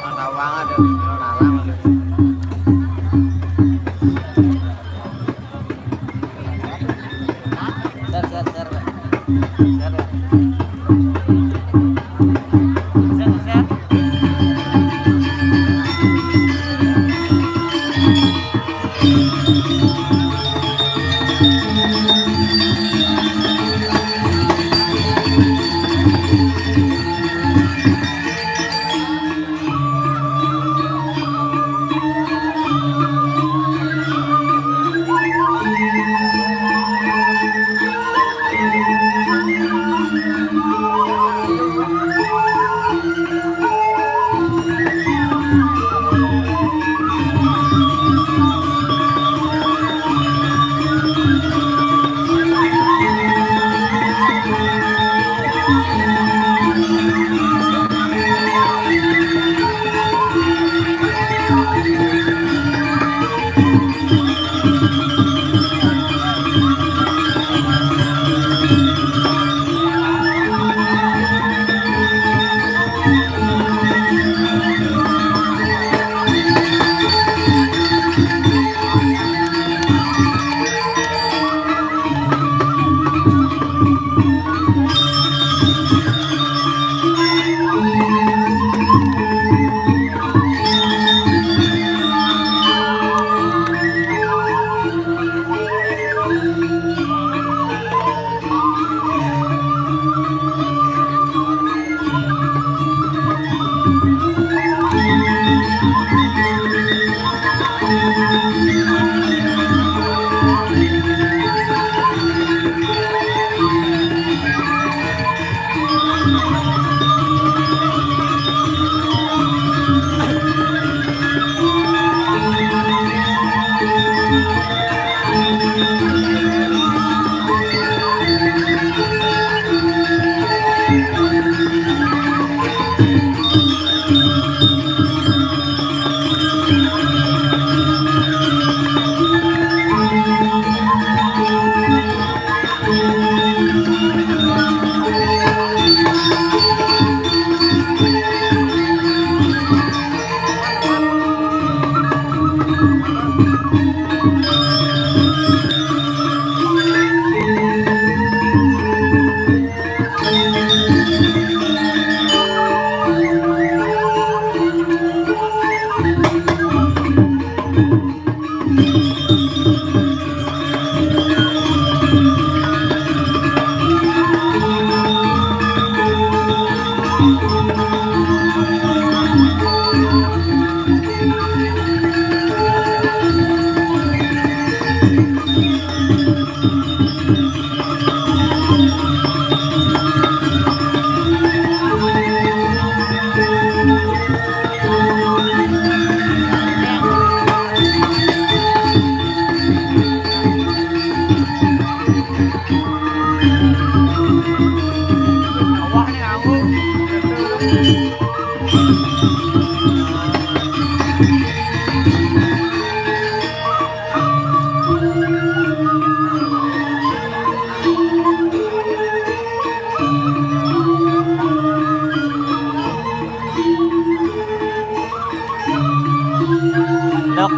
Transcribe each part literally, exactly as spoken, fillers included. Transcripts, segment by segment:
Mantap banget ya, lo larang. Share, share, share, Pak. Share, Pak. Share, share.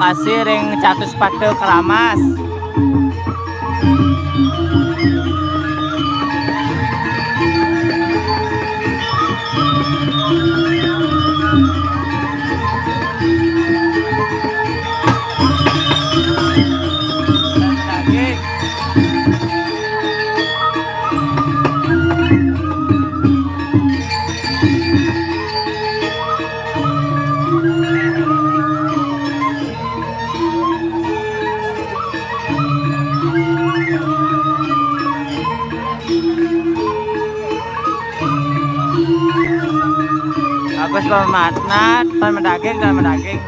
Lokasi ring Catuspata Keramas. Agus Permana, pan madaging, pan madaging.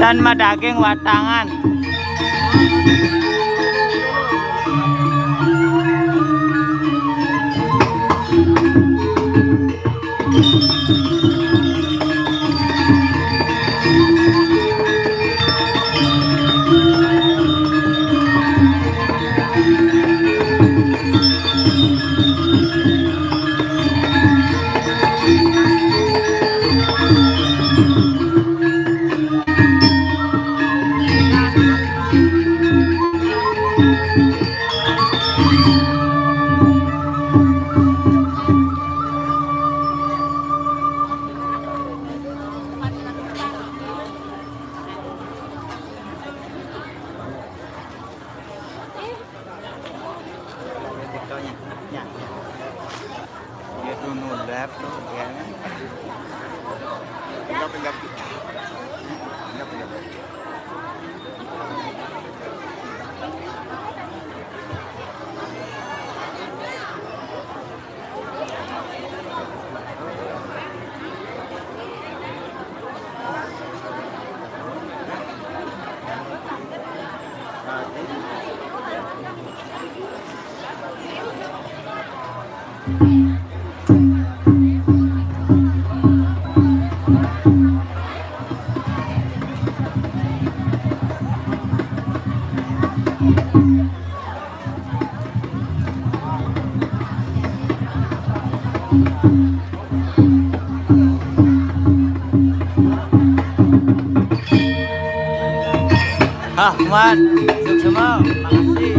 Tan madaging watangan. Ah, Mat, suksma, makasih.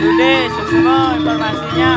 Dude, suksma informasinya.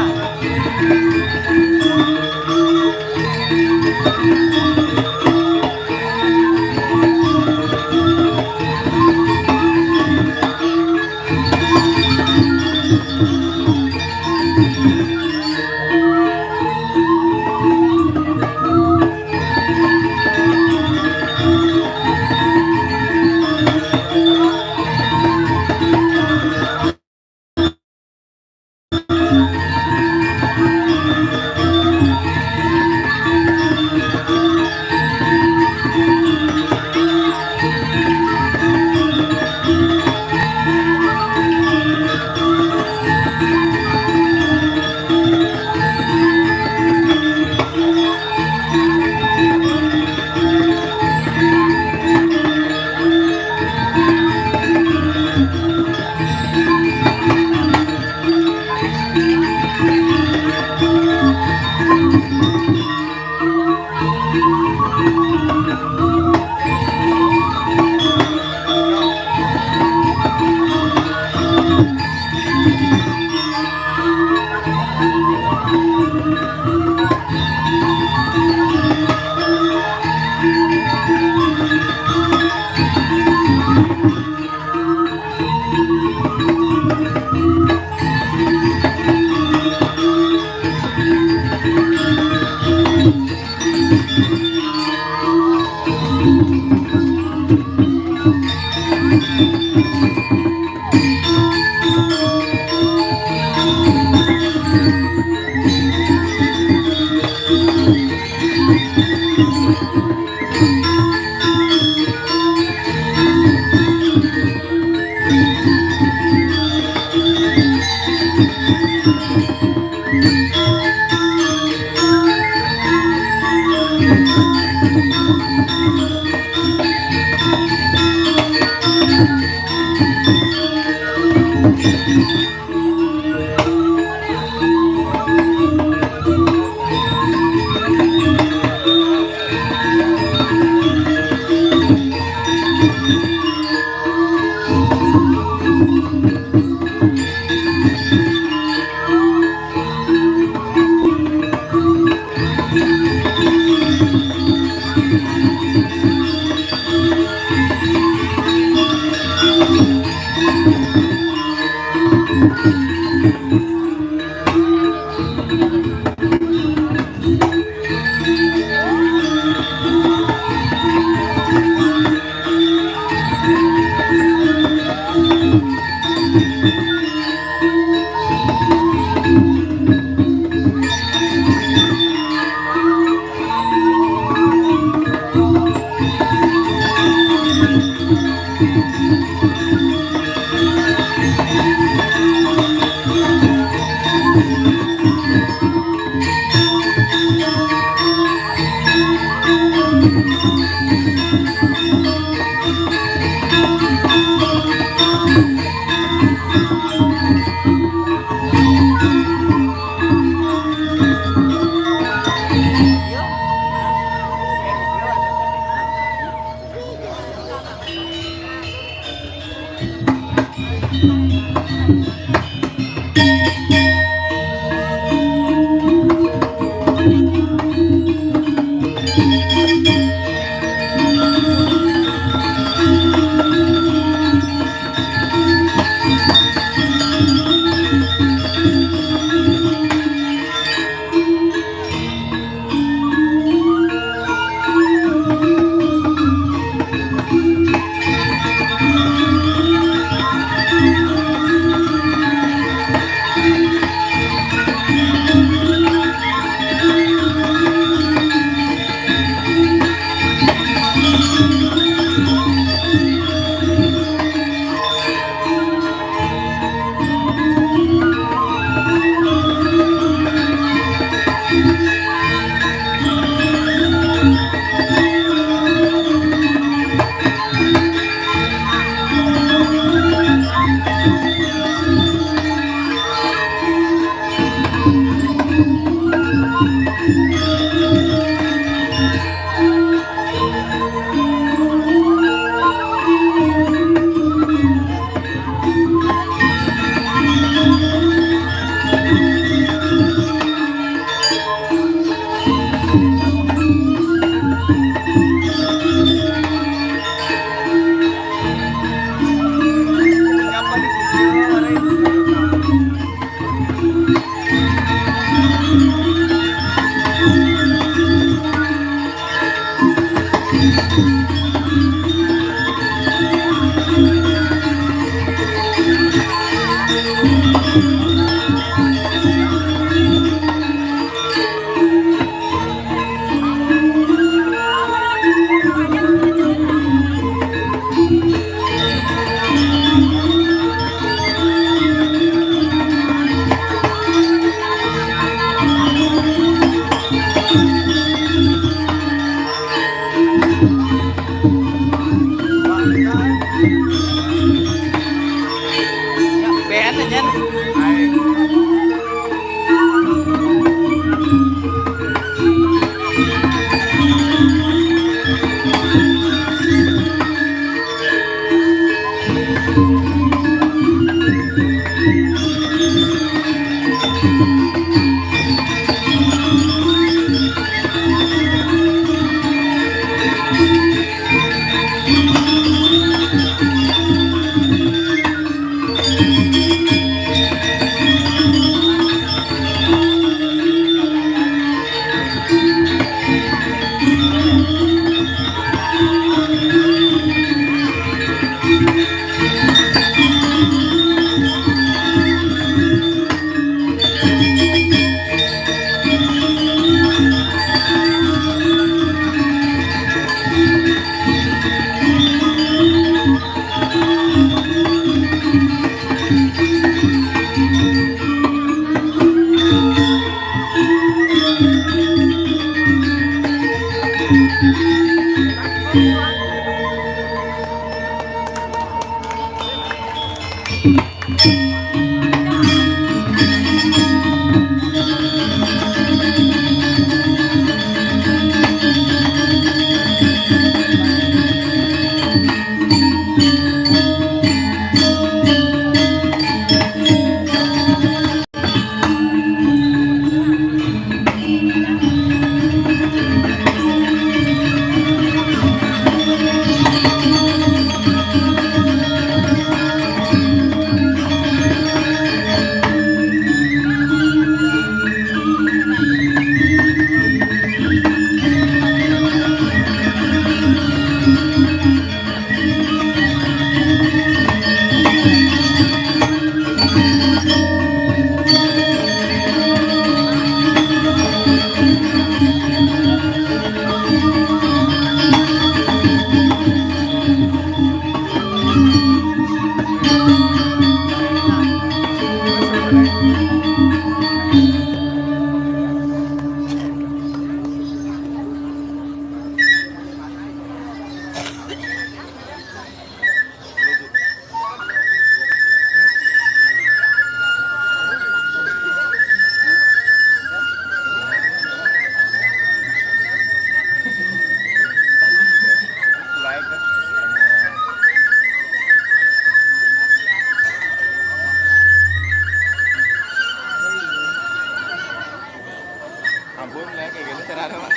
Ampun, lag kayak gini caranya, Pak.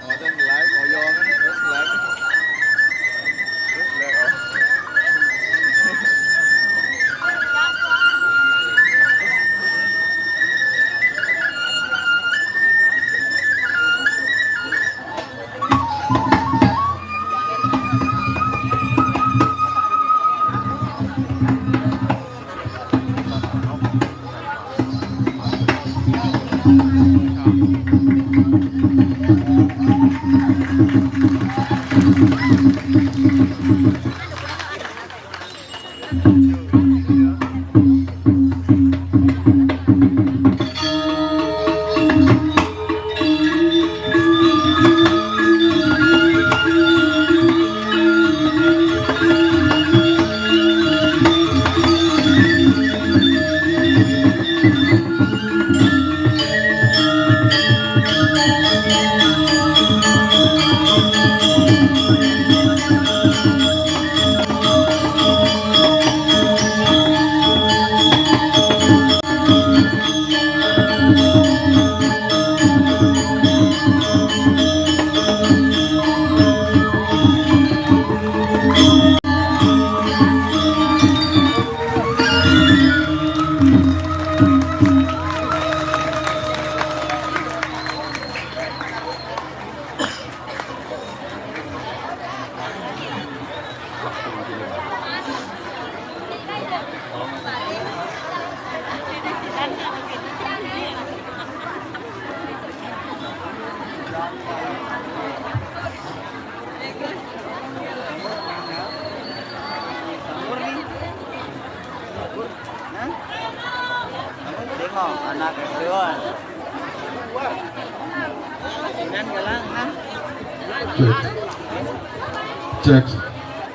Ngoten lag, ngoyong, terus lag. Terus lag, oh. Tengok anak kedua. Inan galang, nah. Cek.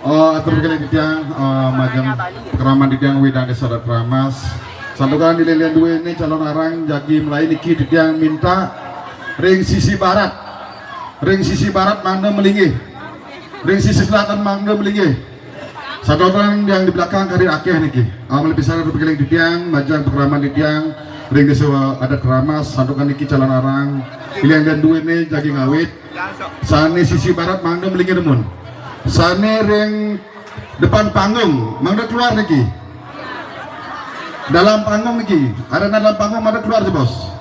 Oh, atur kali titiang, oh, majeng pakraman titiang widang desa adat Keramas. Santukan di lilian dua ini calon arang jagi mulai niki titiang minta ring sisi barat. Ring sisi barat mangda melinggih. Ring sisi selatan mangda melinggih. Satu orang yang di belakang kari akeh niki. Amal pisan atau bekeling titiang, majeng pakraman titiang, ring desa adat Keramas, santukan niki calon arang. Ilian dan dua ini jagi ngawit. Sane sisi barat mangda melinggih remun. Sane ring depan panggung mangda keluar niki. Dalam panggung niki, arena dalam panggung mangda keluar, bos.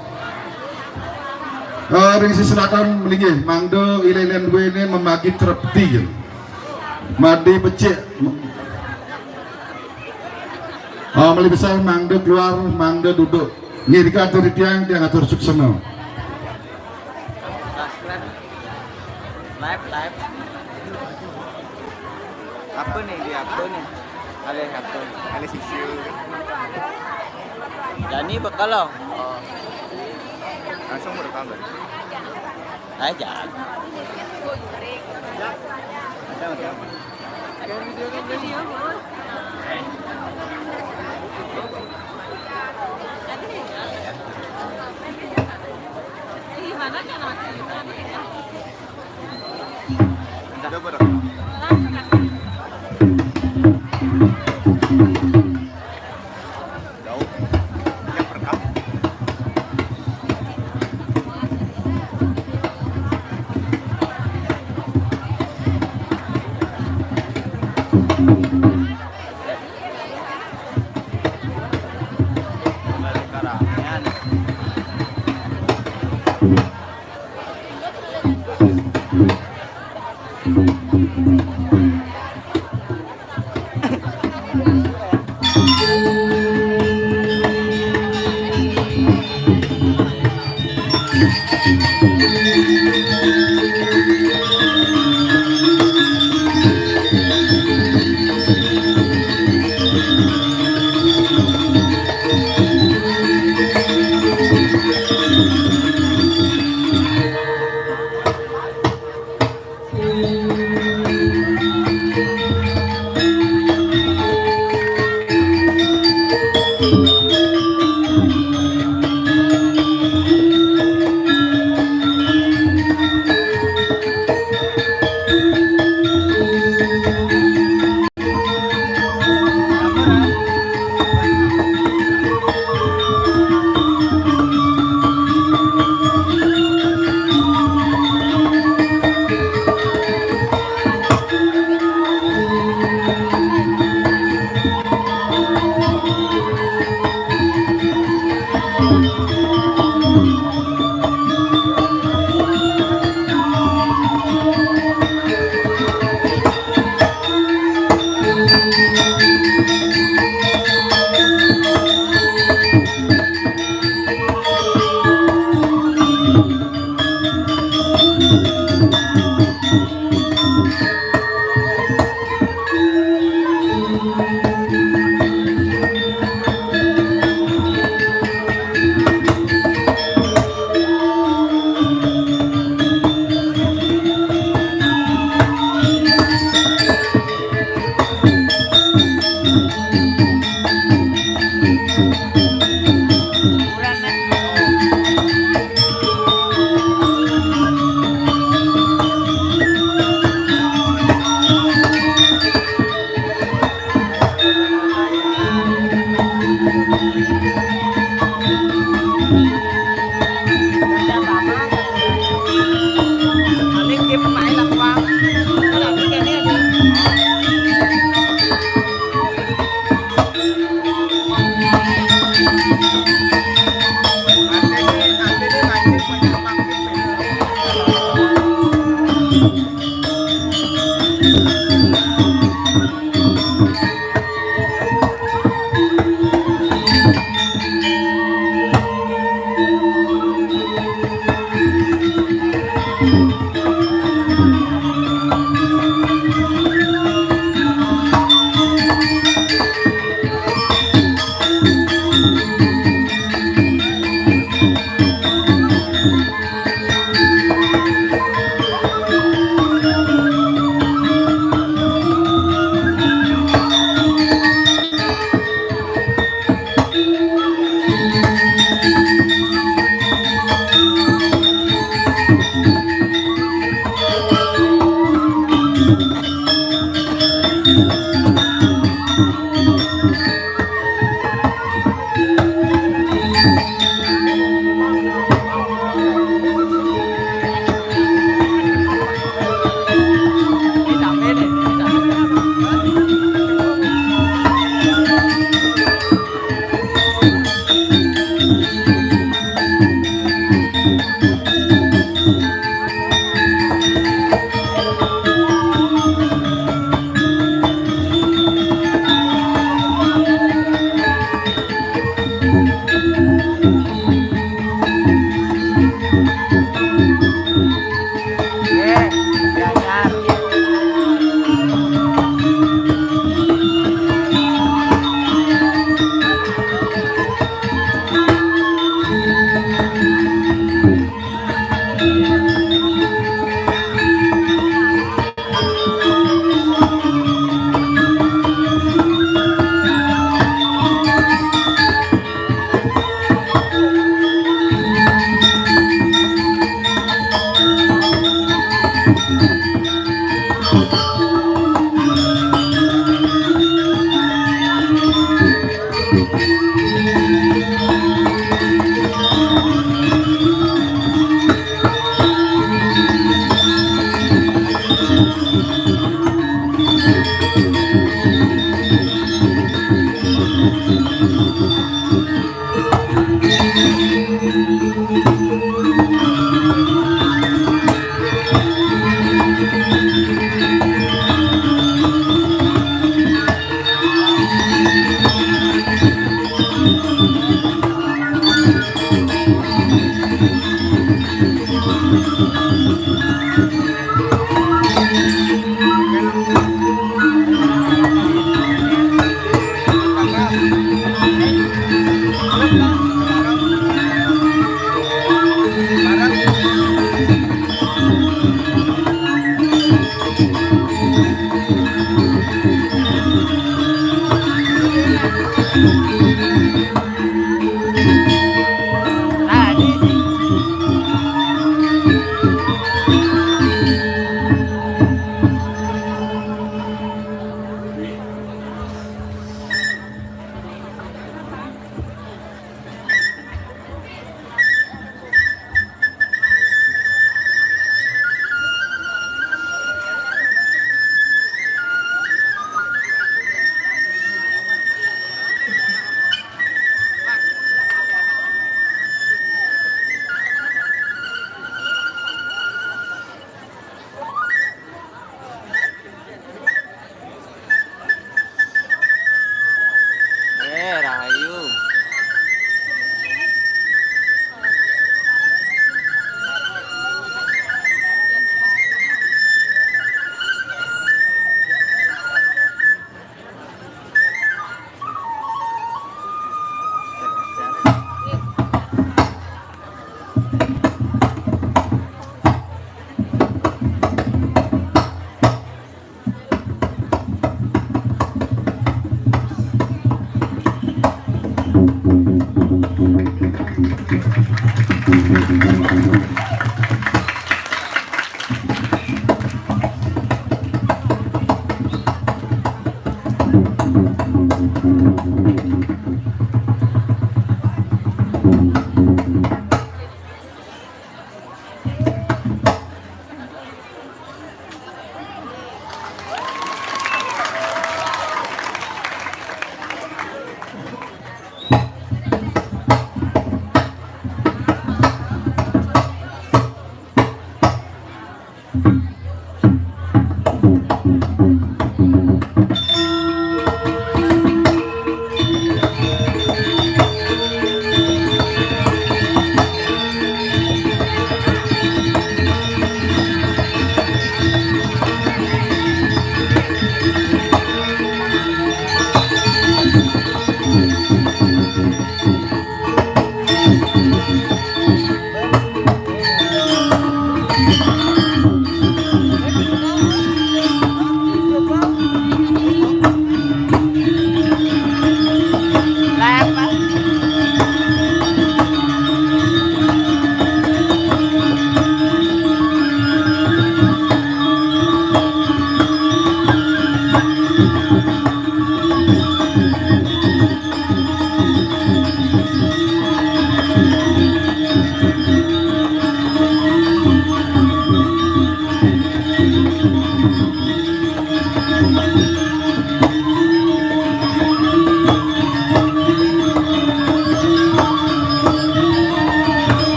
Eh, ring sisi selatan melinggih, mangda ilian dua ini membagi trepti. Madi becik. Oh, meli besar mangda keluar, mangda duduk. Nggih, nika atur tiang, tiang atur suksema. Live, live. Apa nih, dia apa nih? Alih apa? Alih sisi. Jani bakal lo. Oh. Langsung merekam, Bang? Aja. Macam, macam. Kayak video kan, Bang? Video, Bos.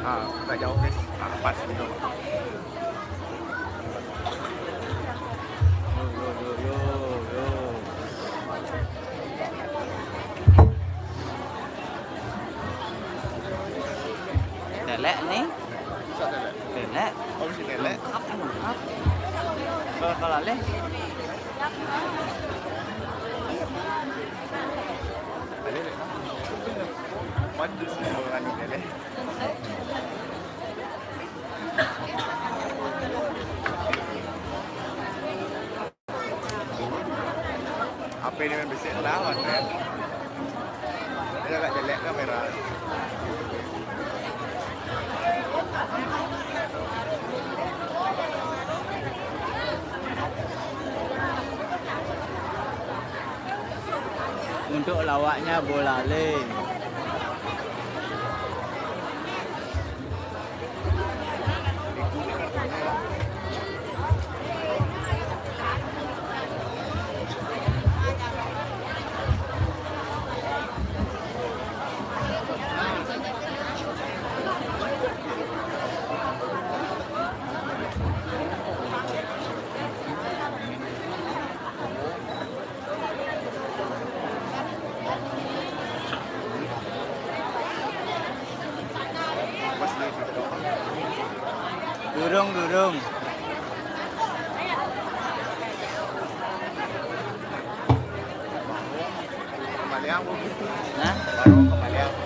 Ah, tak jauh, guys. Ah, pas gitu. Yo, yo, yo, yo, yo. Telek ni. Telek. Oh, mesti telek. Lengkap, lengkap. Kalau, kalau leh. Ada, ada. Waduh, semua orang ni telek. Apa ini main besar lawan, kan? Dia agak jelek kamera. Untuk lawaknya bola le. Durung, durung. Kembali aku. Hah? Baru kembali aku.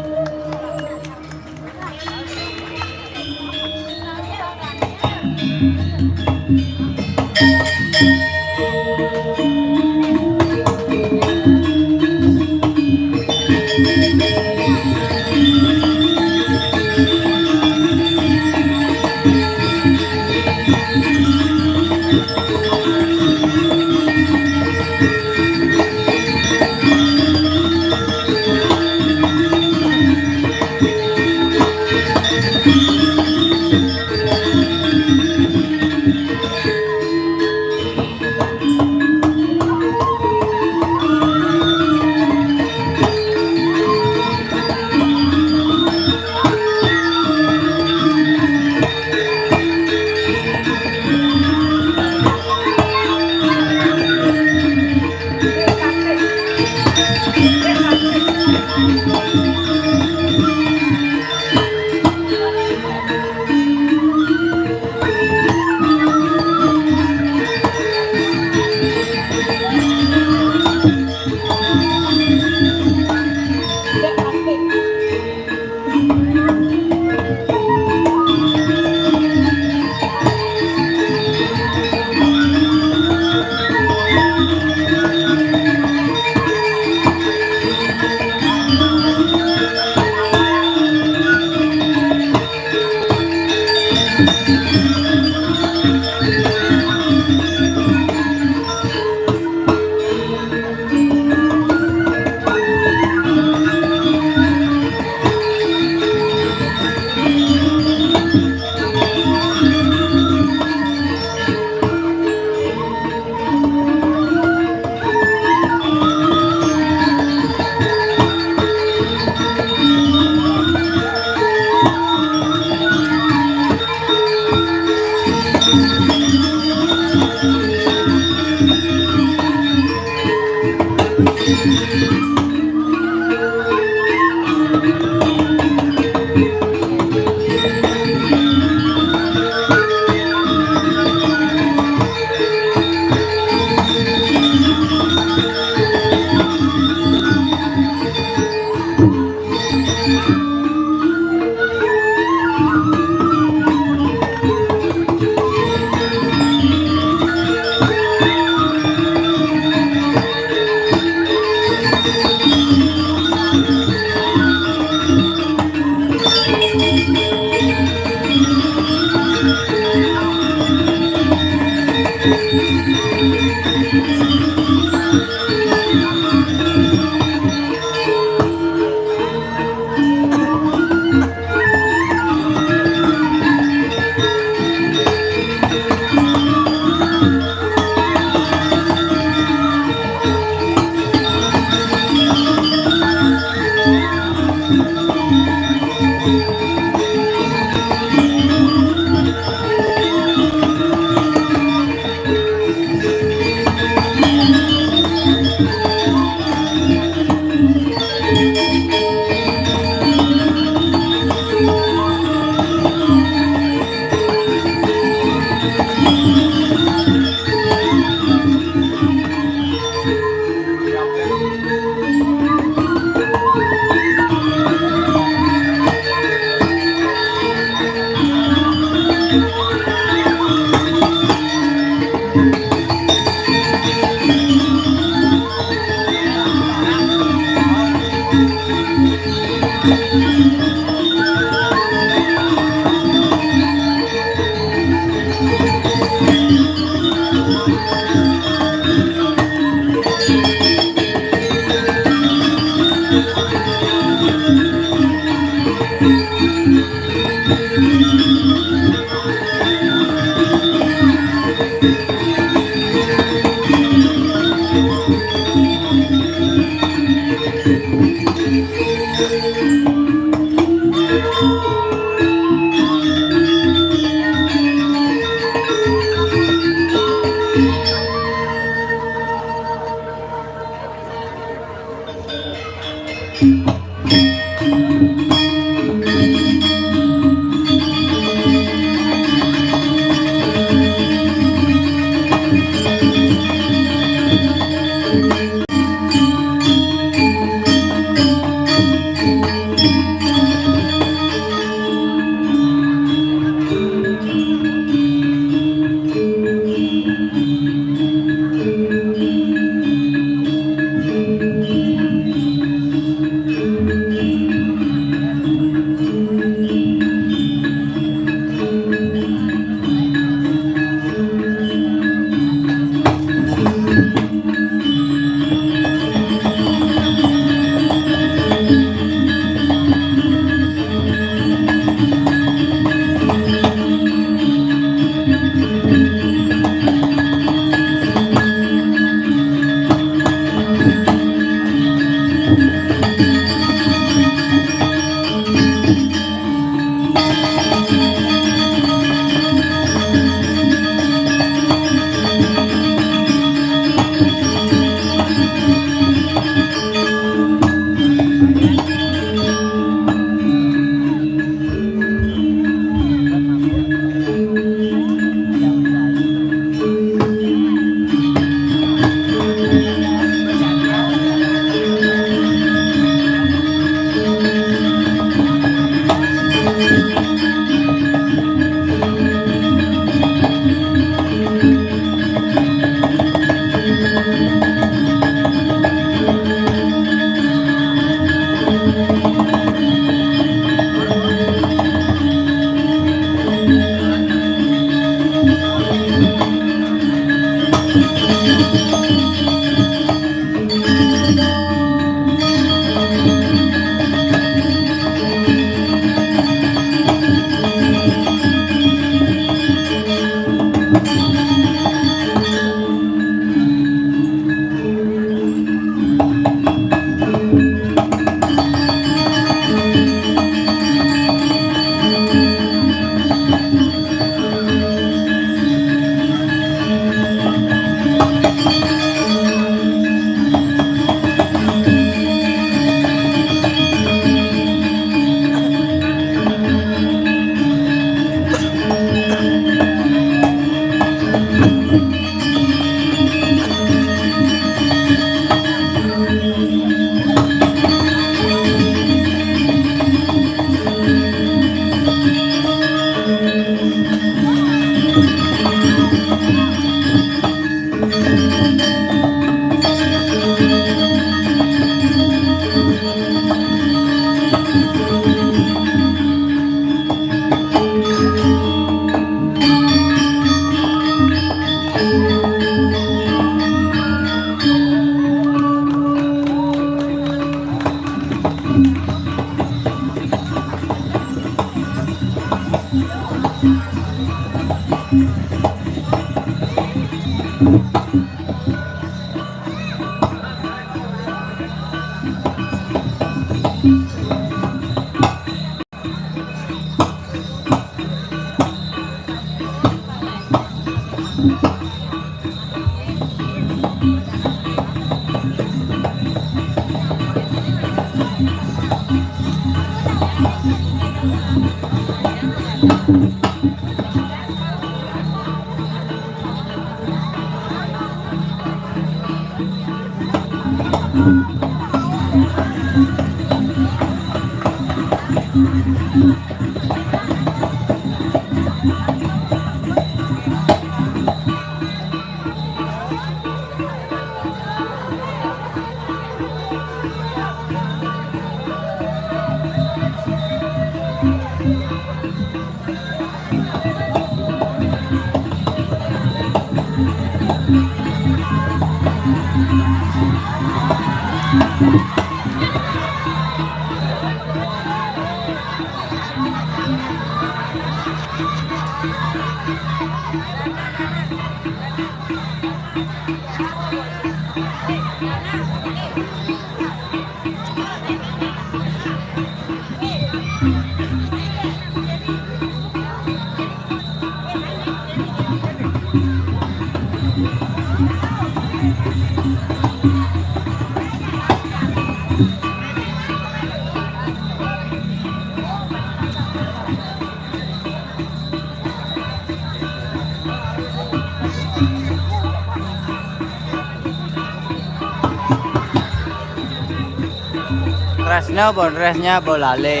Keresnya apa, keresnya apa lali?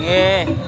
Nggih.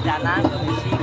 Jangan berisik.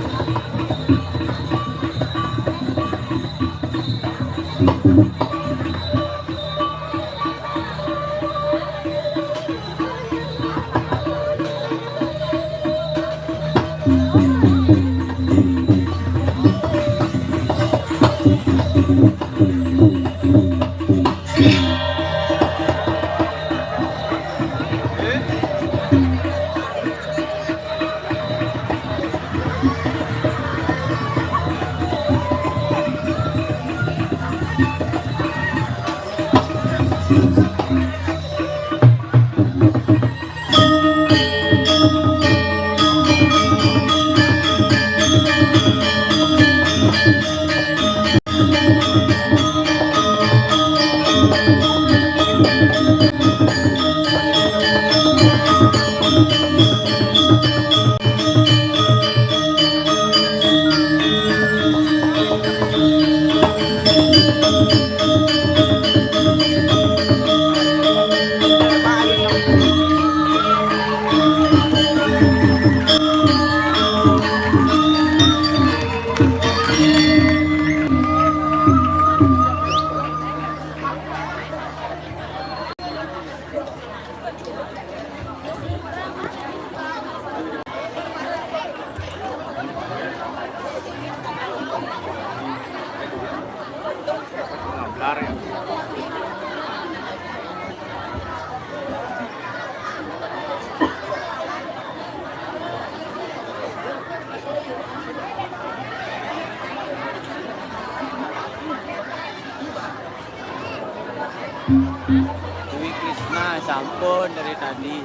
Dwi Krisna sampun dari tadi.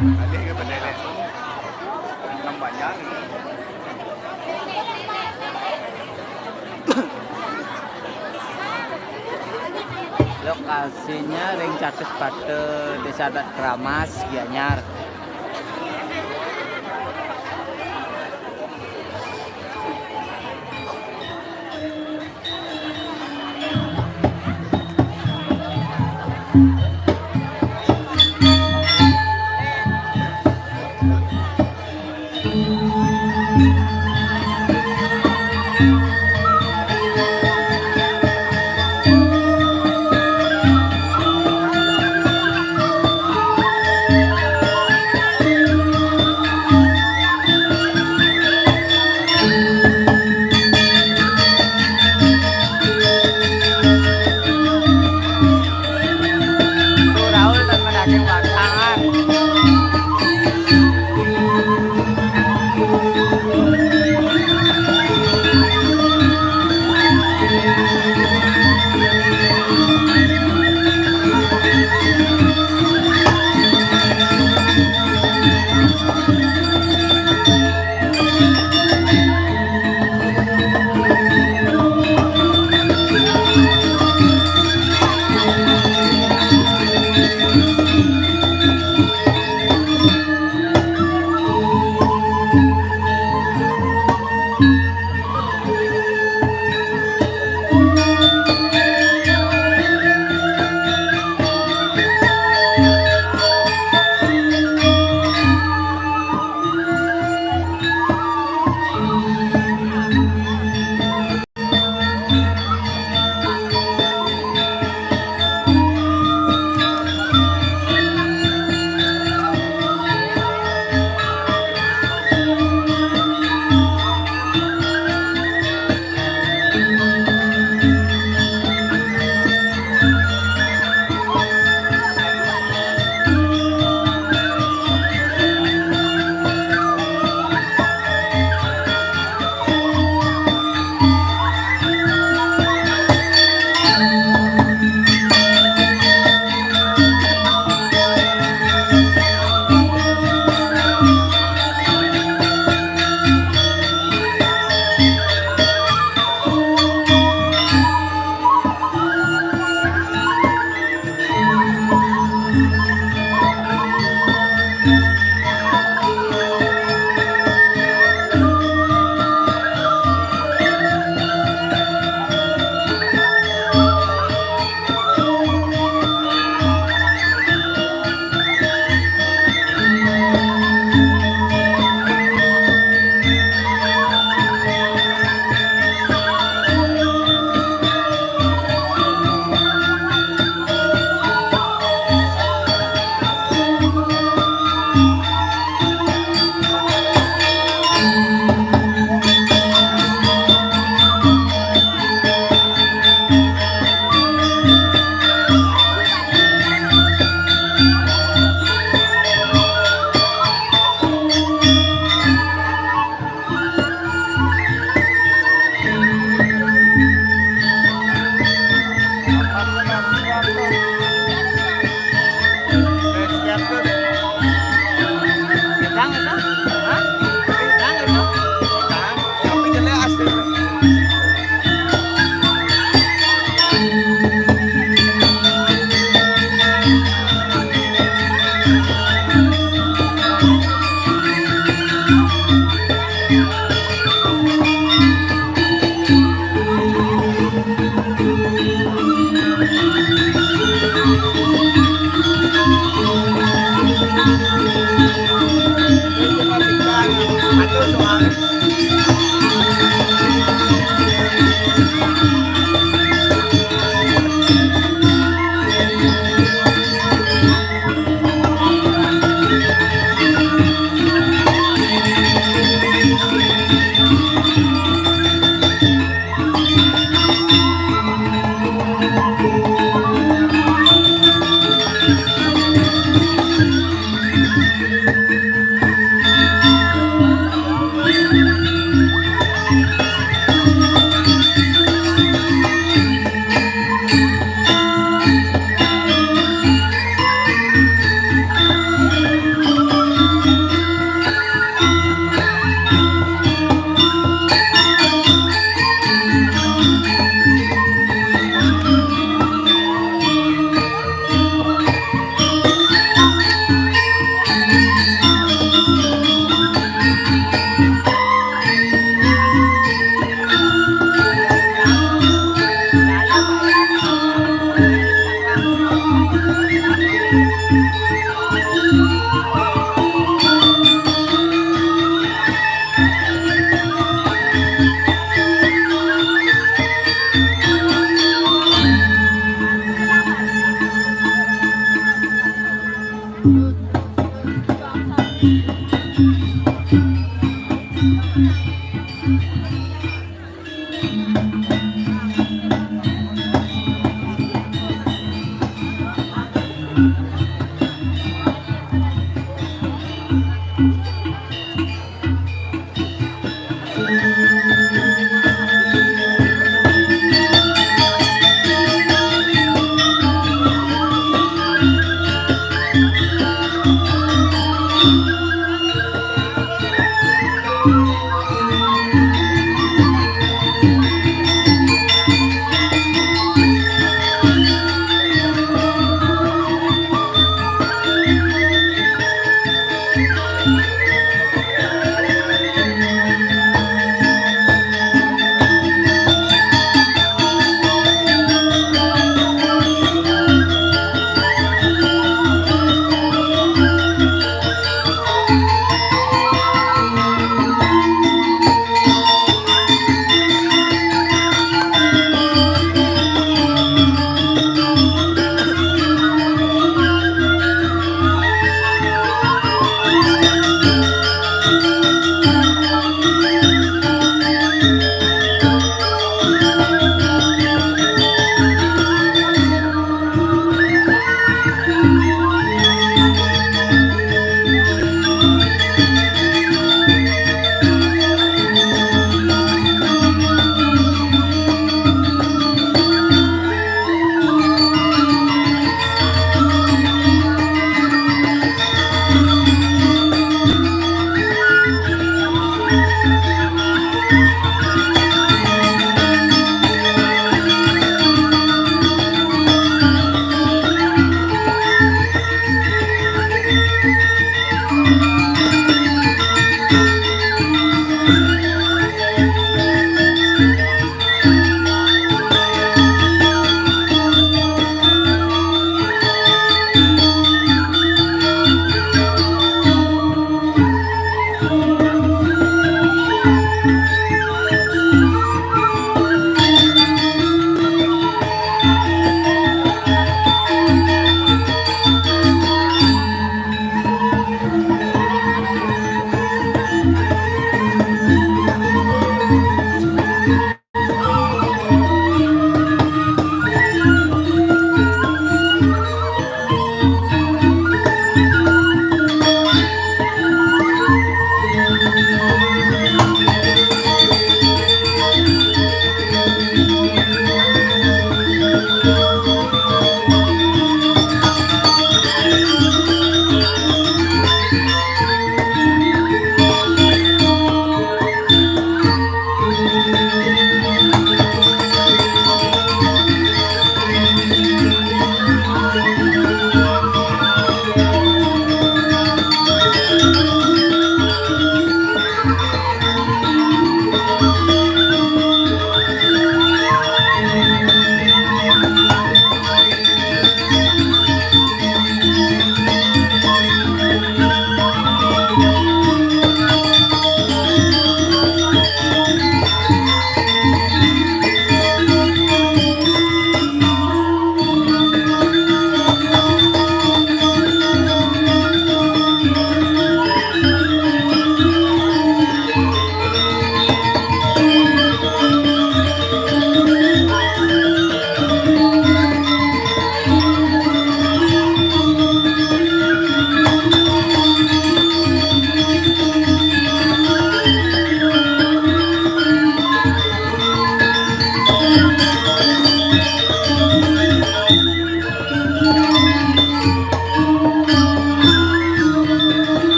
Alih ke bendera. Enam banyak. Lokasinya ring Catus Pate, Desa Adat Keramas, Gianyar.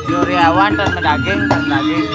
Suryawan dan daging, dan daging.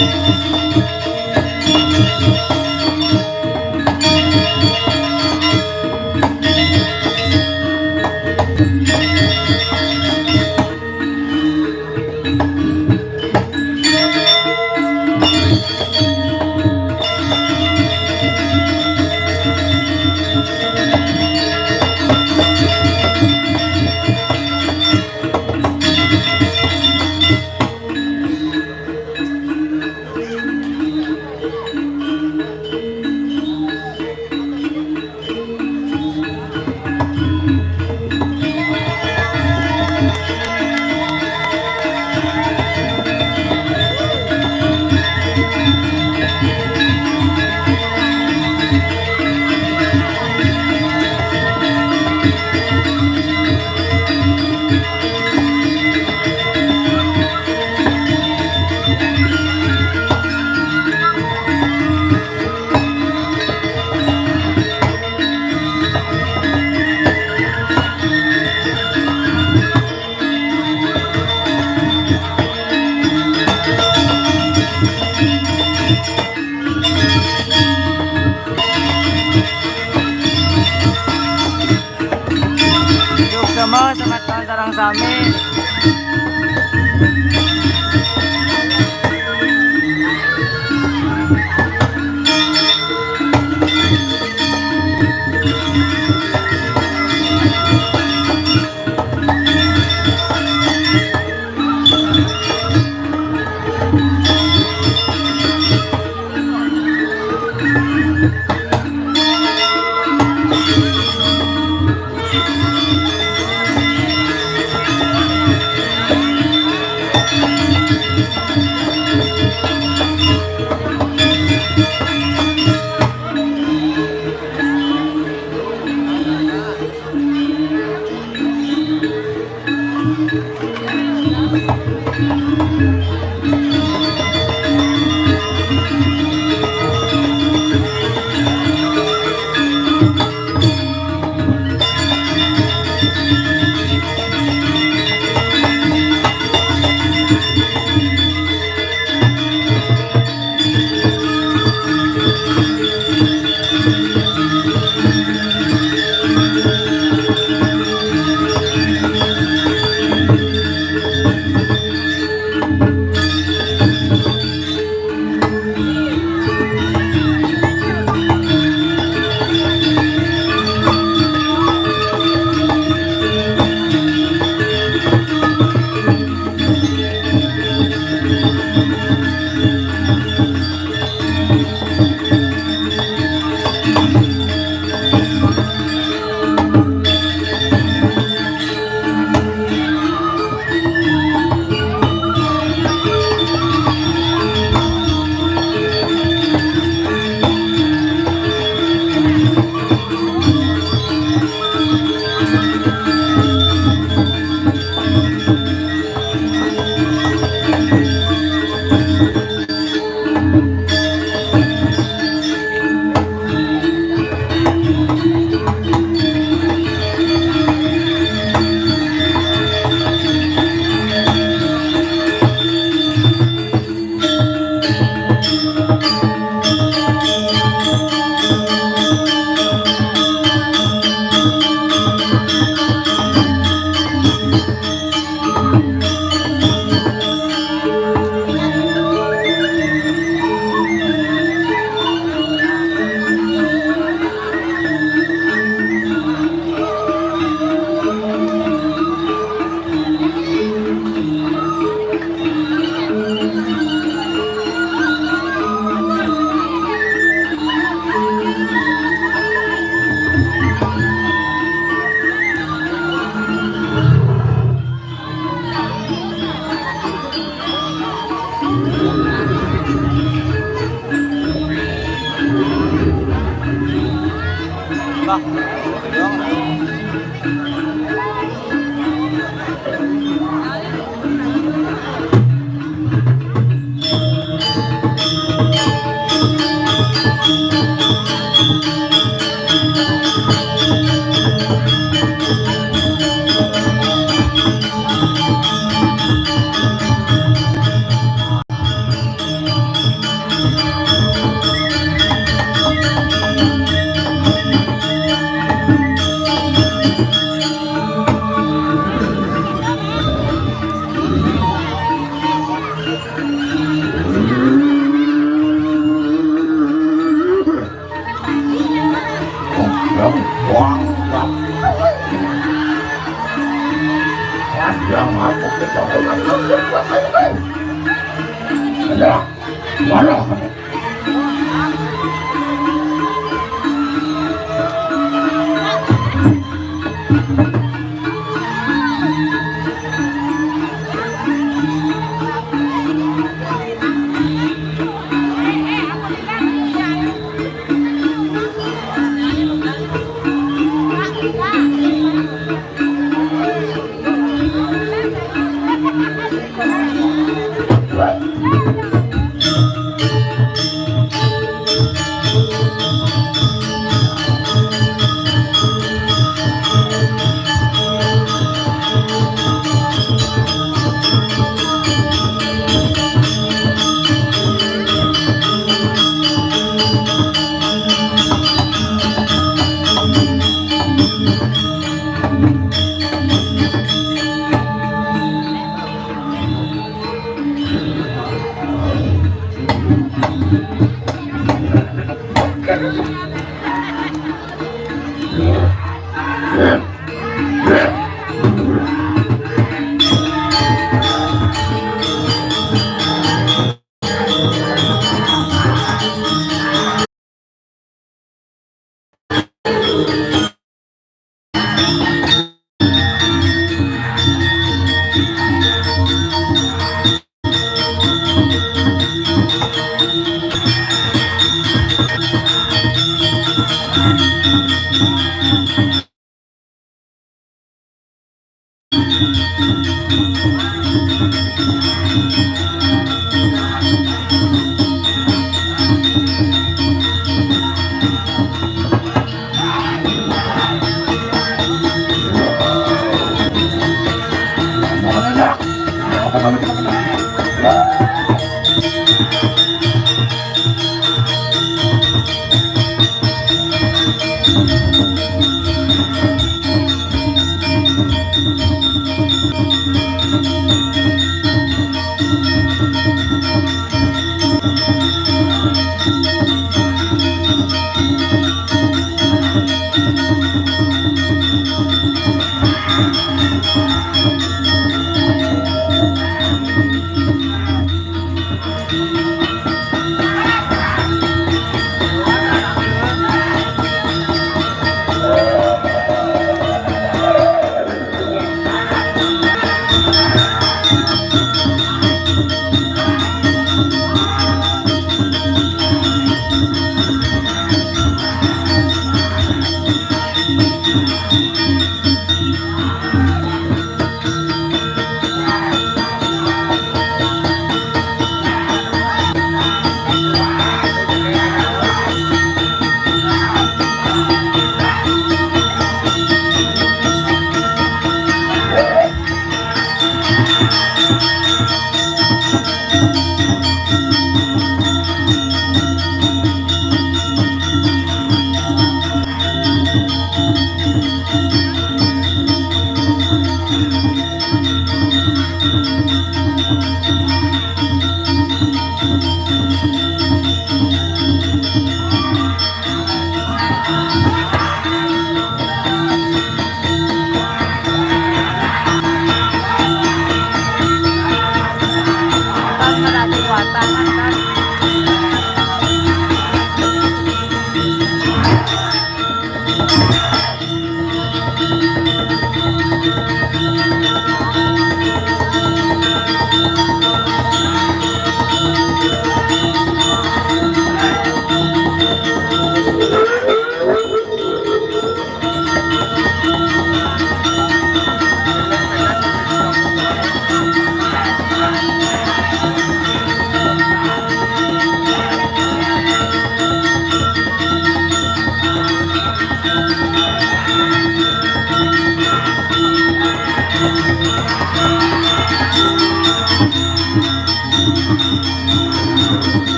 Yuk sama, sama sareng sami. Waduh.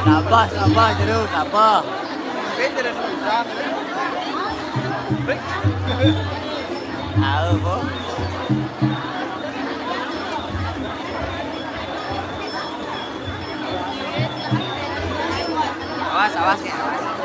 Sabar, sabar, Jero, sabar. Tahu, Bu. Awas, awas, ya, awas.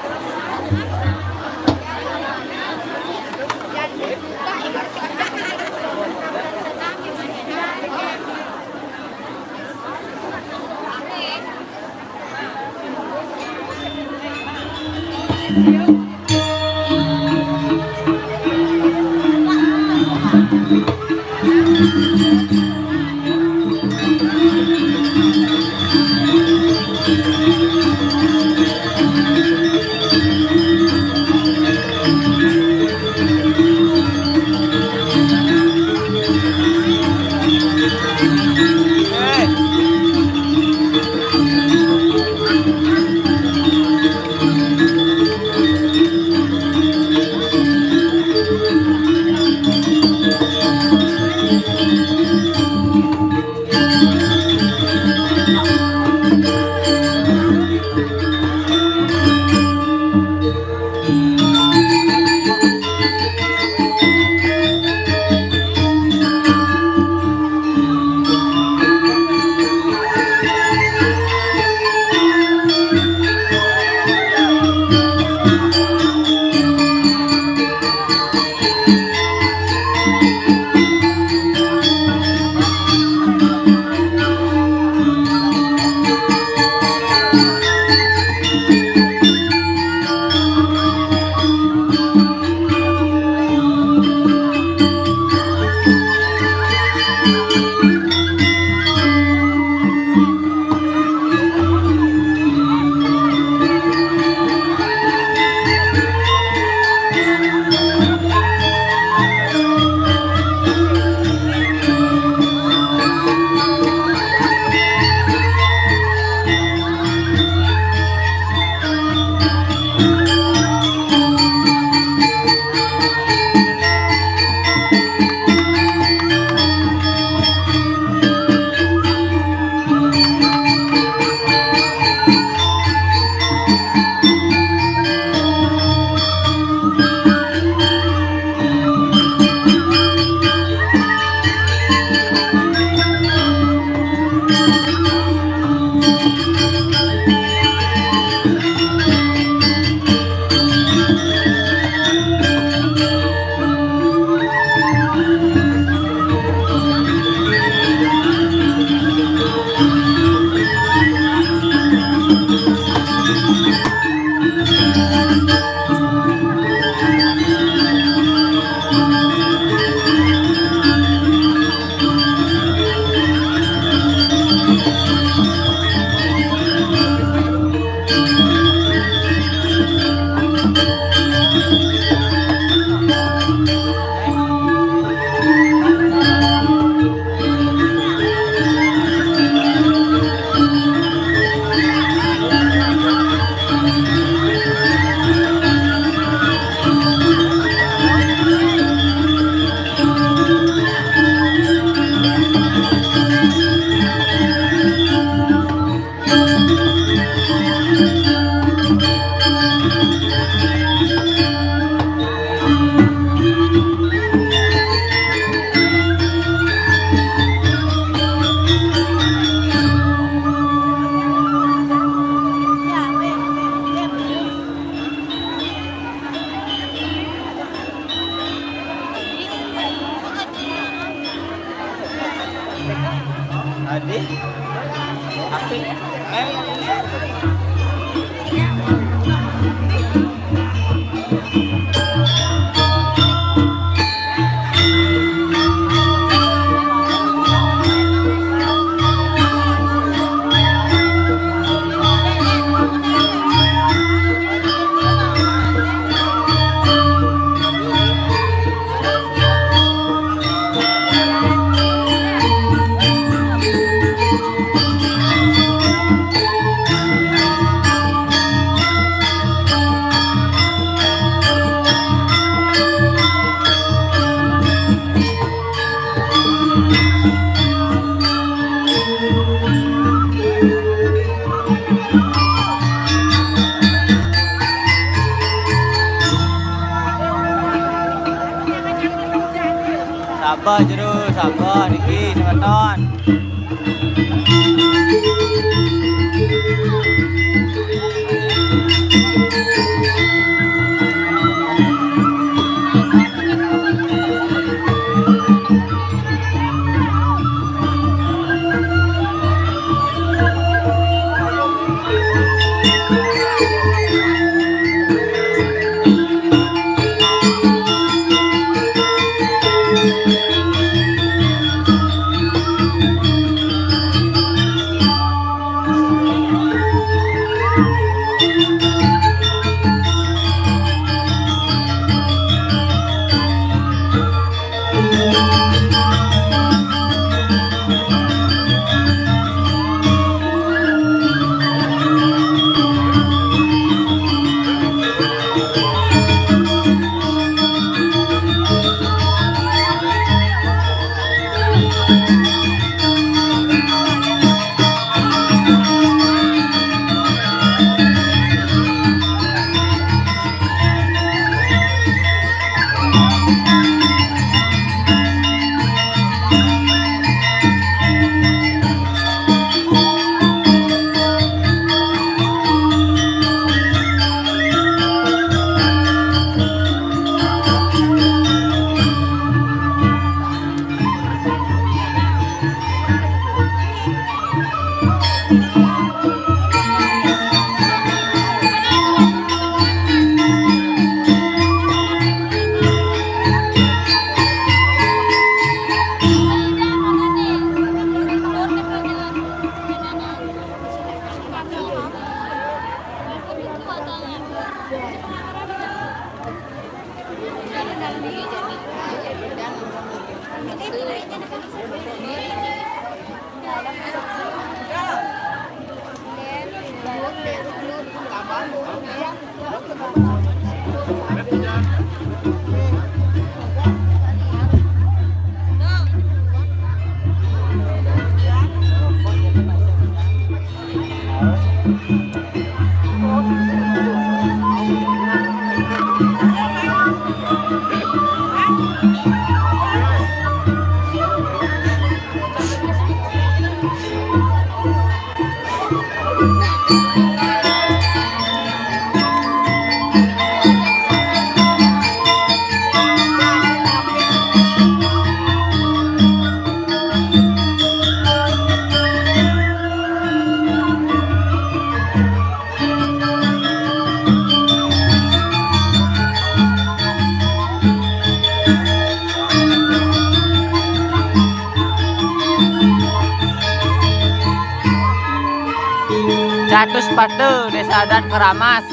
Sabar, Jero, sabar, niki, semeton. Catus Pate, Desa Adat Keramas.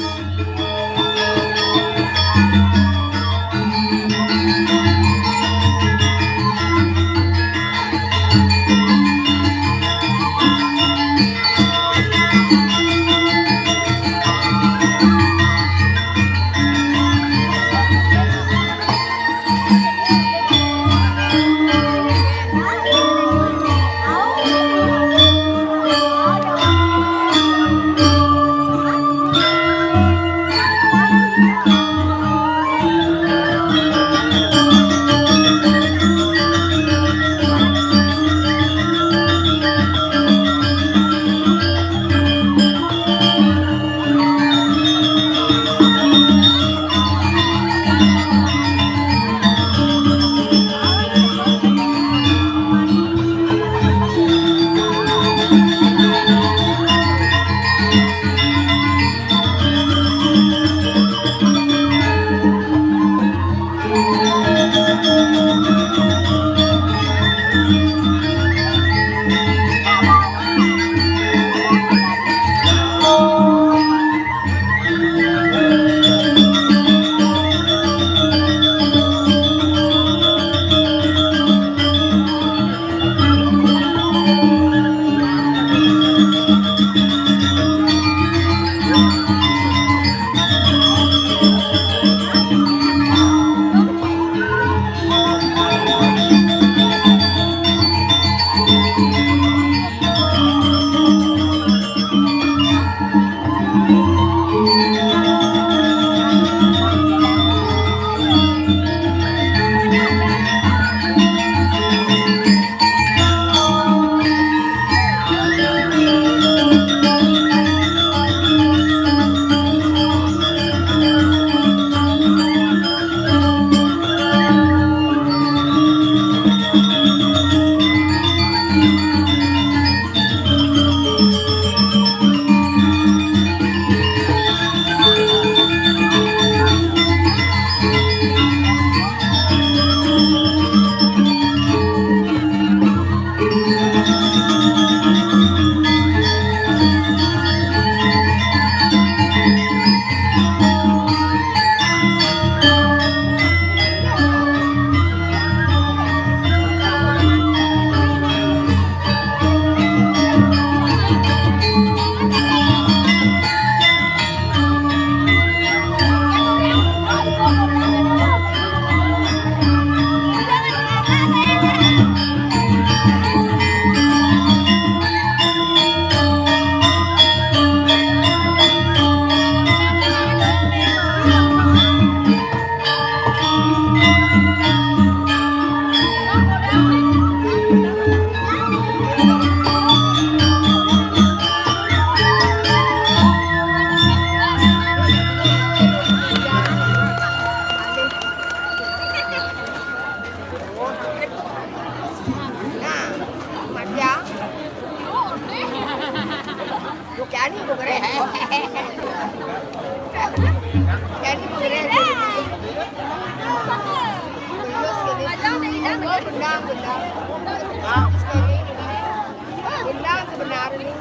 Benar sebenarnya.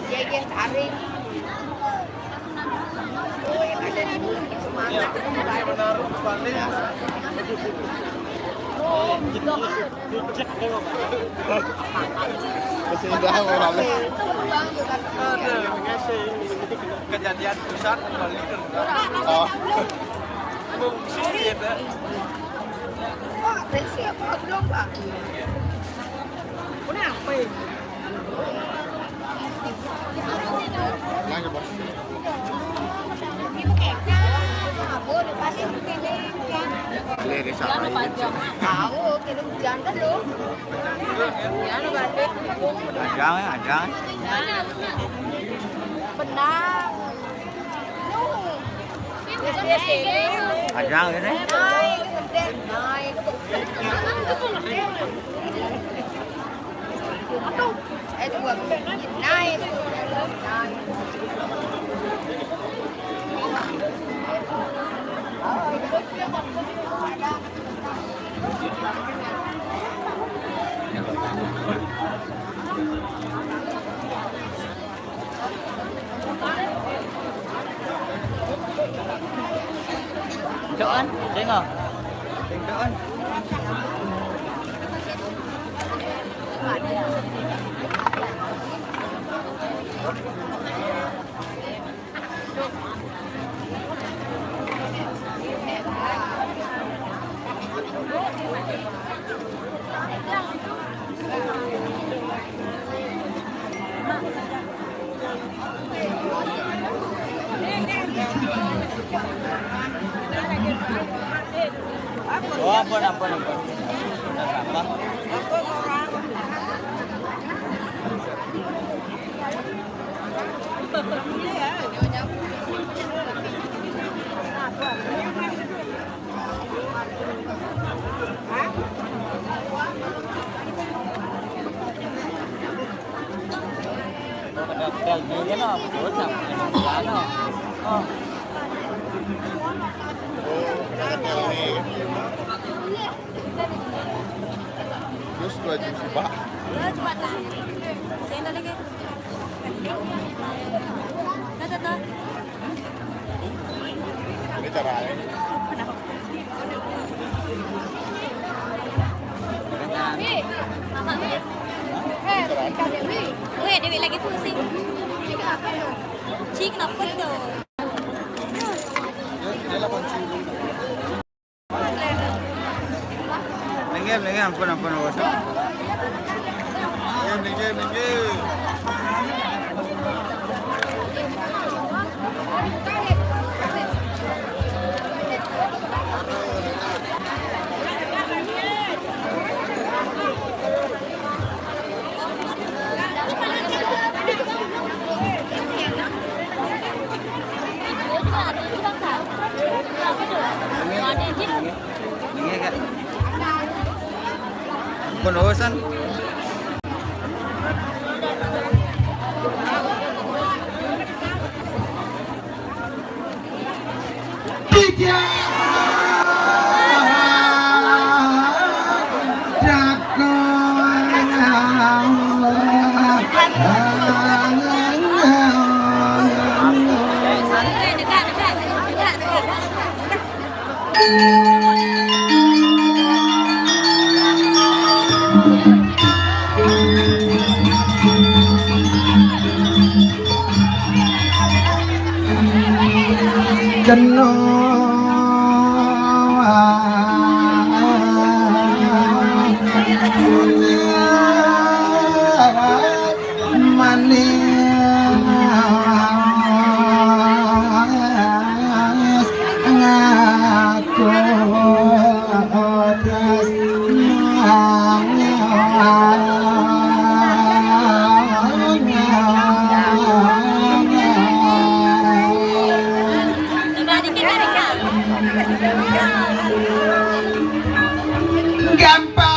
Iya, iya, tarik. Masih indah mau rame. Kejadian pusat kembali. Oh. Mengungsi ya, Pak. Pak, pensi apa belum, Pak? Kenapa ini? Nanya, Bos. Lihat di sana ini. Tahu, kita hujan kan, lu? Jangan, ya, jangan. Benar. Ada ini. Doon, dengo. Doon. Oh, ampun, ampun, ampun. Apa? Terus dua jus, Pak. Dua, dua, Pak. Saya tadi ke. Tuh, tuh, tuh. Ini caranya. Weh, Dewi lagi pusing. Ci, kenapa tuh? Minggir, minggir, ampun, ampun, ampun. Minggir, minggir, minggir. Ini, Kak. Penulisan. Tiga. Kena manis. Gampang.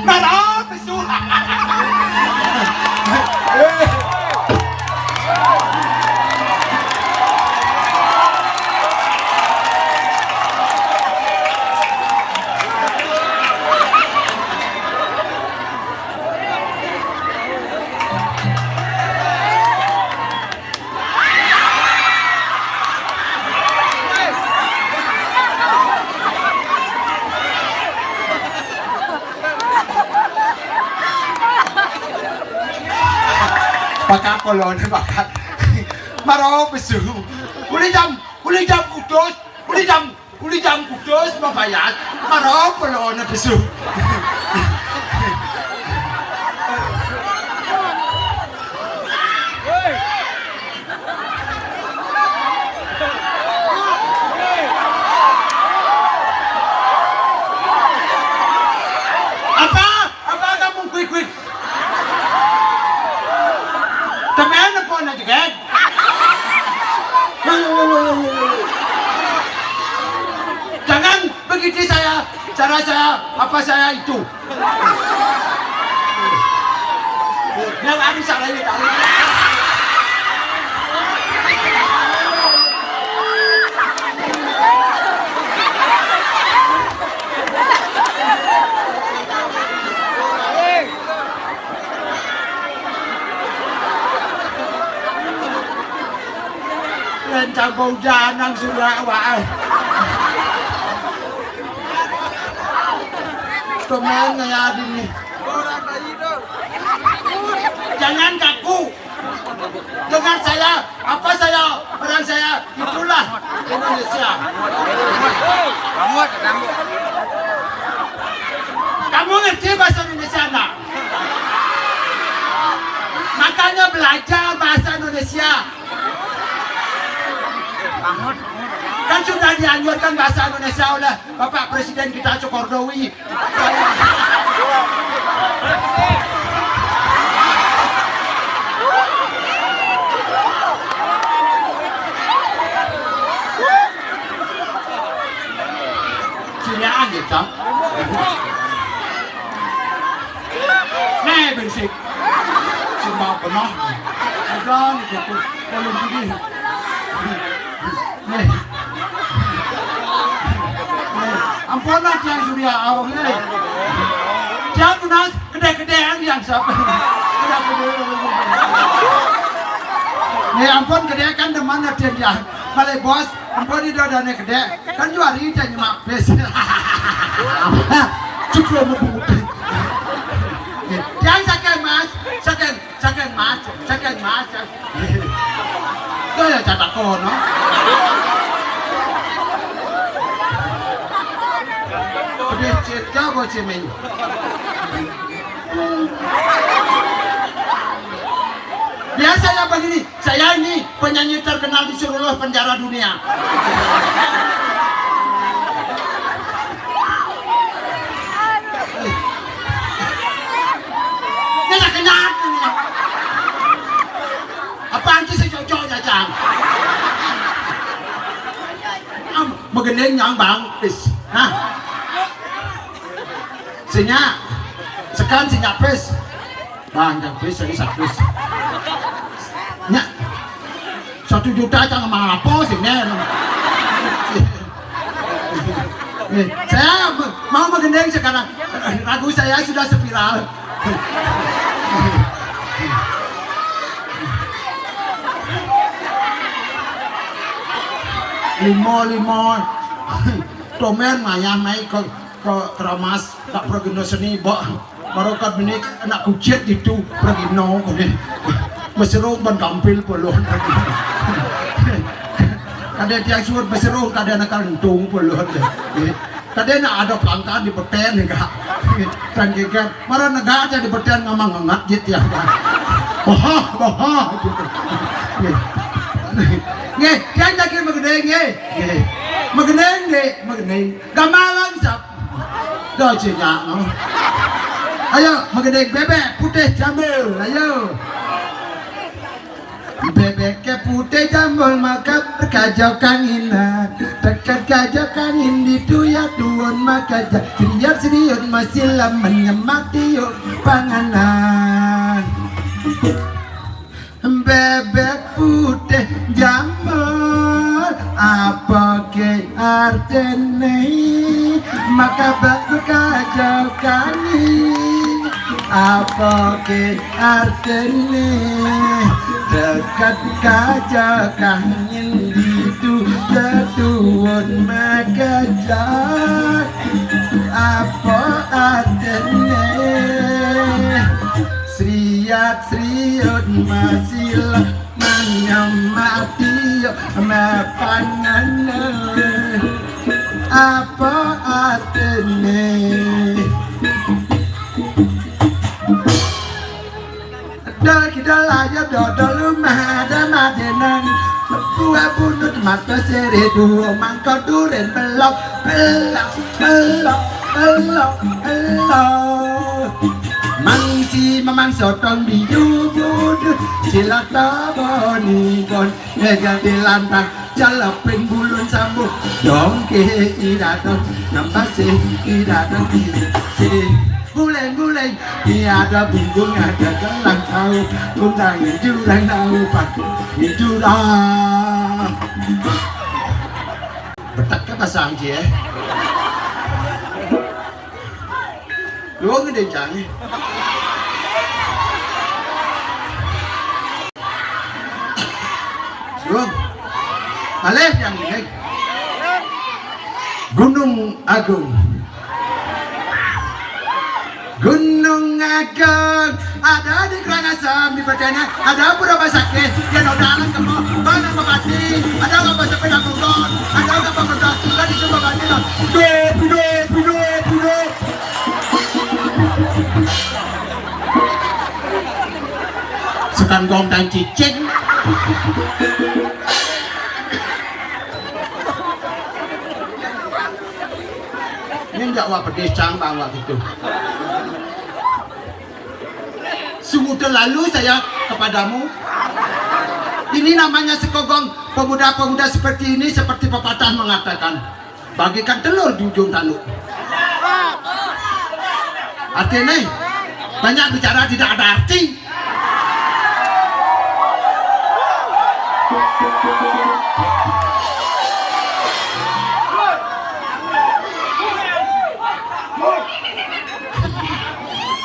Mara pesu. Bakat ko lo ne bakat. Mara pesu. Uli jam, uli jam kutus, uli jam, uli jam kutus mabayat. Mara ko lo ne pesu. Apa? Apa kamu kuik-kuik? Temen apa nak jegat? Jangan begitu saya, cara saya, apa saya itu. Yang ada salah ini tak ada. Len campur janang sudah awak ai. Temen ngaya dini. Jangan kaku. Dengan saya, apa saya, orang saya, itulah Indonesia. Kamu ngerti bahasa Indonesia enggak? Makanya belajar bahasa Indonesia. Kan sudah dianjurkan bahasa Indonesia oleh Bapak Presiden kita Jokowi. Sini aja, Cang. Nih, berisik. Cuma pernah. Udah, nih, gitu. Kalau gini. Nih. Nih. Ampun lah, Tiang Surya, awak nih. Tiang Tunas, gede-gedean Tiang siapa? Gede-gede. Nih, ampun, gede kan demen lah Tiang, Tiang. Balik bos, ampun, itu udah nih gede. Kan juari Tiang nyemak pis. Cukup mau. Nih, Tiang sakit, Mas. Sakit. Saking macet, saking macet. Gaya catak kono. Udah cerita bocil main. Biasanya begini, saya ini penyanyi terkenal di seluruh penjara dunia. Ini lagi nyatu nih. Apaan sih sejojoknya, Cang? Am, megendeng nyang, Bang. Pis. Nah. Sinyak. Sekan sinyak pis. Bang, Cang pis, saya satu. Nyak. Satu juta, Cang, mau apa sih, Nen? Nih, saya me-, mau menggendeng sekarang. Lagu saya sudah spiral. Lima, lima. Tomen mayah mai ke, ke Keramas, nak pergi no seni, bak. Baru kat bini anak kucit itu, pergi no, kau ni. Beseru ban kampil puluh. Kada tiang suat beseru, kada nak lentung puluh. Kada nak ada pangkat di peten ni, kak. Kan gegan. Mara nega aja di beten ngamang ngengat jit ya. Bohah, bohah. Nggih, tiang jagi magending nggih. Nggih. Magending nggih, magending. Gamalan sap. Dah cenyak no. Ayo, magending bebek putih jambul. Ayo. Bebek ke putih jambul maka berkajau kangin. Dekat kajau kangin di tuyat duun maka ja-, seriat seriut masih lah menyemati yuk panganan. Bebek putih jambul, apa ke artine? Maka bak berkajau kangin. Apa ke artine? Dekat kajau kangin ditu tetuun makajak. Apa artine? Seriat seriut masila menyemati mapangan. Apa artine? Dol kidal ayo dodol rumah ada madenan. Buah bunut mata sere dua mangkok duren belok, belok, belok, belok, belok. Mangsi mamang sotong biu budu, cilata boni bon. Ngeganti lantang jalapin bulun sambu. Dongke idadan nambase idadan si guleng-guleng. Iya ada bungkung ada gelang tahu. Undang jurang tahu pak jurang. Betak ke pasang cie. Luang gede jang. Luang. Malih yang ini. Gunung Agung. Gunung Agung. Ada di Karangasem di Padana. Ada Pura Basakeh. Yang ada alam kemo. Bana Bupati. Ada apa sepeda motor. Ada apa motor. Tadi semua bupati. Dua, dua, dua, dua. Sekan gong dan cicing. Ini ndak wak pedih cang bang wak gitu. Sungguh terlalu saya kepadamu. Ini namanya sekogong pemuda-pemuda seperti ini, seperti pepatah mengatakan, bagikan telur di ujung tanduk. Artinya, banyak bicara tidak ada arti.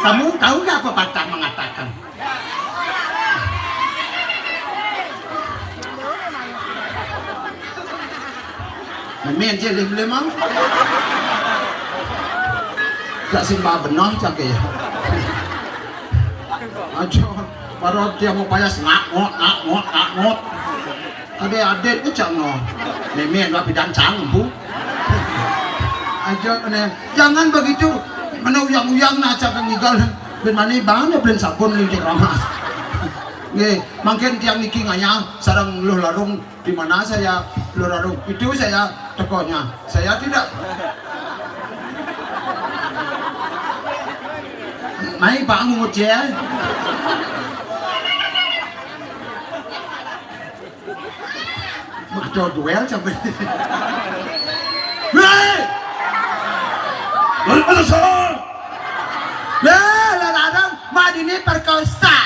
Kamu tahu nggak apa pepatah mengatakan? Memen je leh boleh mau. Tak simba benah cak ya. Aja baru dia mau payas ngak ngot ngak ngot ngak ngot. Ada adat ni cak no. Memen lah pidan cang bu. Aja kena. Jangan begitu. Mana uyang-uyang nak cak ngigal. Ben mani bang dia beli sabun ni di ramas. Nggih, mangkin tiang niki ngayah sareng Luh Larung, di mana saya Luh Larung. Itu saya tokohnya. Saya tidak. Mai Pak Ngut ya. Begitu duel sampai. Hei! Lalu mana salah? Lah, lah, lah, lah, Madini perkosa.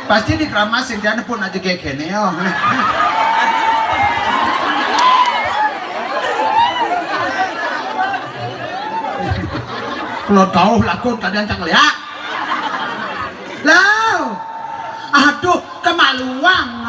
Pasti di Keramas sing jane pun aja kayak gini, oh. Kalau tahu lakon kalian cak lihat. Lah. Aduh, kemaluan.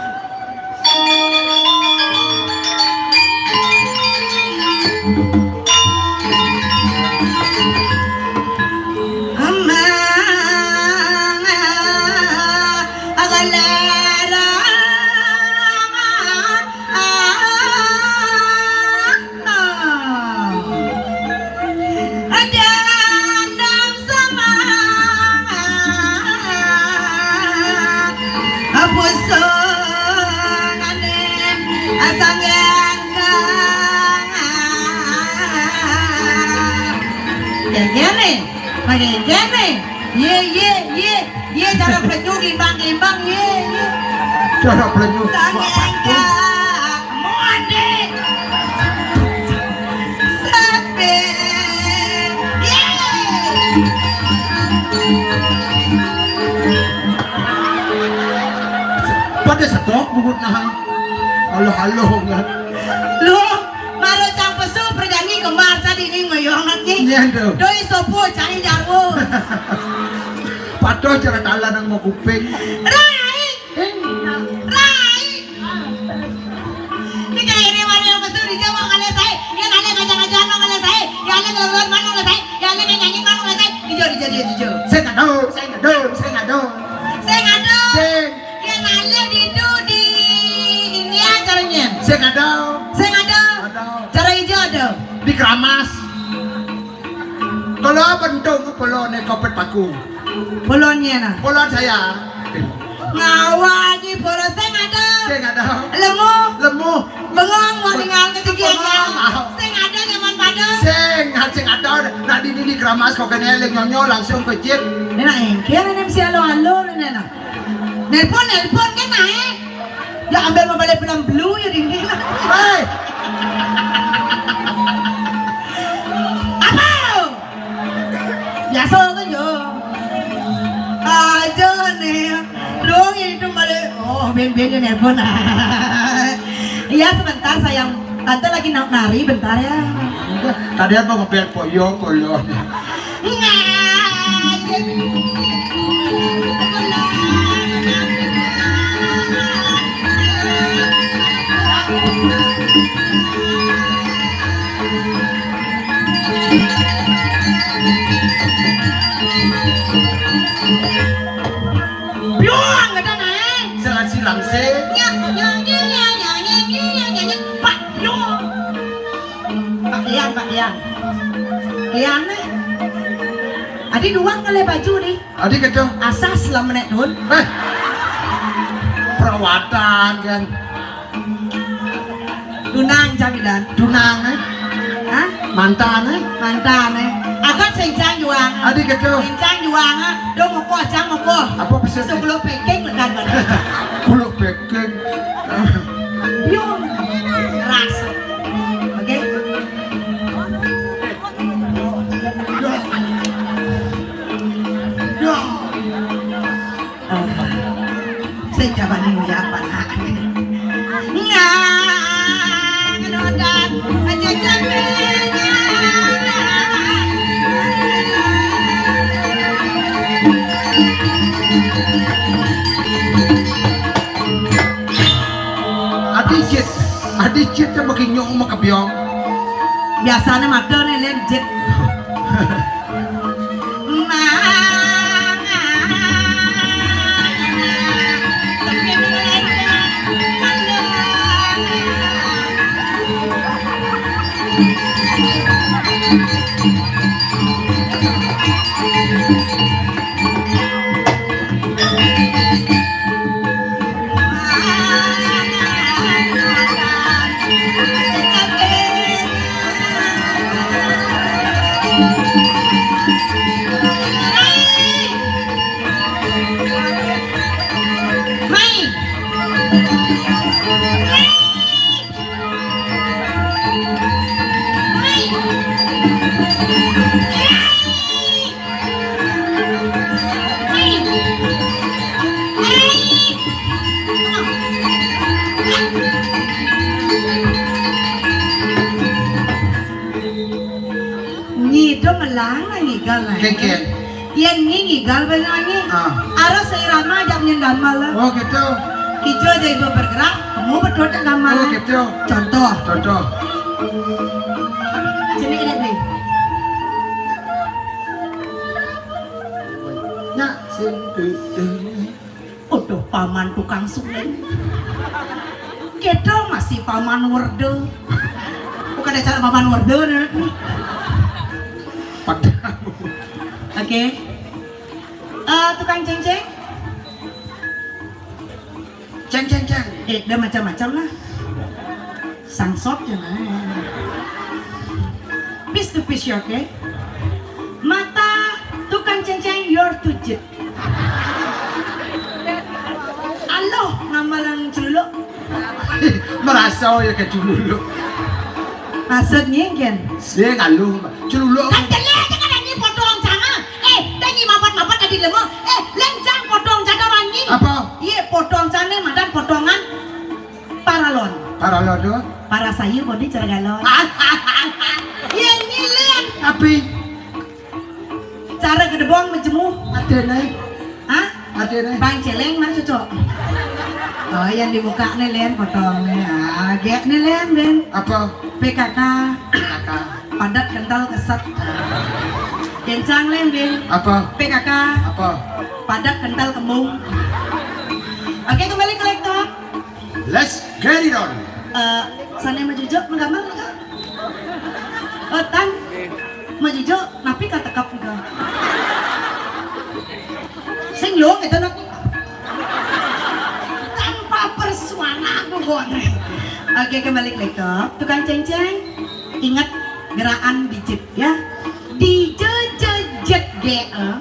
Kene, pakai kene. Ye, ye, ye, ye, cara pelenyuk imbang-imbang, ye, ye. Cara pelenyuk. Sange enggak, monde. Sepi. Ye. Pada setok bubut nahan. Halo-halo, kan. Lu, maro cang pesu perjani kembar tadi ni ngoyong nanti. Iya, tuh. Doi sopo cari jarwo. Patuh cara talan nang mau kuping. Rai. Rai. Ini kayak ini mana yang pesu di Jawa kali saya. Yang ada ngajak-ngajak nang kali saya. Yang ada ngelon mana kali saya. Yang ada nyanyi mana kali saya. Ijo, ijo, ijo, ijo. Saya nggak tahu, saya nggak tahu, saya nggak tahu. Saya nggak tahu. Saya Yang ada di itu di India caranya. Sing ada. Sing ada. Ada. Cara ijo ada. Di Keramas. Kalau apa entong polone kopet paku. Polonnya nah. Polon saya. Ngawanyi polon sing ada. Sing ada. Lemu. Lemu. Bengong mau tinggal ketinggiannya. Bengong. Sing ada nyaman pada. Sing, sing ada. Nak di, di, di Keramas kok kena eling nyonyo langsung ke jit. Ini nak engkir ini mesti alo-alo ini nak. Nelpon, nelpon kan naik. Ya ambil membalik pelan blue ya dingin. Hei. Apa? Biasa kan yo. Aja nih. Dong itu balik. Oh, ben-ben ya nelpon. Iya sebentar sayang. Tante lagi na- nari bentar ya. Tadi apa ngebel poyo poyo. Biang kata naik. Silang-silang se. Nyak, nyak, nyak. Pak, biang. Pak Lian, Pak Lian. Lian, eh. Adi duang kali baju di. Adi kata. Asas lah menek dun. Eh. Perawatan kan. Tunang jaminan. Tunang, eh. Hah? Mantan, eh. Mantan, eh. Agat sencang juang. Adi kata. Sencang juang, eh. Dong moko, cang moko. Apa bisa? Sebelum peking lekan mana. Belum peking. Biung. Keras. Oke. Sing jawani nguyak apa nak? Ngang, nodan, aja jamenya. Adi jit, adi jit yang makin nyong makebiong. Biasanya mata nih lem jit. Nyi do melang nang ngigal nang. Kengken. Yen nyi ngigal benar nyi. Ah. Harus seirama ajak nyen gamal lah. Oh gitu. Ijo aja itu bergerak, kamu betul tak gamal. Oh gitu. Contoh. Contoh. Sini, ini, Bli. Nak sing putih. Udah paman tukang suling. Kita masih paman Werdo. Bukan acara paman Werdo, nih. Padahal. Oke. Eh, tukang cengceng. Ceng, ceng, ceng. Eh, udah macam-macam lah. Sangsot ya, nah. Piece to piece, oke? Mata tukang cengceng, your to jet. Aloh, ngamalan celuluk. Merasa ya ke celuluk. Maksudnya, Gen? Sih, kalau celuluk. Kan jelek aja kan ini potong sana. Eh, tadi mapat-mapat tadi lemo. Eh, lencang potong sana orang ini. Apa? Iya, potong sana, madan potongan paralon. Paralon tuh? Para sayu, bodi cergalon. Iya, nyilen. Tapi cara gedebong menjemu. Ada nih. Hah? Ada nih. Bang Celeng mana, cocok? Oh, yang di muka nih, Len, potong nih. Ah, gek nih, Len, Ben. Apa? P K K. P K K. Padat kental keset. Kencang, Len, Ben. Apa? P K K. Apa? Padat kental kembung. Oke, kembali ke laptop. Let's get it on. Eh, sana maju jok, menggambar, kan? Oh, tan. Maju jok, napi katekap juga. Sing lu gitu, nak. Tanpa persuana aku, Bon. Oke, kembali ke laptop. Tukang cengceng, ingat gerakan bijit, ya. Dijejejet ge, eh.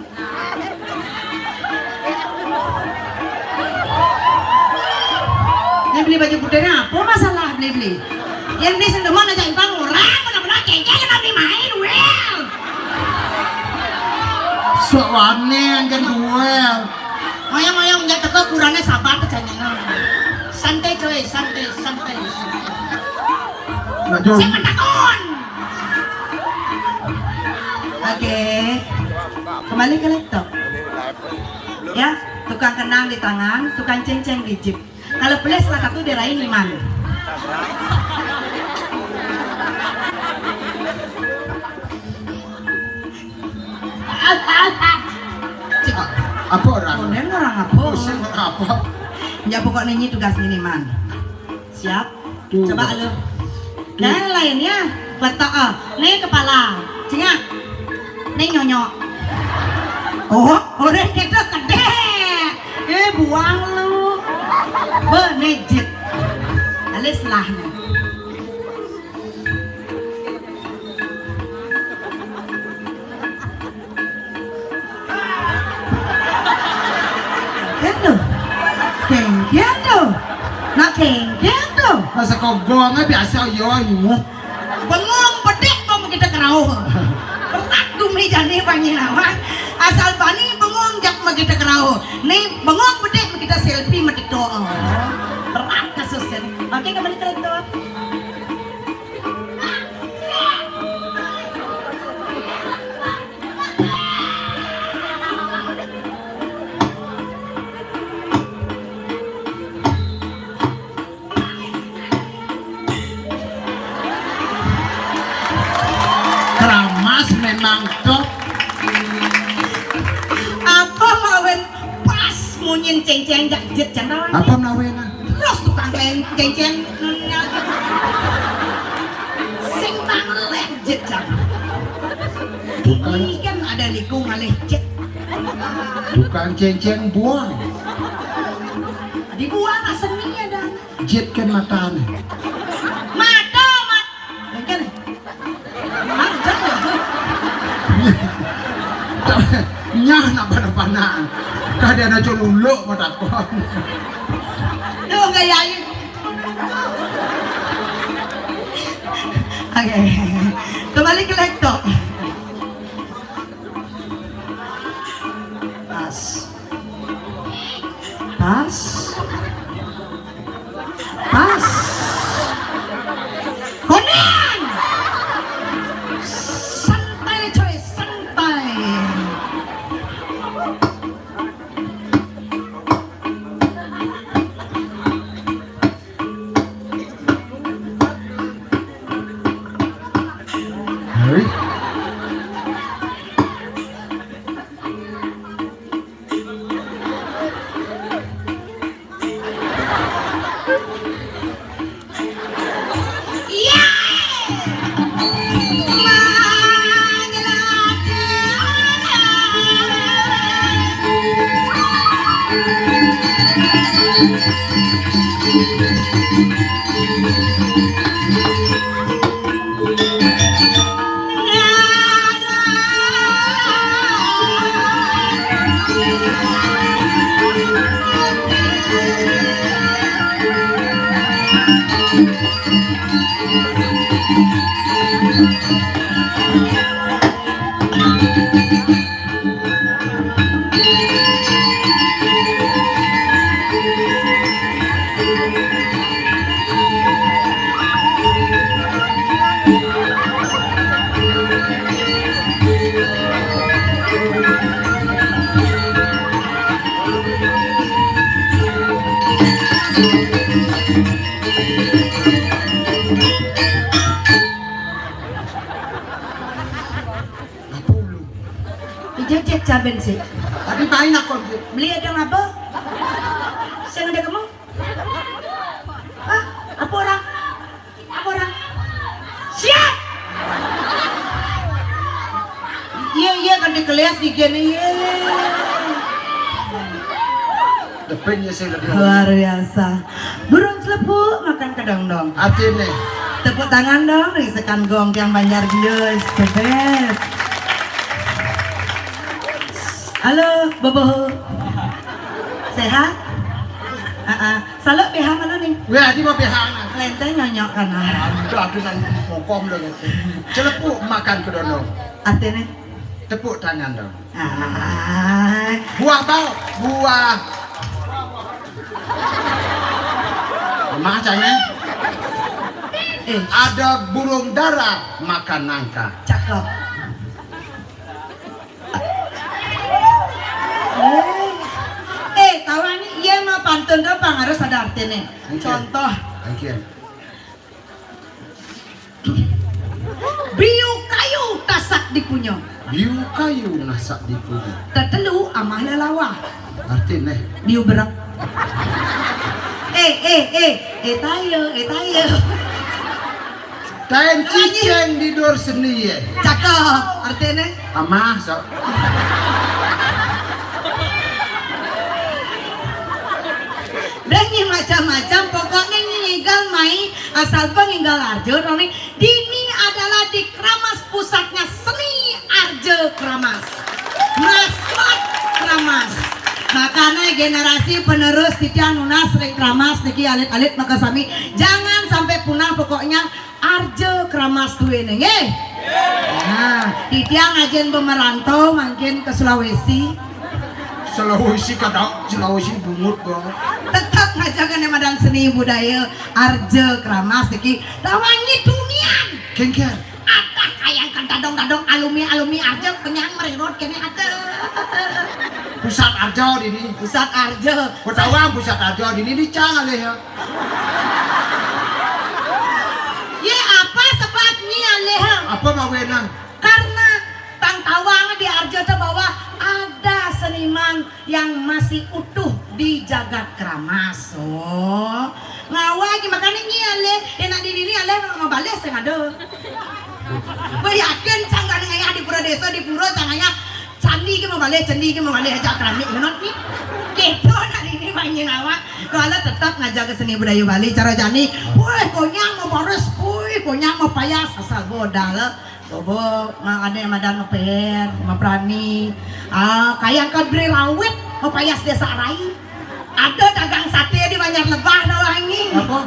Yang beli baju putihnya apa masalah beli-beli? Yang beli sendeman aja impang orang, benar-benar cengceng yang beli main, well. Sok aneh yang kan duel. Ngoyong-ngoyong nggak teko kurangnya sabar kecenyengan. Santai coy, santai, santai. Nggak jauh. Saya mentakon. Oke. Kembali ke laptop. Ya, tukang kenang di tangan, tukang cengceng di jeep. Kalau pelis salah satu dirain iman. Apa orang? Konen orang apa? Pusing orang apa? Ya, pokoknya ini tugas ini, Man. Siap? Tuh. Coba lu. Tuh. Dan lainnya, betok, ah. Nih kepala. Cengak. Nih nyonyok. Oh, orang kita gede. Eh, buang lu. Be, nejit. Alis lah. Kengken tuh. Kengken tuh. Nah, kengken tuh. Rasa kogongnya biasa, yo, yo. Bengong bedek, bang, kita kerauh. Berat gumi jani panginawan. Asal bani bengong jak, mah kita kerauh. Nih, bengong bedek, mah kita selfie, mah TikTok. Berat kasusnya. Oke, kembali ke laptop. Keramas memang top. Apa lawan pas munyin cengceng jak jet jang lawan? Apa melawenan? Terus tukang ceng-, cengceng. Sing banget jet jang. Bukan. Ini kan ada liku ngalih jet. Bukan cengceng buang. Dibuang seni ada. Jet kan matane. Mata, mat-, yang kene. Mat, jet ya. Nyah napa-napa nak. Kada ada coluluk mataku. Tuh, gaya ayu. Oke. Kembali ke laptop. Pas. Pas. Pas. Konen. Santai, coy, santai. Saben sih. Tadi main aku. Beli ada apa? Saya ada kamu? Hah? Apa orang? Apa orang? Siap! Iya, iya, kan dikelias di gini, iya. Depannya saya lebih luar biasa. Burung celepuk makan kedondong. Artinya? Tepuk tangan dong, risekan gong tiang Banjar Bius. The best. Halo, Bobo. Sehat? Heeh. Salut B H malu nih. Weh, adi mau B H na. Lenteng nyonyok kan, ah. Aduh, aduh, nang kokom dong itu. Celepuk makan kedondong. Artinya? Tepuk tangan dong. Ah. Buah bau, buah. Macamnya? Eh. Ada burung dara makan nangka. Cakep. Eh, eh, tahu nih, iya mah pantun tuh pang harus ada artinya. Oke. Contoh. Oke. Biu kayu tasak dipunyo. Biu kayu nasak dipunyo. Tetelu amah lelawah. Artinya? Biu berak. Eh, eh, eh, eh, tayo, eh, tayo. Tain ciceng di dor seni ye. Cakep, artinya? Amah, sok. Dan ini macam-macam, pokoknya ini ngigal mai asal penginggal arjo, Roni. Dini adalah di Keramas pusatnya seni Arjo Keramas. Maskot Keramas. Makanya generasi penerus titiang nunas ring Keramas niki alit-alit makasami. Jangan sampai punah pokoknya Arjo Keramas tuh ini, nggih. Nah, titiang ajen bemerantau mangkin ke Sulawesi. Sulawesi kadang, Sulawesi bungut kok. Tetap ngajaga nih madan seni budaya Arjo Keramas niki. Tawangi dunian. Kengker. Adah kayang kan dadong-dadong alumi-alumi Arjo kenyang mererot kene ada. Pusat Arjo dini. Pusat Arjo. Ketawa pusat Arjo dini dicang alih ya. Ye, apa sebabnya alih? Apa mawenang? Karena tang tawang di Arjo teh bahwa ada seniman yang masih utuh di jagat Keramas. Oh, ngawa lagi makanya nyi alih, enak di dini alih mau balik sing ada. Gue yakin cang kan ngayah di pura desa, di pura cang ngayah candi ke mau balik, candi ke mau balik aja keramik menot nih. Kepo dari ini banyak ngawa. Kalau tetap ngajar ke seni budaya Bali cara jani, woi konyang mau boros, woi konyang mau payas asal bodal. Bobo, ma ane madan mepet, maprani. Ah, kayang kan beri rawit, mapayas desa rai. Ada dagang sate di Banjar Lebah, dah wangi. Apa?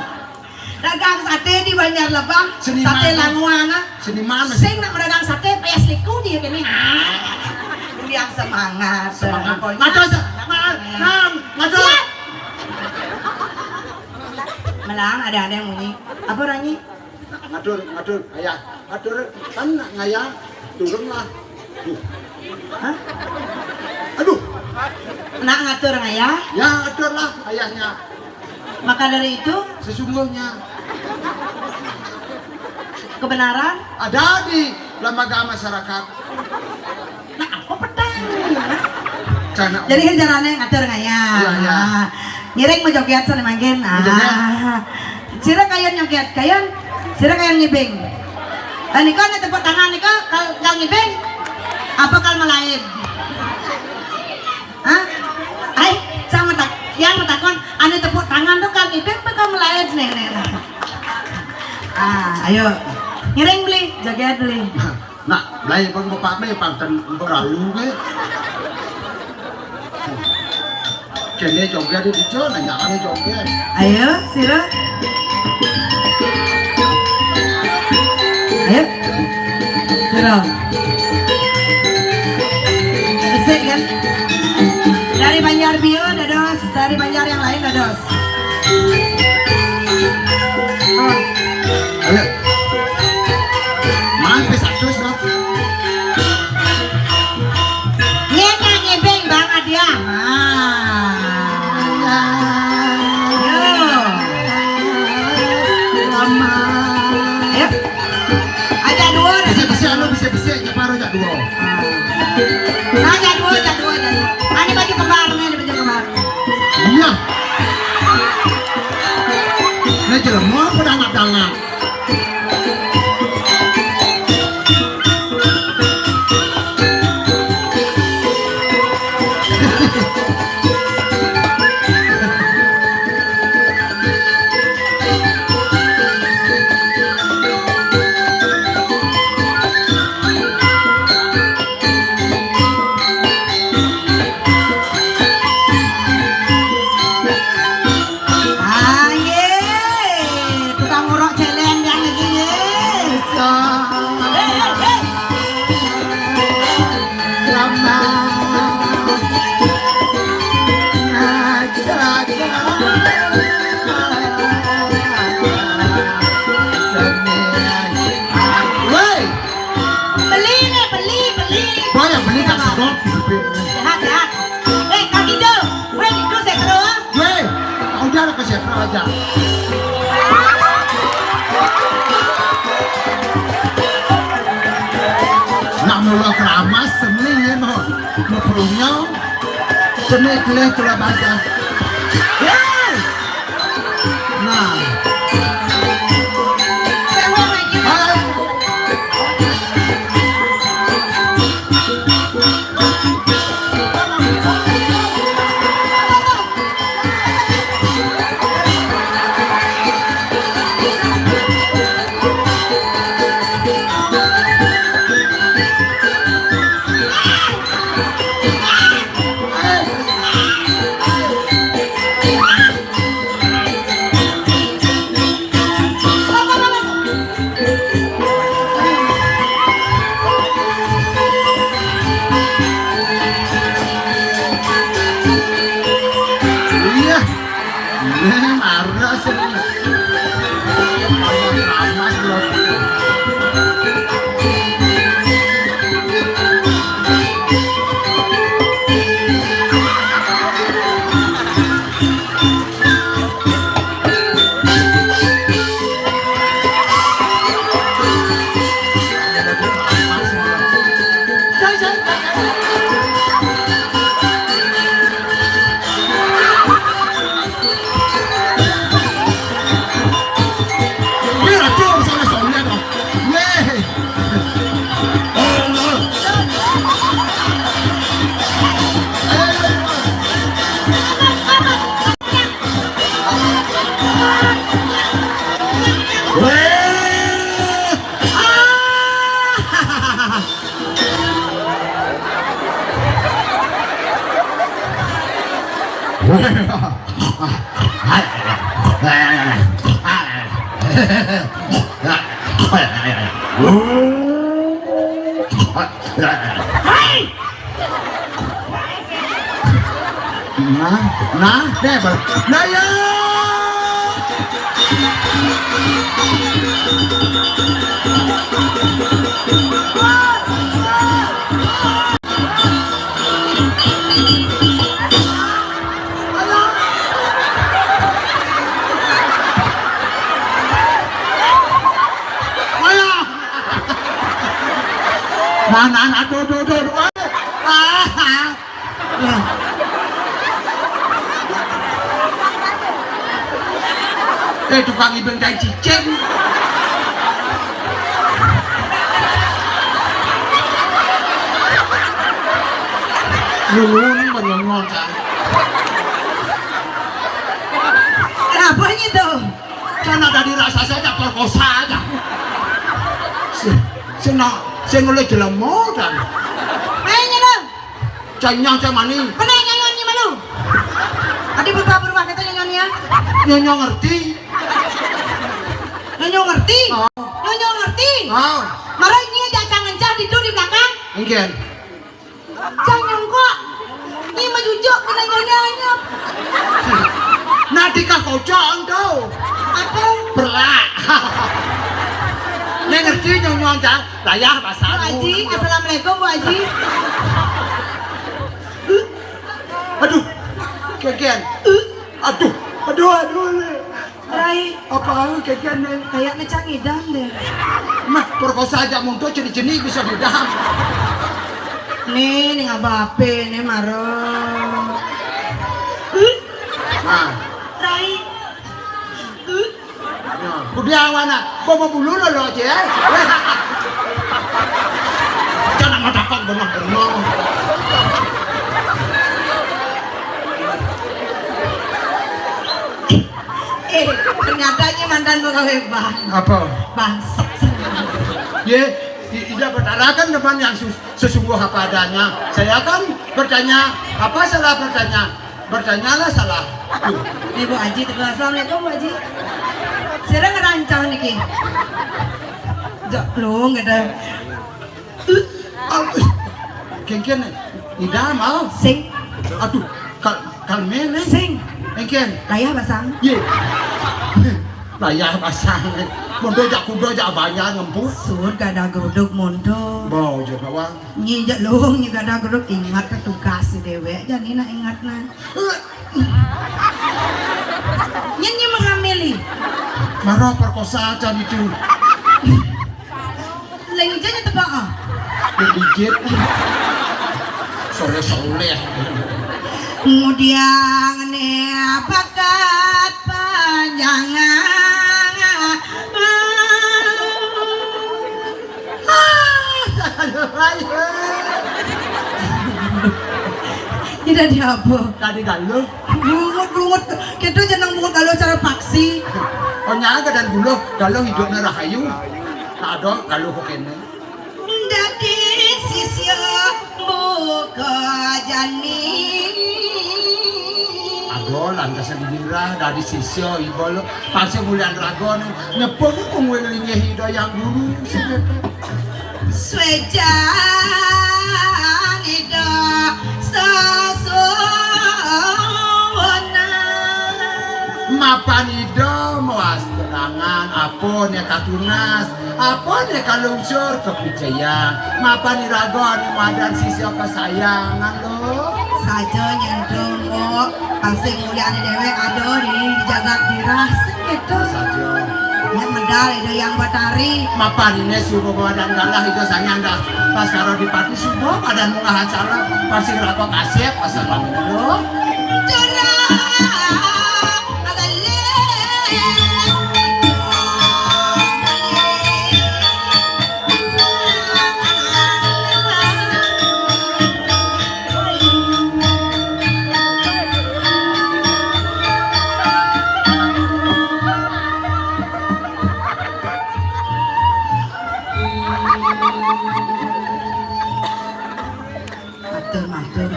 Dagang sate di Banjar Lebah, seniman. Sate languan, ah. Seniman. Sing nak mendagang sate, payas liku dia kene. Ah. Yang semangat. Semangat. Pokoknya. Ngaco, sa-, ma-, nang, ngaco. Siap. Melang, ada-ada yang bunyi. Apa, Rangi? Nah, ngatur, ngatur, ayah. Ngatur, kan nak ngayah, turunlah. Duh. Hah? Aduh. Nak ngatur ngayah? Ya, aturlah ayahnya. Maka dari itu? Sesungguhnya. Kebenaran? Ada di lembaga masyarakat. Nah, apa petang? Cana. Jadi, kan caranya ngatur ngayah. Iya, iya. Nah, ngiring mau joget sana mangkin. Mau joget? Ah. Sira kayan joget, kayan. Sira kayan ngibing. Ah, niko nih tepuk tangan niko, kal, kal ngibing. Apa kal malaib? Hah? Ai, sama tak, yang matakon, anu tepuk tangan tuh kal ngibing apa kal malaib nih, nih, nih. Ah, ayo. Ngiring beli, joget beli. Nah, lai pang bapak me pang ten beralu ke. Kene joget di dijo, nanya kene joget. Ayo, sira. Ayo. Sira. Asik kan? Dari Banjar Bio, dados. Dari Banjar yang lain, dados. Oh. Ayo. Mampir satu, Sob. Nyen nang ngibing banget ya. Ah. Yo. Lama. Ayo. Aja dua dah. Bisa-bisa, lo bisa-bisa, aja baru aja dua. Ah. Nah, aja dua. Jelema apa dangak-dangak? Ah, ye. Tukang urok céléng yang iki, ye. So. Hei, hei, hei. Lama. Aja, aja. Seni. Woi. Beli nih, beli, beli. Woi, yang beli tak sedot. Sehat, sehat. Eh, Kang Ijo. Woi, itu saya terus. Weh, udah lah ke siapa aja. Nak mula keramas seni ya mau mau perungnya seni kelih kula baca. Weh, nah. Iya. Ini marah sih. Panas, Bro. Hei! Nah, nah, deh, bal-, nah, ya. Ayo. Nah, nah, nah, tuh, tuh, tuh, tuh. Ah. Eh, tukang ibing tai cicing. Lu, lu, lu, lu, lu, lu. Kenapa gitu? Kan ada di rasa saya tak perkosa aja. Si, si nak, si ngulih jelema kan. Ayo, nyelem. Canyang cah mani. Bener nyanyonnya malu. Adi berubah-berubah kita nyanyonnya. Nyonya ngerti. Nyonya ngerti. Oh. Nyonya ngerti. Oh. Marah ini aja jangan cah di di belakang. Mungkin. Cah nyongkok. Ini mah jujuk kena nyonya. Nah, dikah kocok engkau. Apa? Berlak. Nek ngerti nyonya cah. Layah pasar. Bu Haji, assalamualaikum, Bu Haji. Aduh, kekean. Aduh, aduh, aduh. Rai, apa lu kekean nih? Kayaknya Cang Idan deh. Mah, perkosa aja muntuk jenis-jenis bisa didam. Nih, nih ngapa apa nih, Maro? Nah. Rai. Kudiawan, ah, kok mau bulu lo, lo aja, ya? Jangan matakon benar-benar. Eh, ternyata ini mantan pegawai bank. Apa? Bangsat. Ye, i- iya bertarakan teman yang sus- sesungguh apa adanya. Saya kan bertanya, apa salah bertanya? Bertanyalah salah. Tuh. Ibu Haji, teguh, assalamualaikum, Bu Haji. Sira ngerancang niki. Jok lu gitu. Aduh. Kengken. Ida mau. Sing. Aduh, kal kalmene. Sing. Engken. Layah basang. Ye. Layah basang. Mondo jak kuda jak banyak ngempus. Sud kada geruduk mondo. Bau juga wang. Nyi jak luhung nyi kada geruduk ingat ke tugas si dewek. Jadi nak ingat nah. Nyen nyi mengamili. Marah perkosa acan itu. Leng ija nya tebak ah. Digigit. Soleh-soleh. Kemudian nih pakat panjangan. Tidak diapa. Tadi galuh. Bungut-bungut. Kita jeneng bungut galuh cara paksi. Oh, nyaga dan buluh. Galuh hidupnya rahayu. Tak ada galuh kok kene. Dadi sisya buka jani. Ago lantas dibira dadi sisya iba lo pasti mulian raga ning nyepung kung wing linggih Ida Yang Guru sing keto. Swejang Ida sasuwunan. Mapan Ida mawas terangan apa nek katunas. Apa nek kalungsur kepicayan? Mapan iraga anu madan sisya kesayangan lo. Saja nyentuh kok. Pasti muliane dewek ada di, di jagat dirah sing gitu. Saja. Ya medal Ida Yang Batari. Mapan ini suruh badan galah itu sanyang dah. Pas karo dipati subuh badan munggah acala. Pasti raga kasep asal lo. Curah. Matur, matur.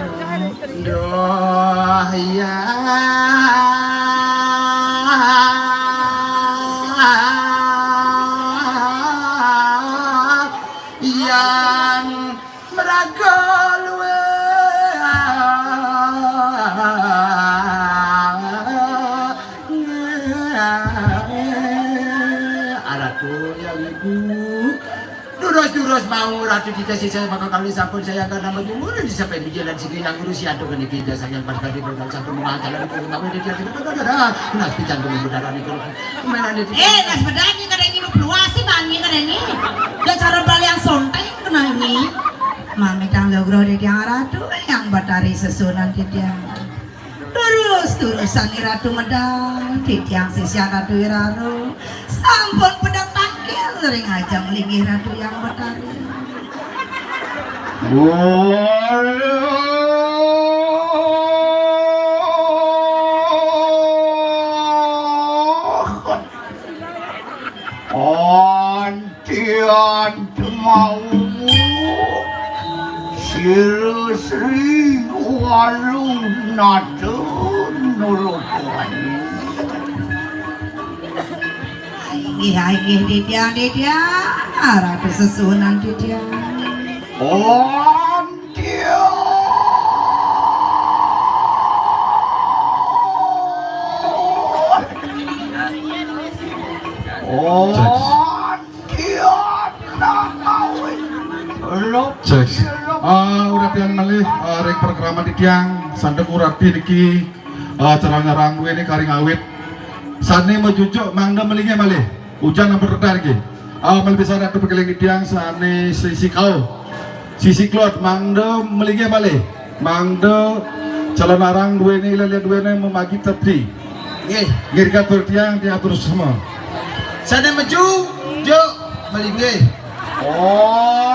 Duh, ya. Yang meraga luwe. Aratu yang ibu. Durus-durus mau Ratu Tita sisa bakal kali sampun saya akan nama jumur di sampai di jalan sini yang urus ya tuh kena kita sayang pada di dalam satu mengajalan itu nama dia tidak ada. Nah, kita jangan mengendarani kalau mana dia. Eh, nas bedanya kada ini peluasi bangi kada ini. Udah cara bali yang sonteng kena ini. Mami tangga gro di tiang Ratu yang batari sesunan di tiang. Terus-terusan Ratu medal, titiang sisian Ratu Iraro, sampun pedang tangkil ring ajeng linggih Ratu Yang Betari. Waduh. Antian mau Sira Sri Walunata Nulukani. Inggih, inggih, titiang, titiang. Ratu sesuunan titiang. Antian. Cek. Cek. Ah, uratian malih, ah, ring programa titiang, sandang urati niki, ah, acara ngarang duene karing awit. Sane majujuk mangda malinggih malih. Ujan ampun reda niki. Ah, malih pisan ratu pakeling titiang sane sisi kau. Sisi klot mangda malinggih malih. Mangda calon arang duene, lelian duene mamagi tepti. Nggih. Nggih, katur tiang, tiang atur semua. Sané meju, juk malinggih.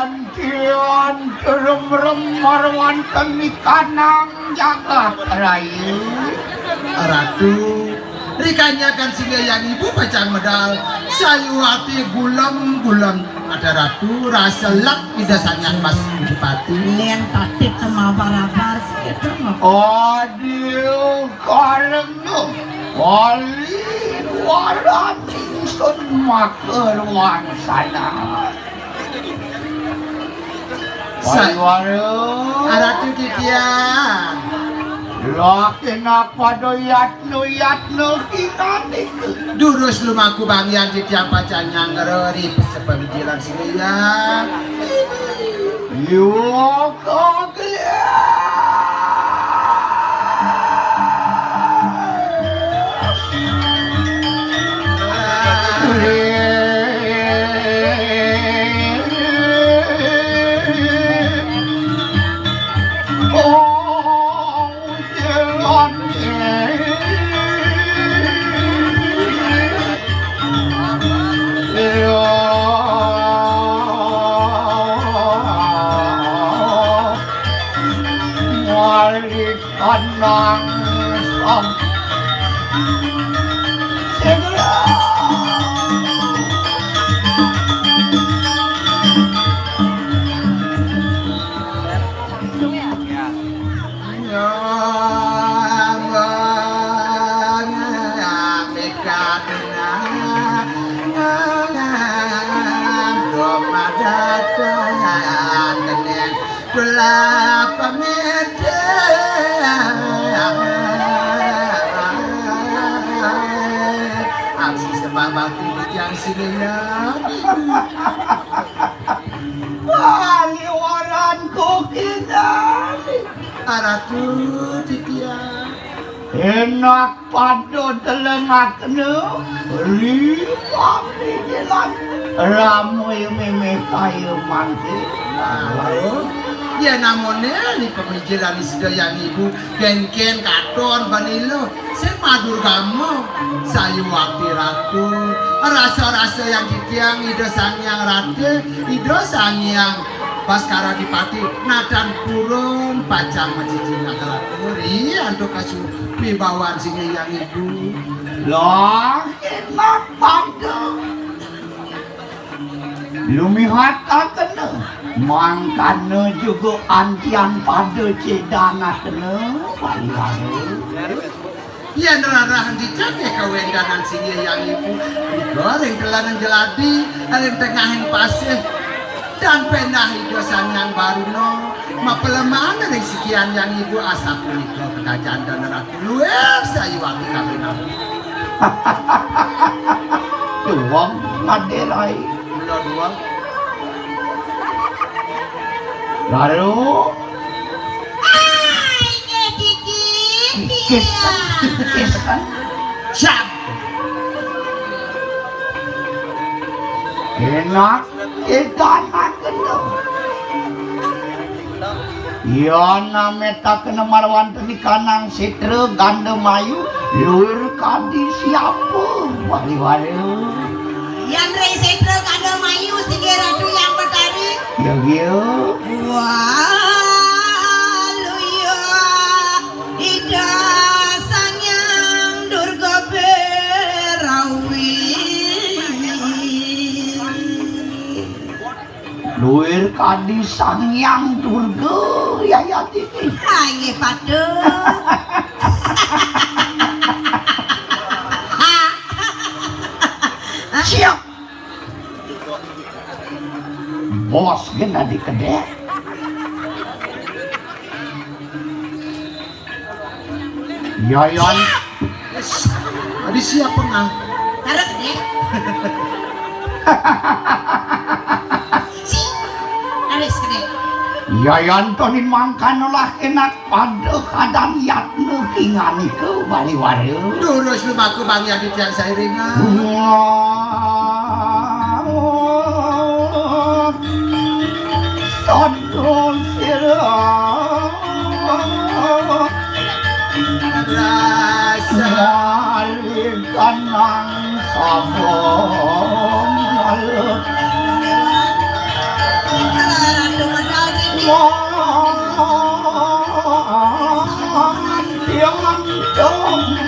Antian terem-rem marwanten ikanang jagat raya. Ratu, rikanyakan singgih yang ibu pacang medal, sayuwakti gulem-gulem ada ratu, rasa lek Ida Sang Hyang Mas Dipati. Lén tatip temah barabar, sira mah. Aduh, karena wali waran ingsun makerwan sana. Sa- Wali waran. Aratu titiang. Lakina pada yatnu-yatnu kinanika. Durus lumaku bangyan titiang pacang nyanggra ri sepemijilan singgih. Yoga Wali kanang sam. Aksi sembah bakti bujang singgih. Wali waran kukinani. Aratu titiang. Enak pada telengakna, liwat di jalan, ramé mémé kaya mangké. Lalu, ya namune ni pemijilan sedaya ibu, kénkén katon banila, sing madur gama, sayuwakti ratu, rasa-rasa yang titiang Ida Sang Hyang Ratu, Ida Sang Hyang Baskara Dipati, nadan purun pacang macici nagara turi antuk kasu pibawan singgih yang ibu. Lah, enak pada. Lumihat akena, mangkana juga antian pada cedan akena, Wali Waru. Yén rarah dicake kawendanan singgih yang ibu, nika ring telanan jeladi, ring tengahing pasih, dan penah Ida Sang Hyang Baruna, mapeleman ring sikian yang ibu, asapunika kekajan dan ratu luwih sayuwakti kabinamu. Duweng, Madé Rai. Mula duweng. Lalu. Ai, nggih, Diki. Kisan, kisan. Siap. Enak, edan akena. Iya, nametakena marwanten ikanang Setra Gandamayu, luir kadi siapa? Wali-wali. Yan ring Setra Gandamayu, singgih Ratu Yang Betari. Ya, ya. Wah, luya Ida Sang Hyang Durga Berawi. Luir kadi Sang Hyang Durga, Yayati. Ha, inggih patut. Siap. Bos gén adi kedék. Yayan. Adi siap pengah. Tarik deh. Si. Tarik sedih. Yayan tonin mangkana lah enak pada kadan yatna kinganika bali wara. Durus lumaku bang yadi tiang sairingan. Wah. Sadosira rasa wali kanang sabo.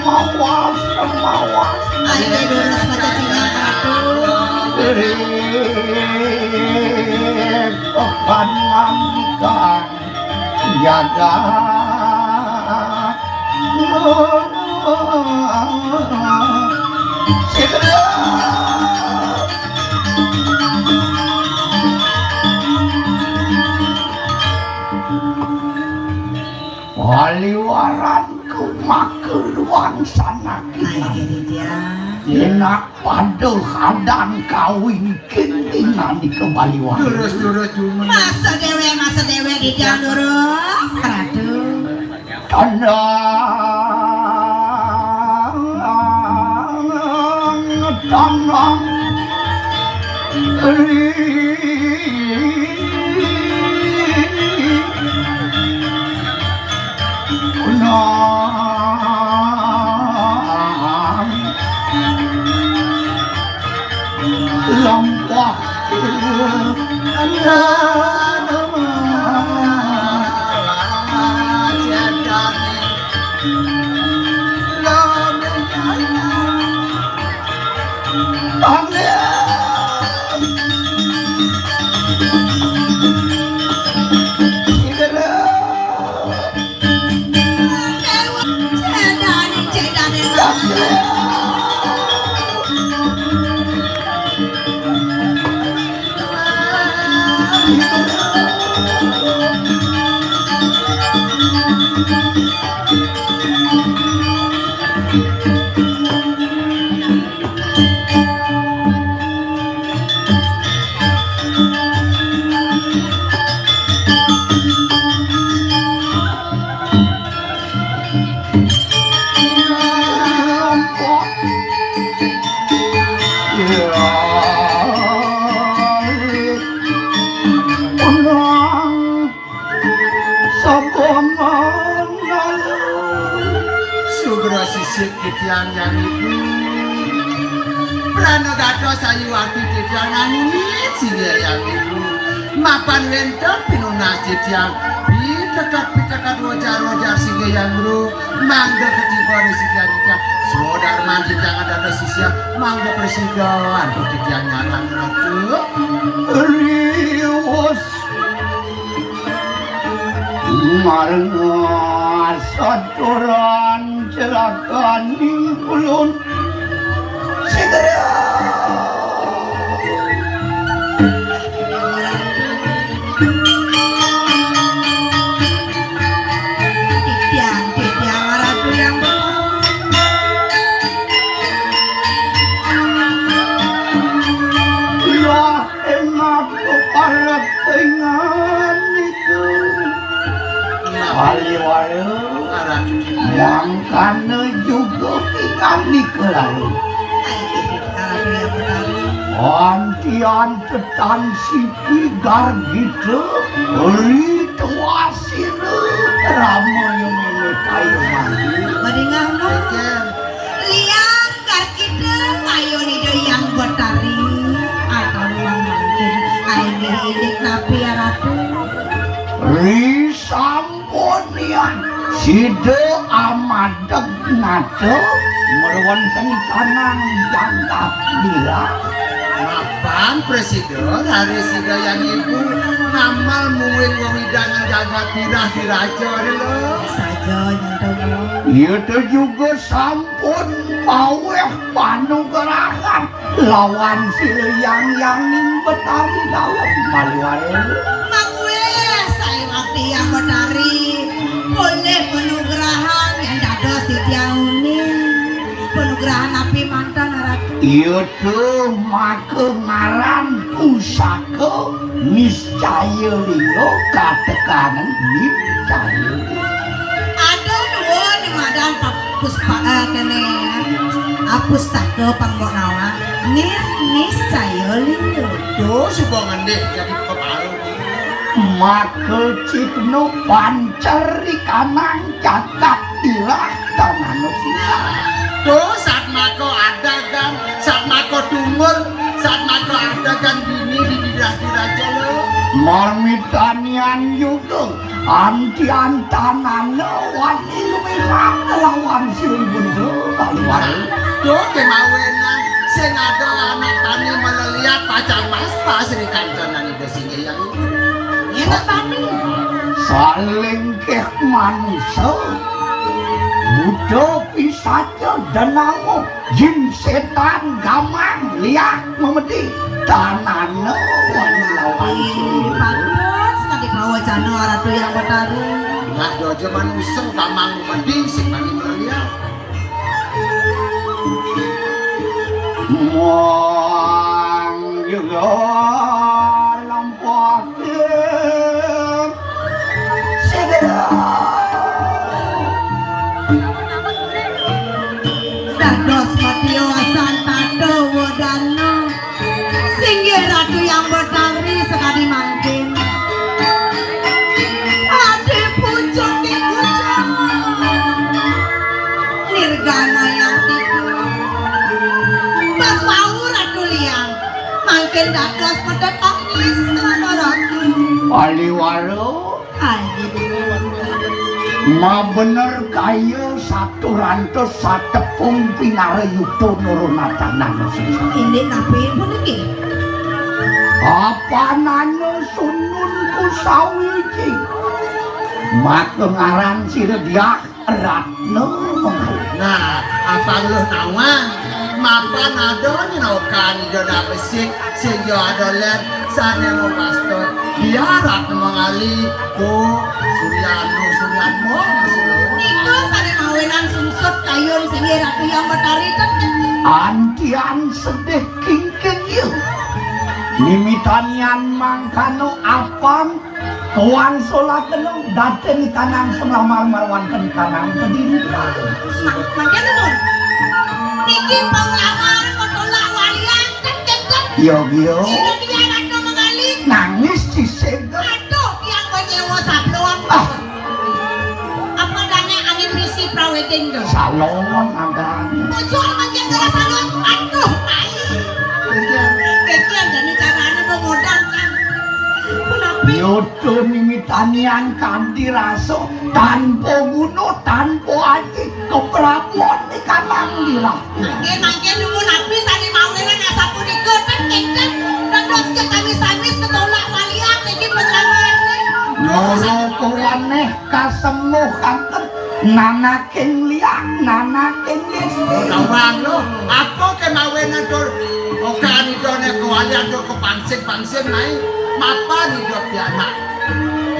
Mawas, mawas. Ayo, durus maca cingang, Ratu. Ring pangandikan jagat. Waliwaran ku maka luang sana. Ayo, Dija. Enak pada hadang kawin kini nani ke Baliwara. Durus, durus, durus. Masa dewe, masa dewe, Dija, durus, Ratu. Tandang, tandang. Nang lempah. Sabonan. Sugra sisip titiang Hyang Ibu. Prana dados ayu ati titiang nangunit singgih Hyang Ibu. Mapan wénten pinunas titiang piteket-piteket wajar-wajar singgih Hyang Guru. Mangga ketiba ring singgih titiang. Swadarman titiang dados sisia. Mangga prasida antuk titiang nyanan Ratu. Riwus. Mareng saturan celakaning ulun. Sidra. Titiang, titiang, Ratu yang Lah, enak kepala keingan itu. Wali-wali. Mangkana juga keingan nika lalu. Antian tetan sipi gargita, ri tuasira, ramanya meme kayu mandi. Badingah mah. Liang gargita, kayu nida Hyang Betari. Atau mangkin, ainggih indik napi ya Ratu. Ri sampun ya, sida amadeg nata, mawénten tanang jangkap dira. Mapan prasida, raris sida Hyang Ibu, namal mungguing wewidangan jagat tirah diraja, lho. Saja, Nyai Rama. Iya, to juga sampun paweh panugrahan. Lawan sira Hyang Hyang ning Betari dalem maluare. Mangweh, sae bakti Hyang Betari. Polih panugrahan yang dados titiang uning. Panugrahan napi manten, Ratu? Iya tuh, maka ngaran pusaka niscaya lingga katekanen niscaya. Ada dua ni madan pa-, puspa, eh, kene, ah, pustaka pang mbok nawang. Nis-, niscaya lingga. Tuh, suba ngendih jadi pepalu. Maka citno pancer ikanang cakap ilah tanah sisa. Tuh, satmaka adegan, satmaka tumur, satmaka adegan bini di dirah diraja lo. Marmitanian juga antian tanana wani lumihat lawan Sri Bunda Baliwara. Duh, kemawinan sing ada anak tani maleliat pacar mas pas di kantonan ibu sing eyang. Enak tani. Saling keh manusa, buta pisaca, denawa, jin setan, gamang, liak, memedi, tanana wani lawan. Ih, bagus, kadi pawacana Ratu Yang Betari. Nah, dojo manusa, gamang, memedi, sing bani meliak. Muang juga lampah. Dados matiosan tata wedana. Singgih Ratu Yang Betari sekadi mangkin. Adi pucuk di pucuk. Nirgana yang tiga. Pas wau Ratu Liang. Mangkin dados pedet tangis, Ratu. Baliwara. Aji. Mabener kaya saturantos satepung pinara yupa nurunatanan sisa. Indik napi puniki? Apanana sunun ku sawiji. Maka ngaran sira diah Ratna Mengari. Nah, apa luh nawang? Mapan ada nyenokan ida dak besik, sehingga ada len, sane mau pastor. Dia Ratna Mengari, oh, Suryanu, Suryanu, Suryanu. Nika sane mawinan sungsut kayun singgih Ratu Yang Betari ten. Antian sedih kingking ya. Mimitanian mangkano apang Kawangsulakena daten kanang penglamar marwanten kanang kediri. Ma-, mangke nuwun. Niki penglamar kotolak walian, ten, ten, ten. Iya, iya. Sira dia Ratna Mengari. Nangis sisik. Aduh, tiang panyewa sablon. Ah. Apa dane ane misi prawedding to? Salon angkane. Bocor mangke ora salon. Aduh, tai. Iki, iki andane carane mau modal, kan. Kenapa? Yoto mimitanian kanthi rasa tanpa guna, tanpa aji, keprabuan di kanang lila. Mangke, mangke nunggu napi sane mawinan asapunika, ten, ten, ten. Dados ketamis-tamis ketolak walian niki penyelamatan. Loro kowaneh kasembuh kanten nanaking liak, nanaking desa. Tawang lo, apa kemawinan tur okan idone kewalian tur kepangsing-pangsing nae? Mapan idup pianak.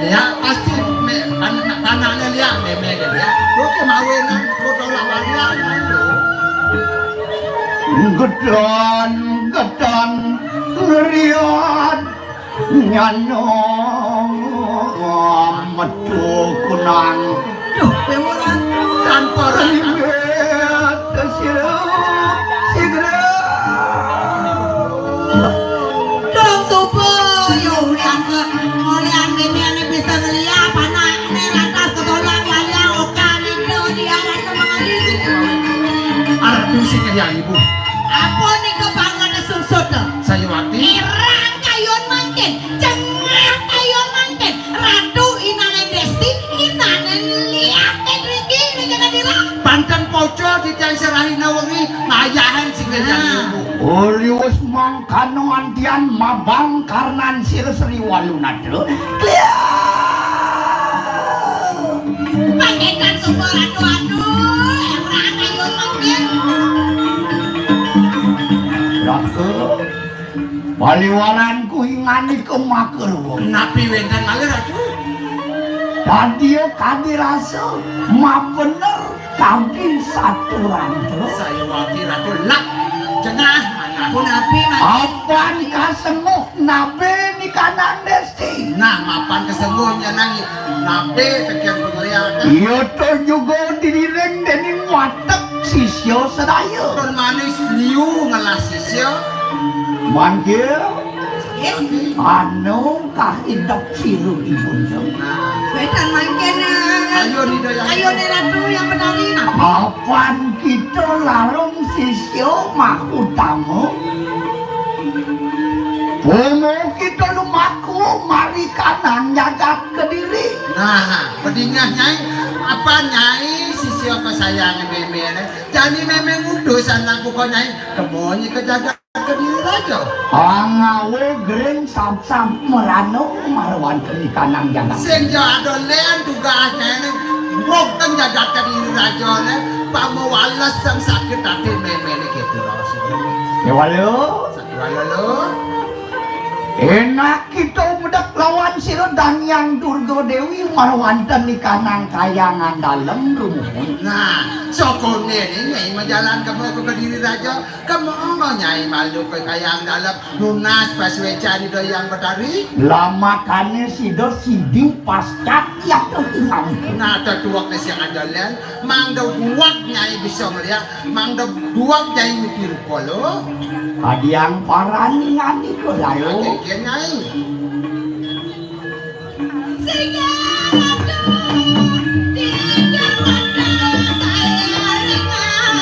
Ya, pasti me-, anak-anaknya liak, meme dia liak. Oke, mawinan, kutolak walian, ayo. Gedon, gedon, ngeriat, nyano, metu kunang. Duh, peworan. Tanpa rasa. Riwet, sirup, sigra. Dong suba, yo ulian ke, ulian meme ane bisa ngeliat, anak ne lantas ketolak, wayang okan itu diaran ke mengalir. Arep musik ya, Ibu. Apa nika banget sungsut to? Sayuwati. Erang kayun mangkin, cengah kayun mangkin. Ratu inane Desti, inane liak mriki ning Jagadira. Panten pocol titiang serahina wengi ngayahen sing Nah. Ibu. Uli wis mangkana antian mabang karnan sira Sri Walunata. Kliang. Pangetan suba Ratu, aduh, erang ayo mangkin. Ratu, baliwaranku inganika makerwa. Napi wenten malih, Ratu? Dadia kadi rasa mabener kadi saturan terus. Sayuwati Ratu lak jengah manah. Punapi, Mas? Apan kasenguh nabe nikanang Desti. Nah, mapan kasenguh nyanang nabe tekian pengeliakan. Iya to juga diriring dening watek sisya sedaya. Tur manis liu ngelah sisya. Manggil. Anu kahidep siru ibunda. Wetan mangkin, eh, Ayo, Nida, ya. Ayo, Ni Ratu yang Betari, nah. Apan kita larung sisya mahutama. Pomo kita lumaku Mari kanang jagat Kediri. Nah, pedingeh Nyai, apa Nyai sisia kesayangan mémé né? Jani mémé ngutus anakku ka Nyai, kemo nyi ka jagat Kediri raja. Angawé gering samsam merano marwanten kanang jagat. Sing ja ada lén tugas Nyai né, mbokten jagat Kediri raja né, pamawales sang sakit ati mémé né gitu loh. Ya walu. Satu walu lo. Enak kita medek lawan sira Dang Hyang Durga Dewi marwanten ikanang kayangan dalem rumuhun. Nah, sakoné né Nyai majalan kemo ka Kediri raja, kemo Nyai malu ka kayang dalem nunas pasuécan Ida Hyang Betari. Lamakané sida sidi pascat yata hilang. Nah, tetuwek né siang ada lén, mangda duwek Nyai bisa melihat, mangda duwek Nyai miti rupa lo. Adiang parani ngandika lalu. Oke, oke, Nyai. Sehingga Ratu tidak mendapat saya ringan.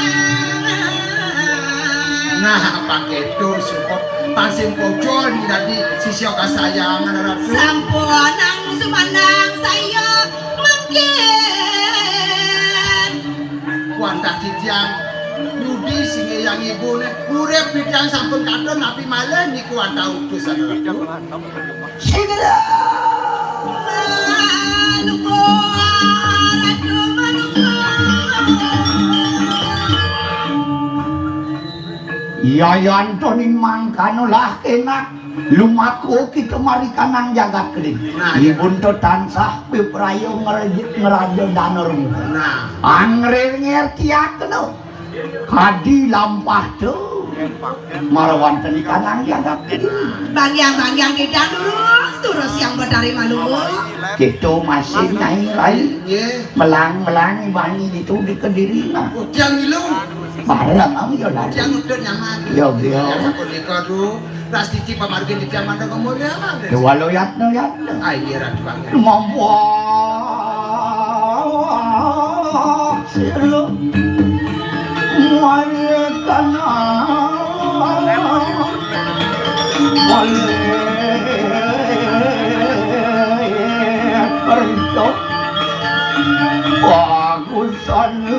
Nah, pakai itu support. Pasti pocol dadi sisia kasayangan Ratu. Sampunang sumandang saya mangkin. Wantah titiang nyudi singgih Hyang Ibu né. Urip titiang sampun katon, napi malih niku wantah utusan Ratu. Sira. Iya, yantoning mangkana lah enak. Lumaku kita mari kanang jagat Kediri. Nah, iya. Ibun to tansah piprayo ngeraj-, ngeraja dana rengga. Nah. Angger ngertiakno. Kadi lampah to. Marawanten kanang jagat Kediri. Banggiang-banggiang kita durus, durus Hyang Betari Malunggul. Kita masih naik rai. Iya. Melang-melang bani itu di Kediri nah. Ujang ilu. Bareng aku yo lari. Ujang udut nyaman. Yo, yo. Ya, sapunika, Du. Prastiti pamargin titiang mandang kamulyan. Dewa lo yatna, yatna. Ah, iya, Ratu Bangga. Mampu. Sira. Maya tanah. Maya. Perintah. Bagus. Sana.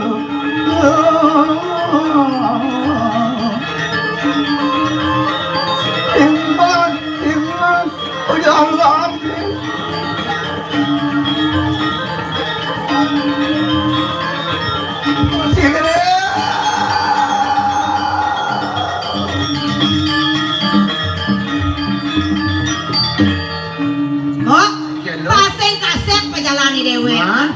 Iman, iman, jalan. Sini. Kok? Iya, lho. Pasing kasek pajalani dewek. Hah?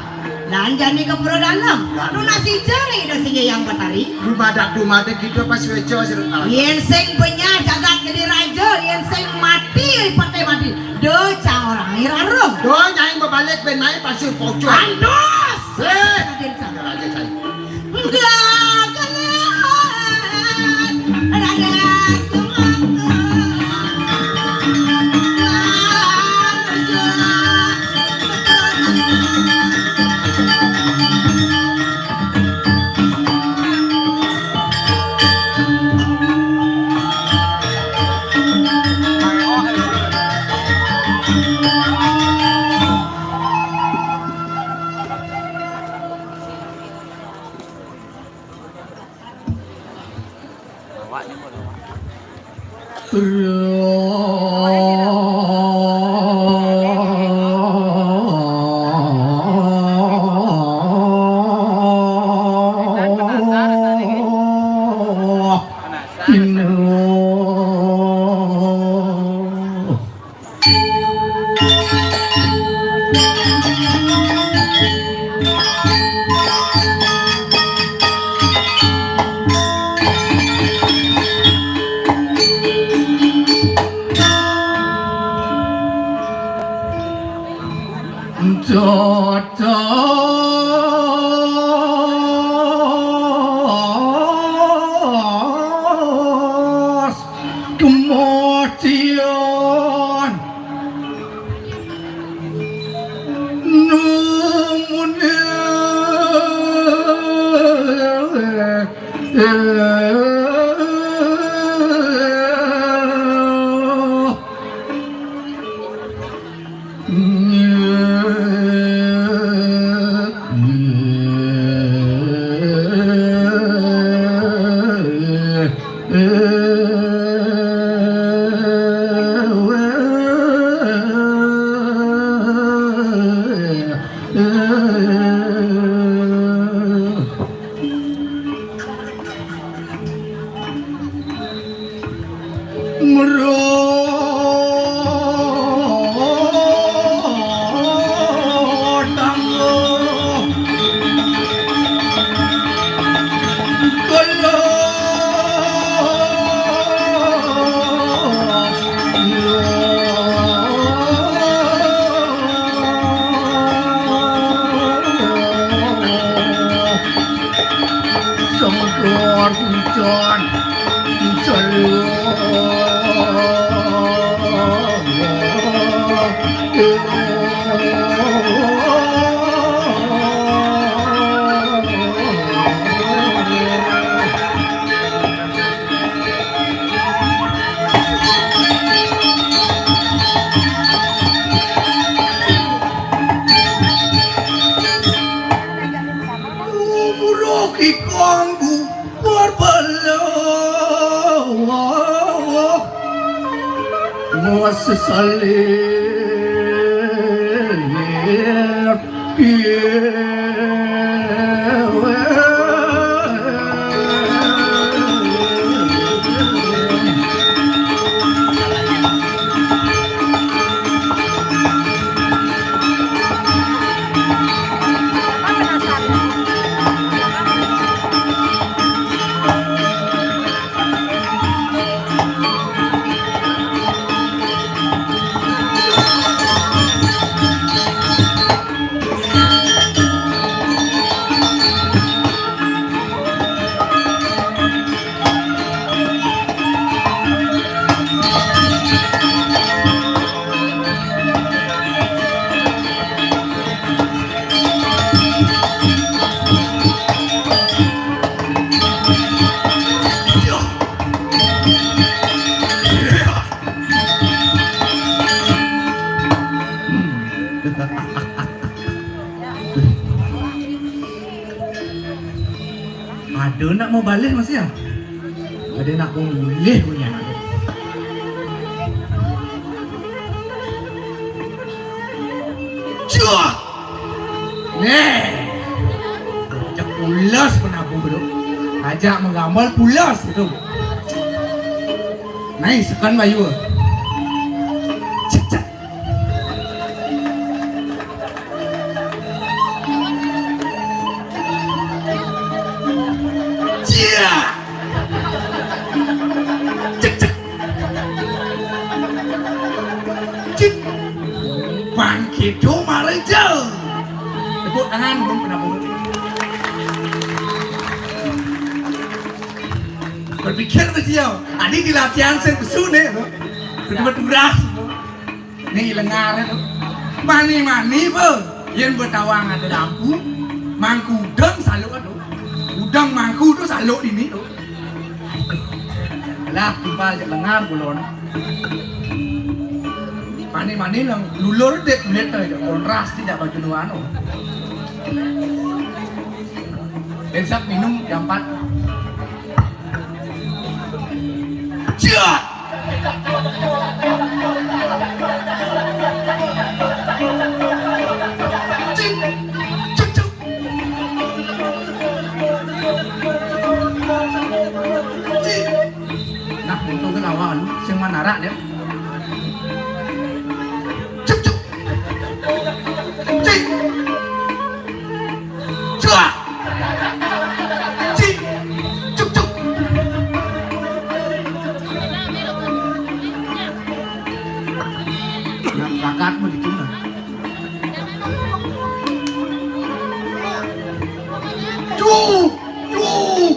Lan jani ka pura dalem. Lan. Nunas ija ring Ida Singgih Hyang Betari. Dumadak-dumadak kita pas weca sira. Yén sing benyah jagat Kediri raja, yén sing mati pate mati. Do cang orang irarung. Do nyai bebalik ben naik pasir pocong. Andos. Eh. Raja cai. Enggak, kalian. Raja Sumantri. Dados kemudian numune Merotang Sengkor hujan. Umur iki kanggo Berbelah. Wes sesalir. Ada nak mau balik masih ya? Ada nak mau mulih punya. Cuak! Neh! Ajak pulas penabuh tu. Ajak menggambal pulas itu. Naik sekan bayu. Cek, cek. Cia! Cek, cek. Cek. Bangkit dong, mari jauh. Tepuk tangan, belum pernah bunyi. Berpikir mesti ya, adi di latihan sing pesu nih, lo. Kedua turah semua. Nih lengar itu. Mani-mani be. Yen betawang ada lampu, mangku udeng saluk itu. Udeng mangku tu saluk dini tu. Lah, timpal je lengar kulon. Mani-mani nang lulur dek kulit tu aja. Kontras tidak baju nuan tu. Besok minum jam empat. Ciat! Cik! Cuk, cuk! Cik! Nah, untung ke lawan, sing manarak dia. Cuk, cuk! Cik! Cuak! Cik! Cuk, cuk! Nah, bakatmu di tuna. Cuk! Cuk!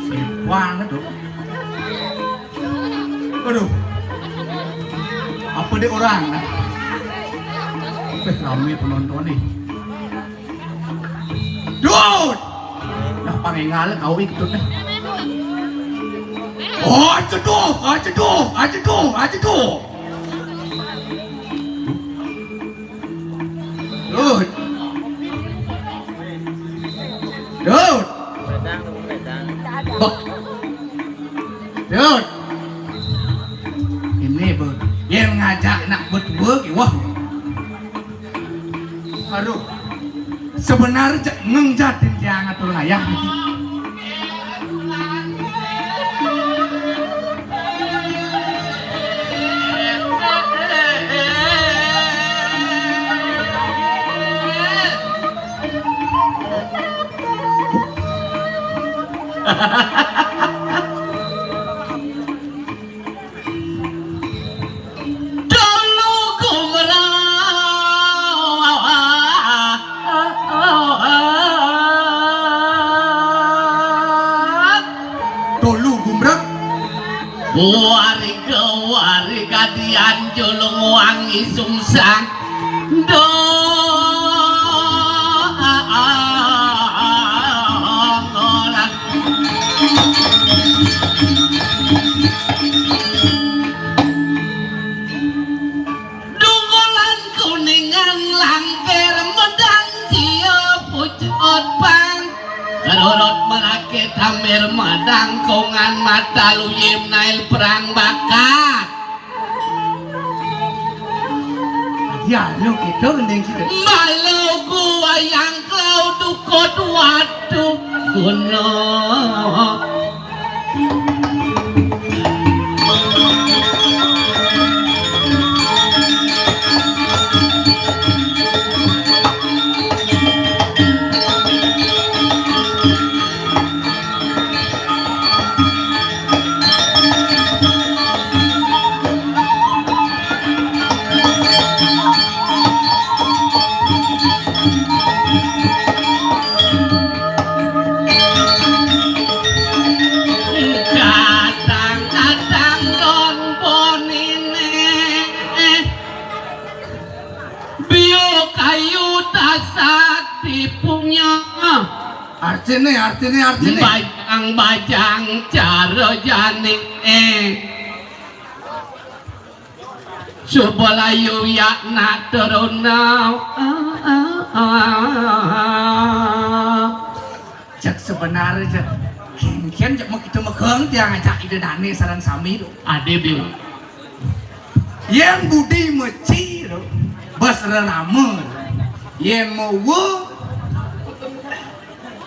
Sip banget, dong. Aduh. Apa dek orang, nah? Eh, rame penonton nih. Dut! Nah, pangengal kau ikut nih. Oh, ceduh, ah, ceduh, ah, ceduh, ah, ceduh. Dut. Dut. Bek. Dut. Ini, Bu. Yang ngajak nak betua, wah. Aduh. Sebenarnya ngengjat yang ngatur ayah niki. Dulu gumrah. Dulu gumrah. Warga warga dianjul wangi sungsang. Doa. Dungolan kuningan langkir medang cia pucot pang. Kerorot merakit hampir medang kongan mata luyim nail perang bakat. Ya, lu gitu mending gitu. Malu gua yang klau dukut waduh guna. Kadang-kadang don bonine. Bio kayu tasak tipunya. Artine, artine, artine. Bajang-bajang cara jani. Subalayu yakna teruna. Cek sebenarnya cek. Kengken cek mau kita megang tiang ajak ide dane sarang sami tu. Ade bil. Yang budi meci tu. Bas rerama. Yang mau wo.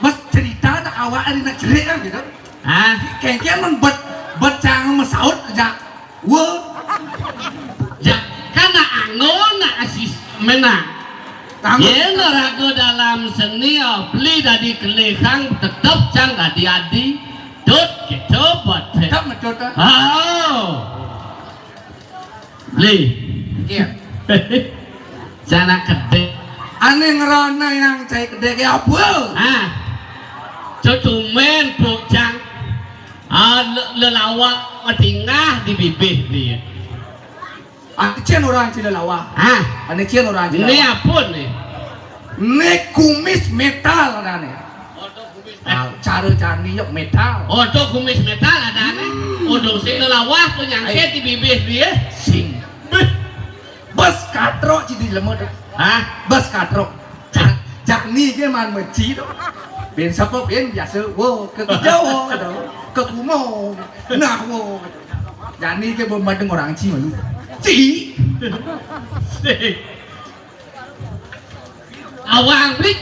Bas cerita tak awak ada nak cerik kan gitu. Hah? Kengken men bet bet cang mesaut aja. Wo. Ya, kana anggo na asis mena. Anggo. Yén raga dalam seni, beli dadi kelihang tetep cang dadi adi. Tut gitu buat. Tetep metut, ah. Oh. Beli. Iya. Sana kedek. Ane ngerana yang cai kedek ya apa? Ah. Cetumen bujang. Ah, le-, lelawak matingah di bibih dia. Ane cén orang ci lelawak. Ah. Ane cén orang ci lelawak. Ini apa nih? Ini kumis metal ane. Nah, cara jani yuk metal. Odo kumis metal ada ane. Hmm. Odo sing lelawak tu nyangkit di bibih dia. Sing. Beh. Bas katrok ci di lemot. Hah? Bas katrok. Ja-, jani ke man meci tu. Ben sapa ben biasa. Wo, ke Jawa tu. Ke Kumo. Nah, wo. Jani ke bemadeng orang ci malu. Ci. Awang beli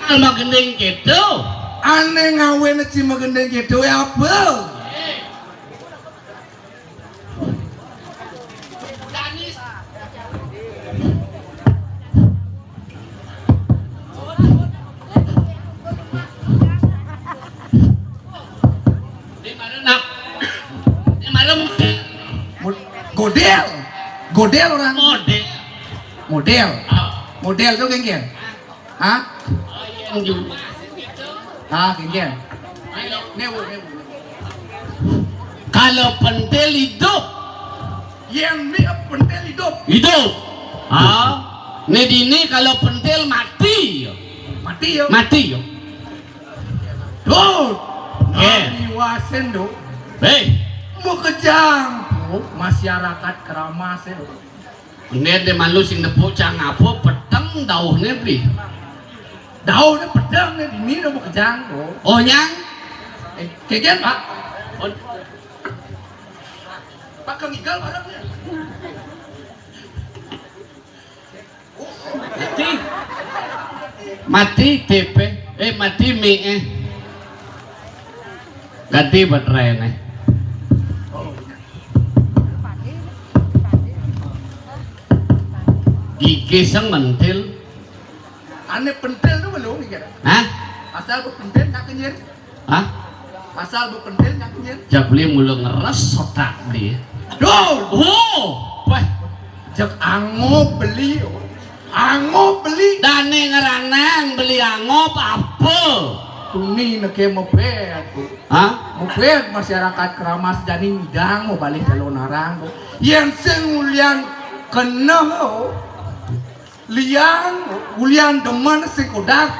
alma gending gitu. Ane ngawen ci magending gitu ya apa? Di mana nak? Di mana mungkin? Mo-, godel. Godel orang. Model. Model. Ah. Model tu genggen. Hah? Ah, kéngkén. Néwuh, néwuh. Kalau pentil hidup. Yén né pentil hidup. Hidup. Ah, né dini kalau pentil mati. Mati ya. Mati ya. Duh. Eh. Kami wasen, Duh. Hei. Makejang, Duh, masyarakat Keramas ya, Duh. Né dé malu sing nepuk cang apa, peteng dauhné beli. Dauhné peteng né dini né makejang, Duh. Oh, nyang? Eh, kéngkén, Pak. Oh. Pak, ka ngigel bareng ya. Mati. Mati T P, eh, mati mi, eh. Ganti baterainé. Gigi sing mentil. Ané pentil tu belum mikir. Hah? Asal pentil nak kenyir. Hah? Pasal bepentil nyakunyén. Jak beli mula ngeres otak dia. Duh, oh, wah, jak angop beli. Angop beli. Dane ngeranang beli angop apa? Tuni neke mebet. Hah? Mebet masyarakat Keramas jani nyidang mau balik calon arang. Yén sing ulian keneh, liang, ulian demen sing kodak.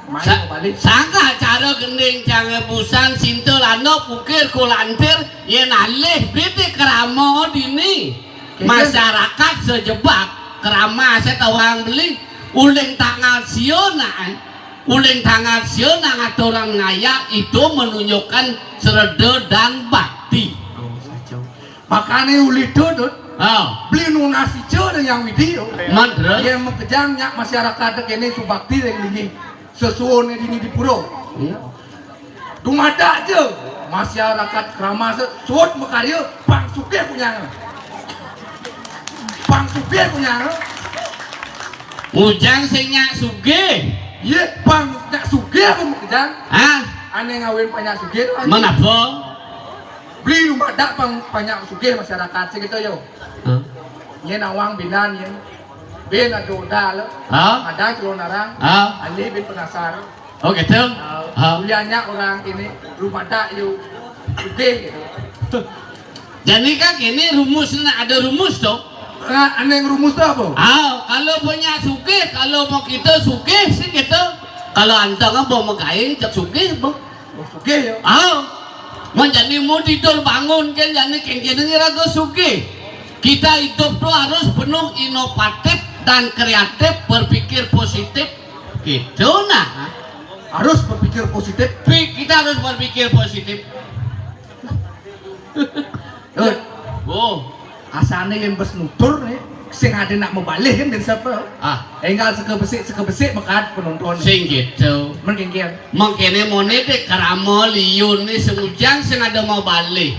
Mai Sa-, balik. Sangka cara gending cang busan sinta landok ukir kulantir yén alih bibik kerama dini. Kengken. Masyarakat sejebak kerama setawang beli uling tanggal sia nak, eh. Uling tanggal sia nak ngaturang ngayak itu menunjukkan sereda dan bakti. Oh, saja. Makane ulih tu, Dut. Ha. Beli nunas ica ring Hyang Widhi, tu. Man, terus? Yén makejang nyak masyarakat kéné subakti ring linggih sesuuné dini di pura. Hmm. Dumadak ja masyarakat Keramas suud makarya pang sugih kunyang. Pang sugih kunyang. Ngujang sing nyak sugih. Yé, pang nyak sugih apa makejang? Hah? Ané ngawin pang nyak sugih tu. Menapa? Beli dumadak pang, pang nyak sugih masyarakat sing kéto yo. Hah? Nyén awang binan nyén. Bin ada udah lo. Hah? Ada calon arang. Hah? Alih bin penasar. Oh, kéto? Ah, hah? Uliannya orang ini dumadak yo sugih gitu. Jani kan ini rumus, nak ada rumus tu. Nah, ané rumus tu apa? Ah, kalau punya sugih, kalau mau kita sugih sing kéto. Kalau anteng apa mau gaé, cak sugih, bang. Oh, sugih ya. Ah, menjadi mau tidur bangun kan, jani kengkene raga sugih. Kita hidup tuh harus penuh inovatif dan kreatif, berpikir positif. Gitu nah. Harus berpikir positif. Pi-, kita harus berpikir positif. Eh, oh. Asané yén bes nutur né, sing ada nak mabalih kan dari siapa? Ah. Enggal seka besik, seka besik mekat penonton. Sing gitu. Men kengkén. Mengkene mone dek kerama liun né sing ujang sing ada mabalih.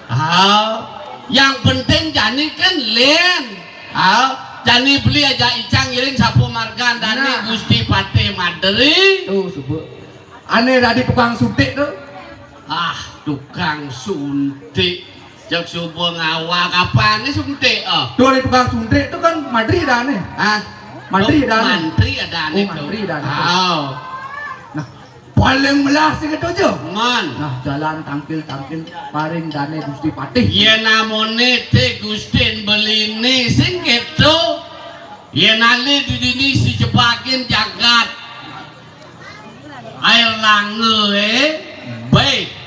Ah, yang penting jani kan lén. Ah, jani beli aja icang ngiring sapu margan dane. Nah. Gusti Patih Madri. Tuh, subuh. Ané tadi tukang suntik tu. Ah, tukang suntik. Jak subuh ngawak apa ni suntik? Oh. Tuh, ada tukang suntik tu kan Madri dah ni. Hah? Madri dah ni. Mantri ada ni. Oh, tu. Mantri dah ni. Oh. Nah, paling melah sing kéto ja. Man. Nah, jalan tangkil-tangkil paring dane Gusti Patih. Yén namone te Gustin beline sing kéto. Yén ale di dini si jebakin jagat. Air lange, eh. Baik.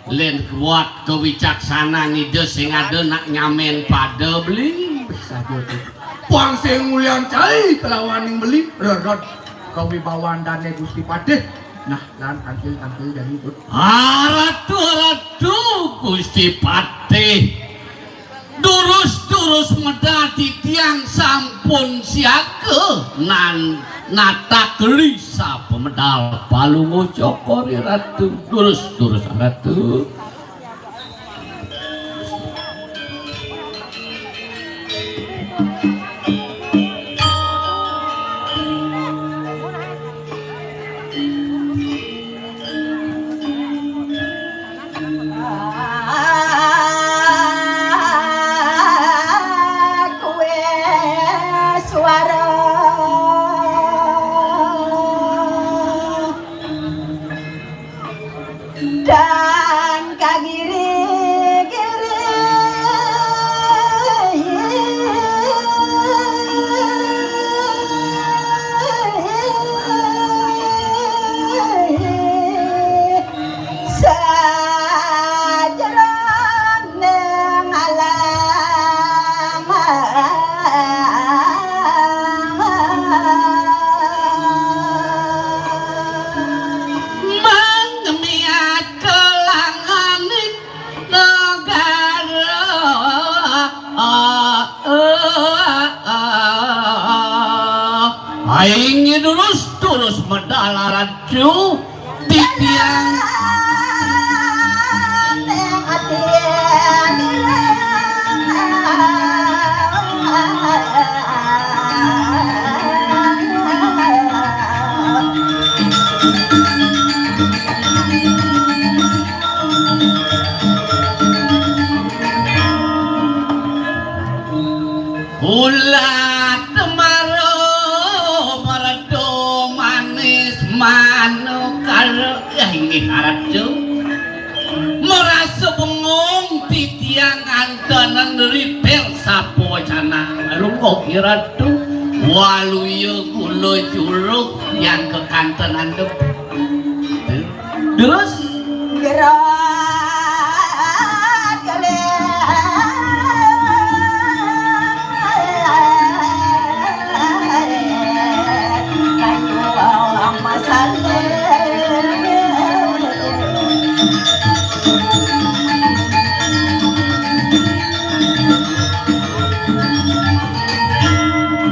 Lén kuat kewicaksanan Ida sing ada nak nyamen pada beli. Saja tu. Puang sing mulian cai kelawaning beli. Rerod kewibawan dane Gusti Patih. Nah, lan tampil-tampil jadi tu. Aratu, aratu, Gusti Patih. Durus-durus medal titiang sampun siaga nan natak risa pemedal palungguh cokor ratu. Durus-durus ratu. Kuwe suara dan kagiri-giri. Sajeroning alam mangemiat kelanganing negara. Aing durus-durus medal ratu titiang. Ulat maro meredo manis manuk karo, ya, inggih, Ratu. Merasa bengong titiang antanan ripel sapa wacana. Lungguh, Ratu. Waluya gula curug yang kekanten andep. Terus? Gerak kali. Kayu orang masalah.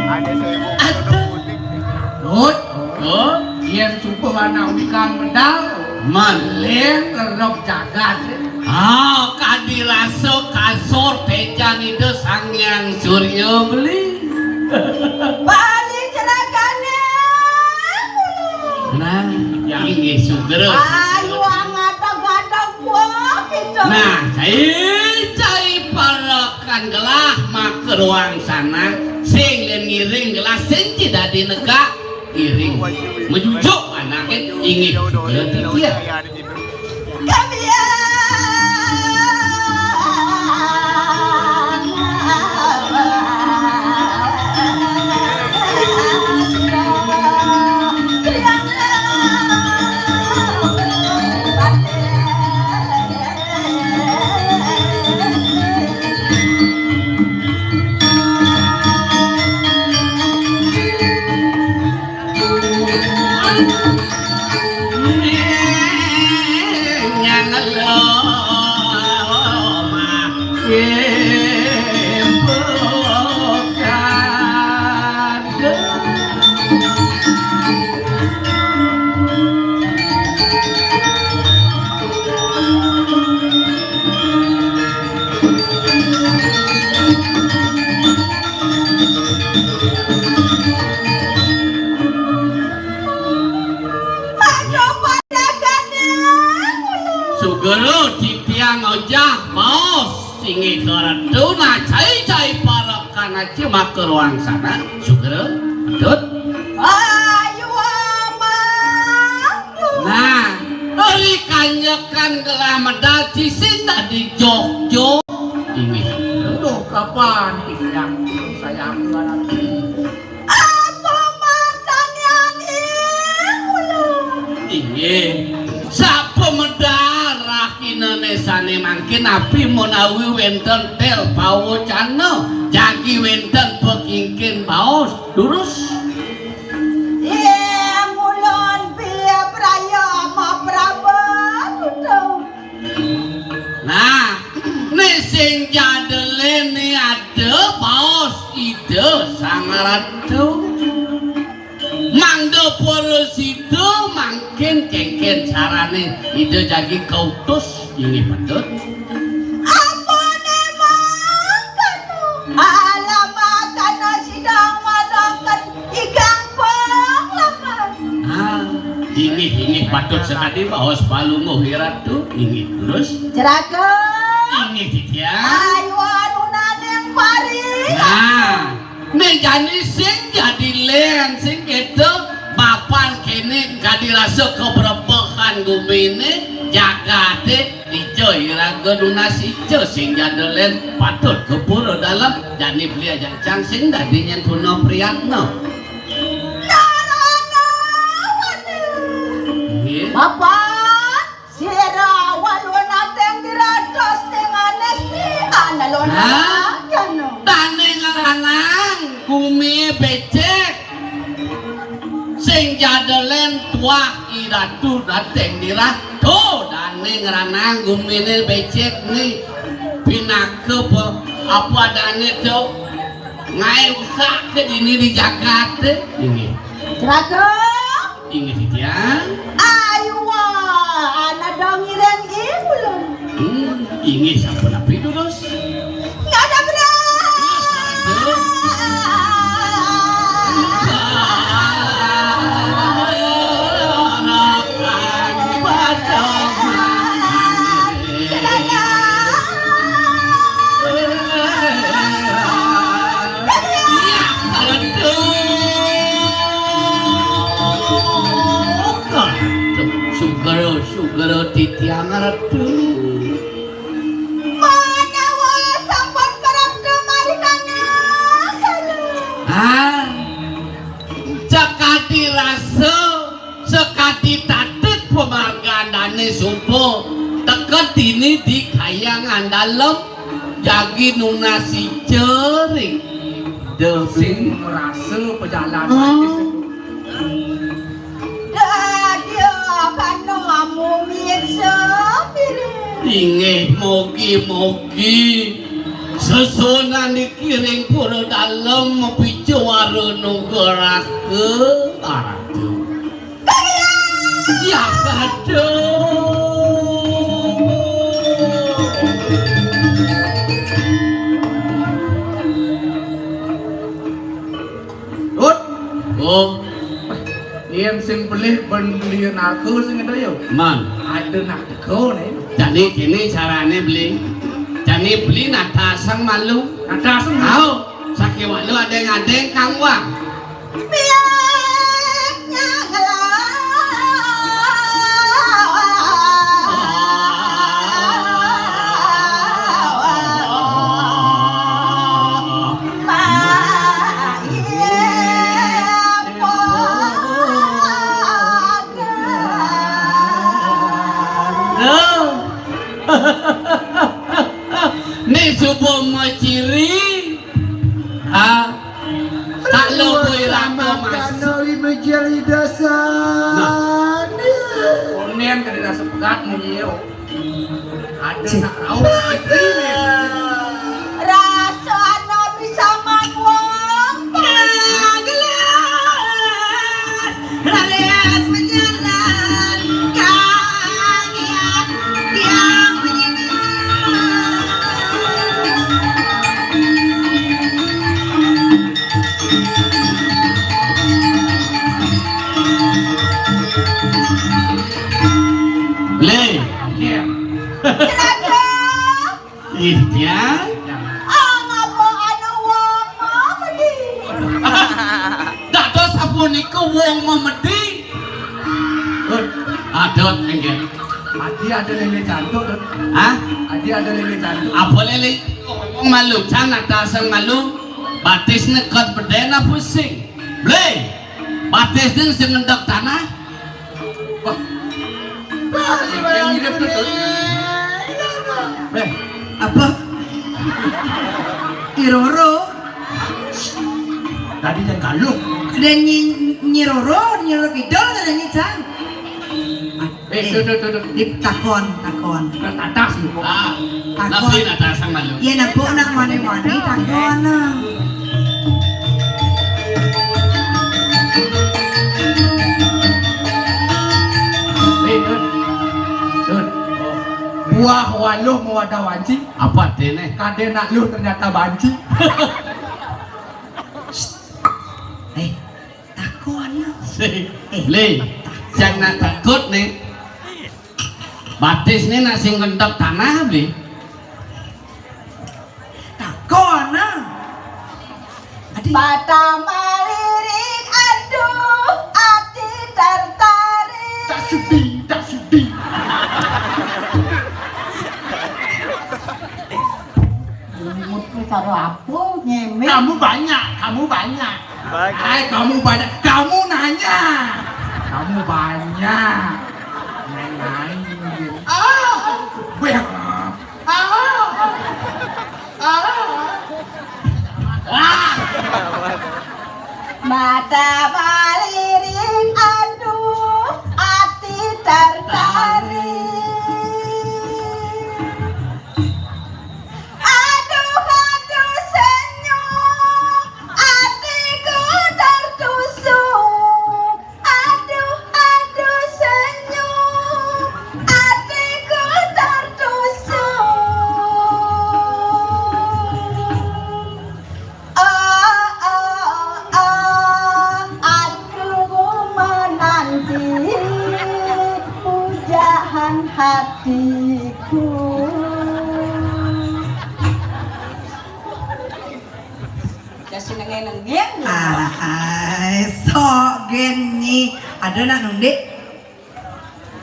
Ada seribu. Aduh. Dut, oh, yén subuh anak wikang medal, malih lerep jagat. Ah, kadi rasa kasor tejan Ida Sang Hyang Surya beli. Bali ceragane. Nah, ya, inggih sugra. Ayo, angatag-atag wah kita. Nah, cai-cai parekan gelah maka ruang sana, sing lén ngiring gelah sing ci dadi negak. Iring. Mejujuk anake inggih. Kami Sugera titiang ojah baos singgih karatu, nah cai-cai parekan aci maka ruang sana. Sugera, Tut. Ayo, Amang. Nah, ri kanjekan gelah medal cisin dadi jogjo. Inggih. Aduh, kapan titiang sayang banget. Apa matanian iku lho? Inggih. Sapa medal rahinane sane mangkin, napi menawi wenten tel pawacana, jagi wenten pekingkin baos, durus? Ing ulun piye praya maprabot utuh. Nah, ne sing jadelen ne ada baos Ida Sang Ratu. Mangda para sida mangkin kengken carane Ida jagi kautus inggih Patut. Ampune mangkana. Alamatana sidang wadaken Ikang penglawan. Ah, inggih, inggih, Patut sekadi baos palungguh Iratu, inggih, terus? Ceraka. Inggih, titiang. Ayu anunaning pari. Nah, ne jani sing jadi len, sing keto, bapan kene kadi rasa kebrebehan gumine, jagate, Ijo iraga nunas ijo sing jadelen Patut ka pura dalem, jani beli aja cang sing dadi nyen tuna priyatna. Narana wani. Nggih. Bapak, sira walu nateng dirados ning anesti analona. Hah? Jana. Dane ngranang gumi becik. Sing jadelen tuah Iratu dateng nirah. To, dane ngranang gumine becik ni. Pinaka pe-, apa dane to? Ngae usah ke dini di jagat, eh. Inggih. Ceraka. Inggih, titiang. Ayu, ana dong ireng ibu lho. Hmm, inggih sampun api durus. Nggak ada beras. Ratu. Manawa sampun kerep dumarikaning. Ah, sakadi rasa, sakadi tatet pamargandane suba teka dini di kayangan dalem, jagi nunas ica ring Dewi. Sing ngrasa pajalan. Hmm. Dadya kana amumirsa piring. Inggih, mogi-mogi sesuunan niki ring pura dalem mapica wara nugrahka, Ratu. Kaya. Ya, aduh. Rut. Oh. Yén sing pelih ben beli narko sing ada ya. Man. Ada nak teko nih. Jani kene carane beli. Jani beli nata aseng malu. Nata aseng malu. Ayo, sakiwak lu adeng-adeng kang wah. Piaknya ngelawan. Né suba maciri, ah, tak lobo irama mas. Nah. Onen kada rasa pegat munyi yo. Ada nak rauh. Rasana bisa mangwong. Gelas, raris menjalan kang tiang menyingas. Le. Celaka. Ih, Tiang. Ah, ngapa anu wong mamedi? Dados sapunika wong mamedi. Adot, enggih. Adi ada lele cantuk, Dut. Hah? Adi ada lele cantuk. Apa lele? Wong malu, can atasang malu. Batis nekot beden apa sing? Ble. Batis ning sing ngendok tanah. Wah. Yang mirip tuh, tuh. Eh, apa? Iroro. Tadi dan kalu. Dan nyi, nyiroro, nyiroro kidul, dan nyi cang. Eh, tuh, tuh, tuh, tuh. Ditakon, takon. Nah, tatas lu. Ah, takon. Nabi natasan malu. Iya, nampok nak mani-mani, takon. Eh, Dun. Dun. Buah waluh mawadah wanci. Apa artine? Kade nak lu ternyata banci. Eh, takon. Eh, le, jangan takut nih. Batis nih nasi ngendok tanah, Bli. Takon, ah. Adi. Patah malirik, aduh, ati tertarik. Tak sudi, tak sudi. Bungut kuwi karo apa, nyemeh? Kamu banyak, kamu banyak. Bagus. Hai, kamu banyak, kamu nanya. Kamu banyak. Main-main. Ah, weh. Ah. Ah. Wah. Mata maliring, aduh, ati tertarik. Aduh, aduh, senyum, atiku tertusuk. Aduh, aduh, senyum, atiku tertusuk. Oh, oh, oh, aku menanti pujaan hatiku. Ya, senenge-nenge. Ahai, sok gen nyi. Ada nak nundik?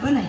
Apa nih?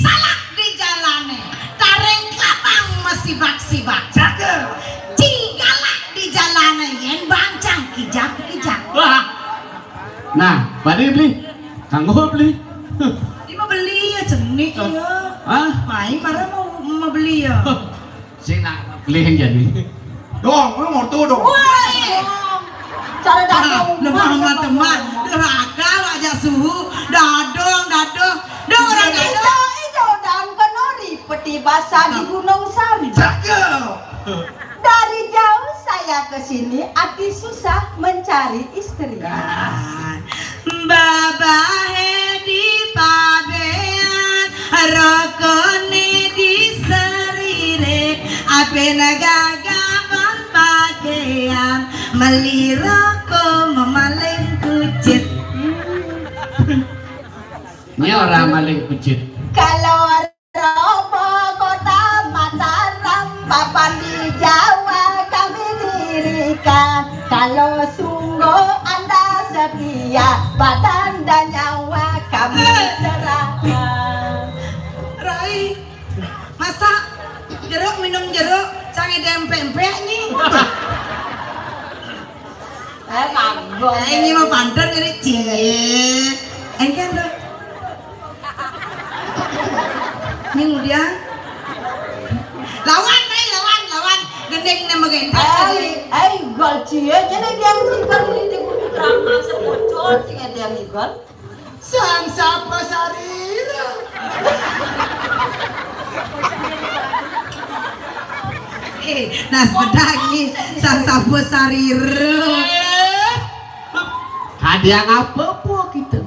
salak di jalané, taring klabang masibak-sibak. Cakep. Ci galak di jalané, yén bancang kijap-kijap. Wah. Nah, padi beli. Kanggo beli. Di mah beli ya cenik ya. Hah? Mai marah mau mau beli ya. Sing nak beli yang jadi. Dong, lu mau tuh dong. Woi. Cara dadong. Lemah amat teman. Durhaka aja suhu. Dadong, dadong. Dong orang dadong. Ijo dan kenori peti basah di Gunung Sari. Cakep. Dari jauh saya ke sini, ati susah mencari istri. Babahé di pabéan, rokoné di saririn, apén gagapan pakaian, meli roko mamaling kucit. Ini orang maling kucit. Kalau Robo Kota Mataram, papan di Jawa kami dirikan. Kalau sungguh Anda setia, badan dan nyawa kami serahkan. Rai, masa jeruk minum jeruk, canggih dempek-empek nih. Eh, kagok. Eh, ini mah pantun ini, cie. Engken tuh. Ini kemudian lawan, eh, lawan, lawan. Gendeng nama gendeng. Eh, eh, gol cie. Jadi dia mesti balik di kudu drama sebocor, sehingga dia ngigol. Sang sapa sarira? Eh, nas bedak nih, sang sapa sarira? Ada yang apa-apa kita?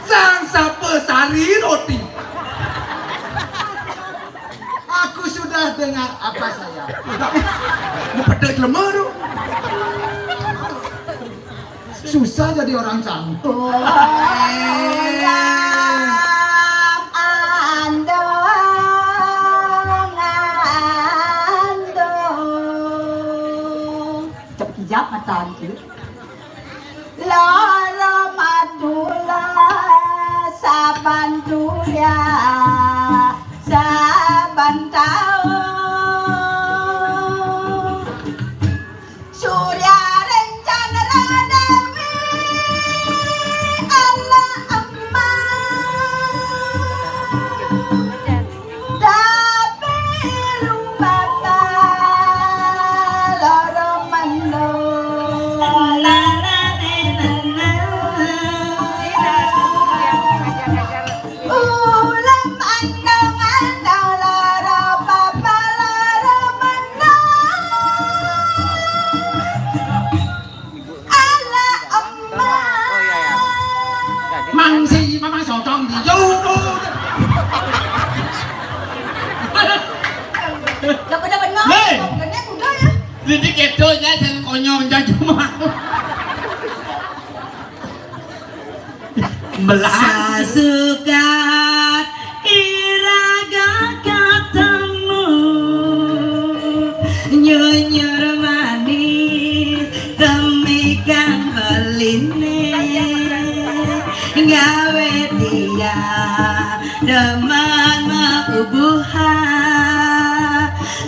Sang sapa sarira ti? Aku sudah dengar apa saya? Mau pedek lemah tu. Susah jadi orang cantik. Andong, andong. Cep kijap mata gitu. Lara matula saban tuya, saban taun. Surya rencana dewi ala emas. Tapi lumbata loro mendo. Ulam andong-andong loro papa loro mendo. Ala emak. Mang si mamang sotong di yo. Dapat dapat nol. Hei. Gede kuda ya. Jadi kedonya jangan konyol aja cuma. Melah. Sasukat iraga katemu, nyunyur manis temikan beliné, gawe dia demen makubuhan,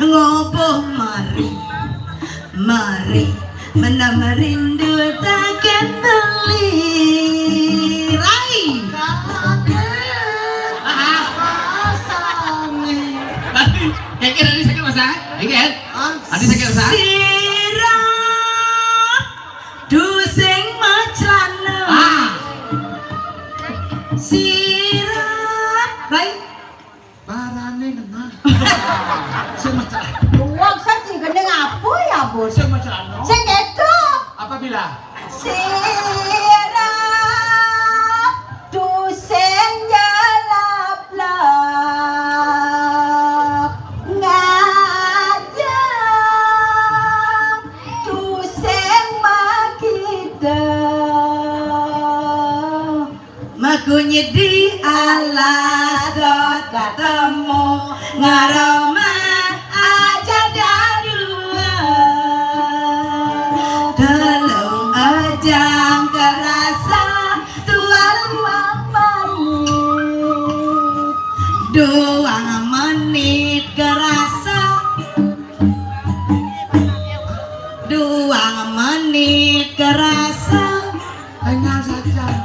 ngopo mari, mari. Menambah rindu takkan beli. Rai. Kakek. Apa sange? Tadi, kakek tadi sakit masa? Kakek? Tadi sakit masa? Sirap dusing maclana. Ah. Sirap. Rai. Barane ngenah. Sing maca anu. Sing itu. Apabila? Sira tusing jalaplap ngajeng tusing makita. Makunyit di alas dot katemu ngaroma aja dadua. Telung ejang kerasa tual mamani. Duang menit kerasa. Duang menit kerasa. Engal sajan.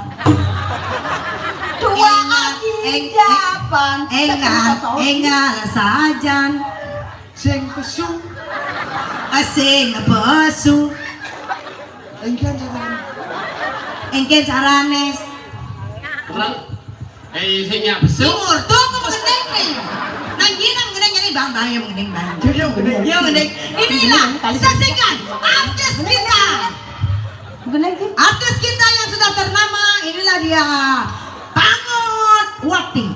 Dua Engal, eng-, eng-, japan. Engal, engal sajan. Sing pesu. Ah, sing pesu. Engken carane. Engken carane. Kurang. Eh, sing nyak pesu. Syukur, tuh aku mengendeng nih. Nang gini mengendeng ini, Bang, Bang, yang mengendeng, Bang. Dia, dia mengendeng. Dia mengendeng. Inilah, saksikan artis kita. Artis kita yang sudah ternama, inilah dia. Pangot Wati.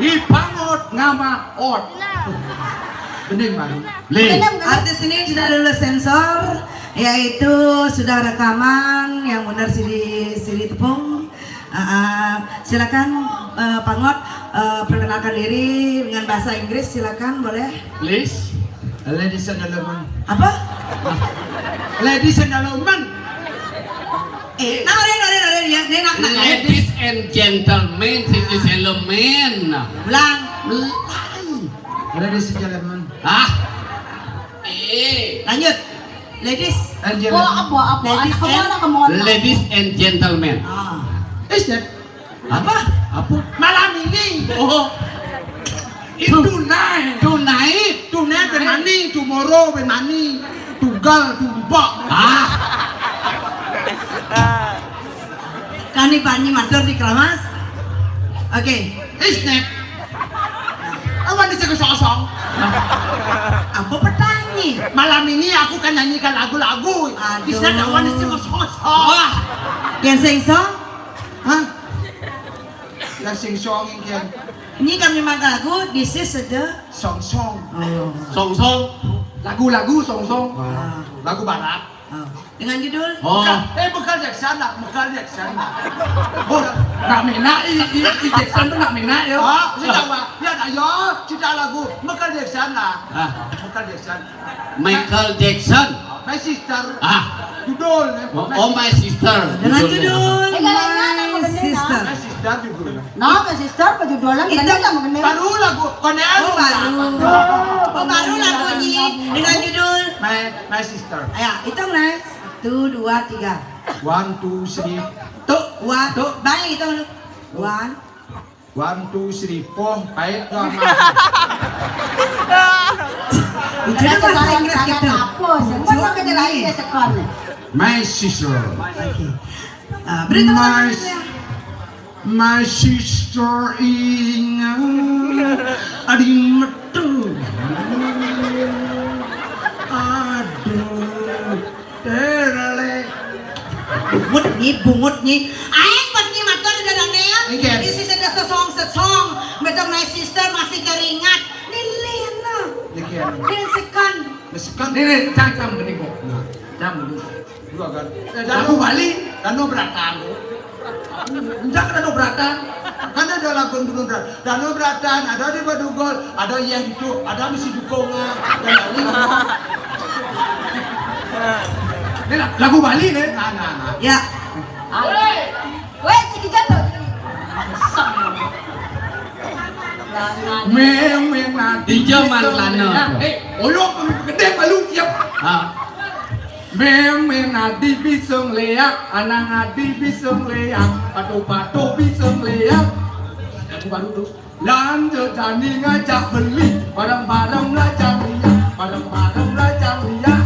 Ih, pangot ngama ot. Bening baru. Le. Artis ini sudah lulus sensor, yaitu sudah rekaman yang benar siri, siri tepung. Ah, ah, silakan, eh, Pangot, eh, perkenalkan diri dengan bahasa Inggris, silakan, boleh. Please, ladies and gentlemen. Apa? Ladies and gentlemen. Eh, nah, oren, oren, oren, ya, ini nak, nak. Ladies and gentlemen, sing gentlemen. Ulang. Ulang. Ladies and gentlemen. Ah. Eh. Lanjut. Ladies. And gentlemen. Oh, apa, apa? Ladies and, ladies and gentlemen. Ah. Is that? Apa? Apa? Malam ini. Oh. Itu night. Tonight. Tonight, when money, tomorrow, when money, tugal, tumpok. Ah. Kani panyi matur di keramas. Oke. Is that? Awan di sing sosong. Apa petani? Malam ini aku akan nyanyikan lagu-lagu. Aduh. Is that awan di sing sosong. Wah. Yang sing song? Hah? Yang sing song ini kan. Ini kami makan lagu, this is the song song. Oh. Song song. Lagu-lagu song song. Ah. Lagu barat. Oh. Dengan judul? Oh. Bekal, eh, bekal Jackson lah, bekal Jackson lah. Oh, nak mina, i, i, i Jackson tu nak mina ya. Oh, sida, Wak. Ya, ayo, sida lagu bekal Jackson lah. Ah. Bekal Jackson. Michael Jackson. My sister. Ah. Judul, eh. Oh, oh, my sister. Dengan judul. Eh, kalau ingat apa benda, My sister. My sister judul. Nah, My sister apa judulnya? Itu bener sama bener. Baru lagu, konean. Oh, baru. Oh, baru lagunya dengan judul My, My Sister. Ya, hitung, Nay. Satu, dua, tiga. One, two, three. Tuh, one. Tuh. Baik, hitung dulu. One. One, two, three, four, five, tuh, sama. Itu bahasa Inggris gitu. Apa? Semua pakai lain ya, sekon. My sister. Oke. Ah, beri tepuk tangan dulu ya. My sister ingat adi metu. Aduh, terele. Bungut nyi, bungut nyi. Aing bet nyi matur dadane ya. Nggih. Isi seda sesong sesong. Betul my sister masih teringat. Lilin. Nggih. Lilin sekan. Sekan. Nih, nih, cang, cang, bening kok. Nah. Cang, bening. Dua kan. Eh, Danau Bali, Danau Beratan. Enggak, Danau Beratan. Kan ada lagu Danau Beratan. Danau Beratan, ada di Badugol, ada yang itu, ada misi dukungan. Dan lain. Ini la-, lagu Bali nih. Nah, nah, nah. Ya. Weh, jadi jatuh. Memang nanti di zaman lana. Eh, oyok gede malu tiap. Ah. Meme nadi bisa ngeliat, anak nadi bisa ngeliat, patuh-patuh bisa ngeliat. Aku baru tuh. Lanjut Dani ngajak beli, bareng-bareng belajar liat, bareng-bareng belajar liat.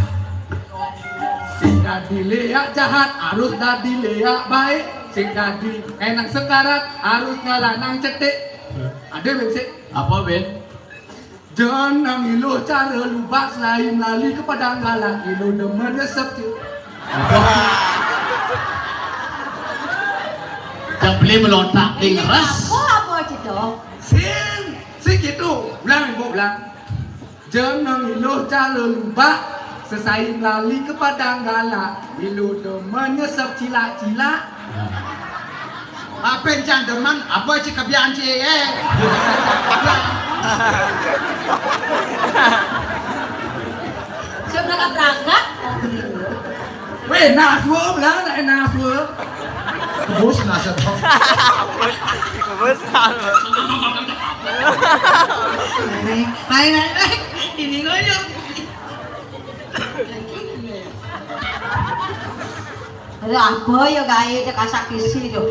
Sing dadi liat jahat, harus dadi liat baik. Sing dadi enang sekarat, harus ngelanang cetik. Ada, Ben, sih? Apa, Ben? Jeneng iluh cara lubak selain lali ke Padang Galak, iluh demen nyesep je. Tak boleh melontak, eh, apa, apa je tu? Sing, sing gitu. Ulang, ibu, ulang. Jeneng iluh cara lubak, sesaing lali ke Padang Galak, iluh demen nyesep cilak-cilak. Apa yang cang demen? Apa cik kebian cik, eh? Sudah berangkat. Weh, naswa belah, nak naswa. Bos naswa. Bos naswa. Naik, naik, naik, naik. Ini ngoyong. Ada apa ya gawe dek kasak kisi tu?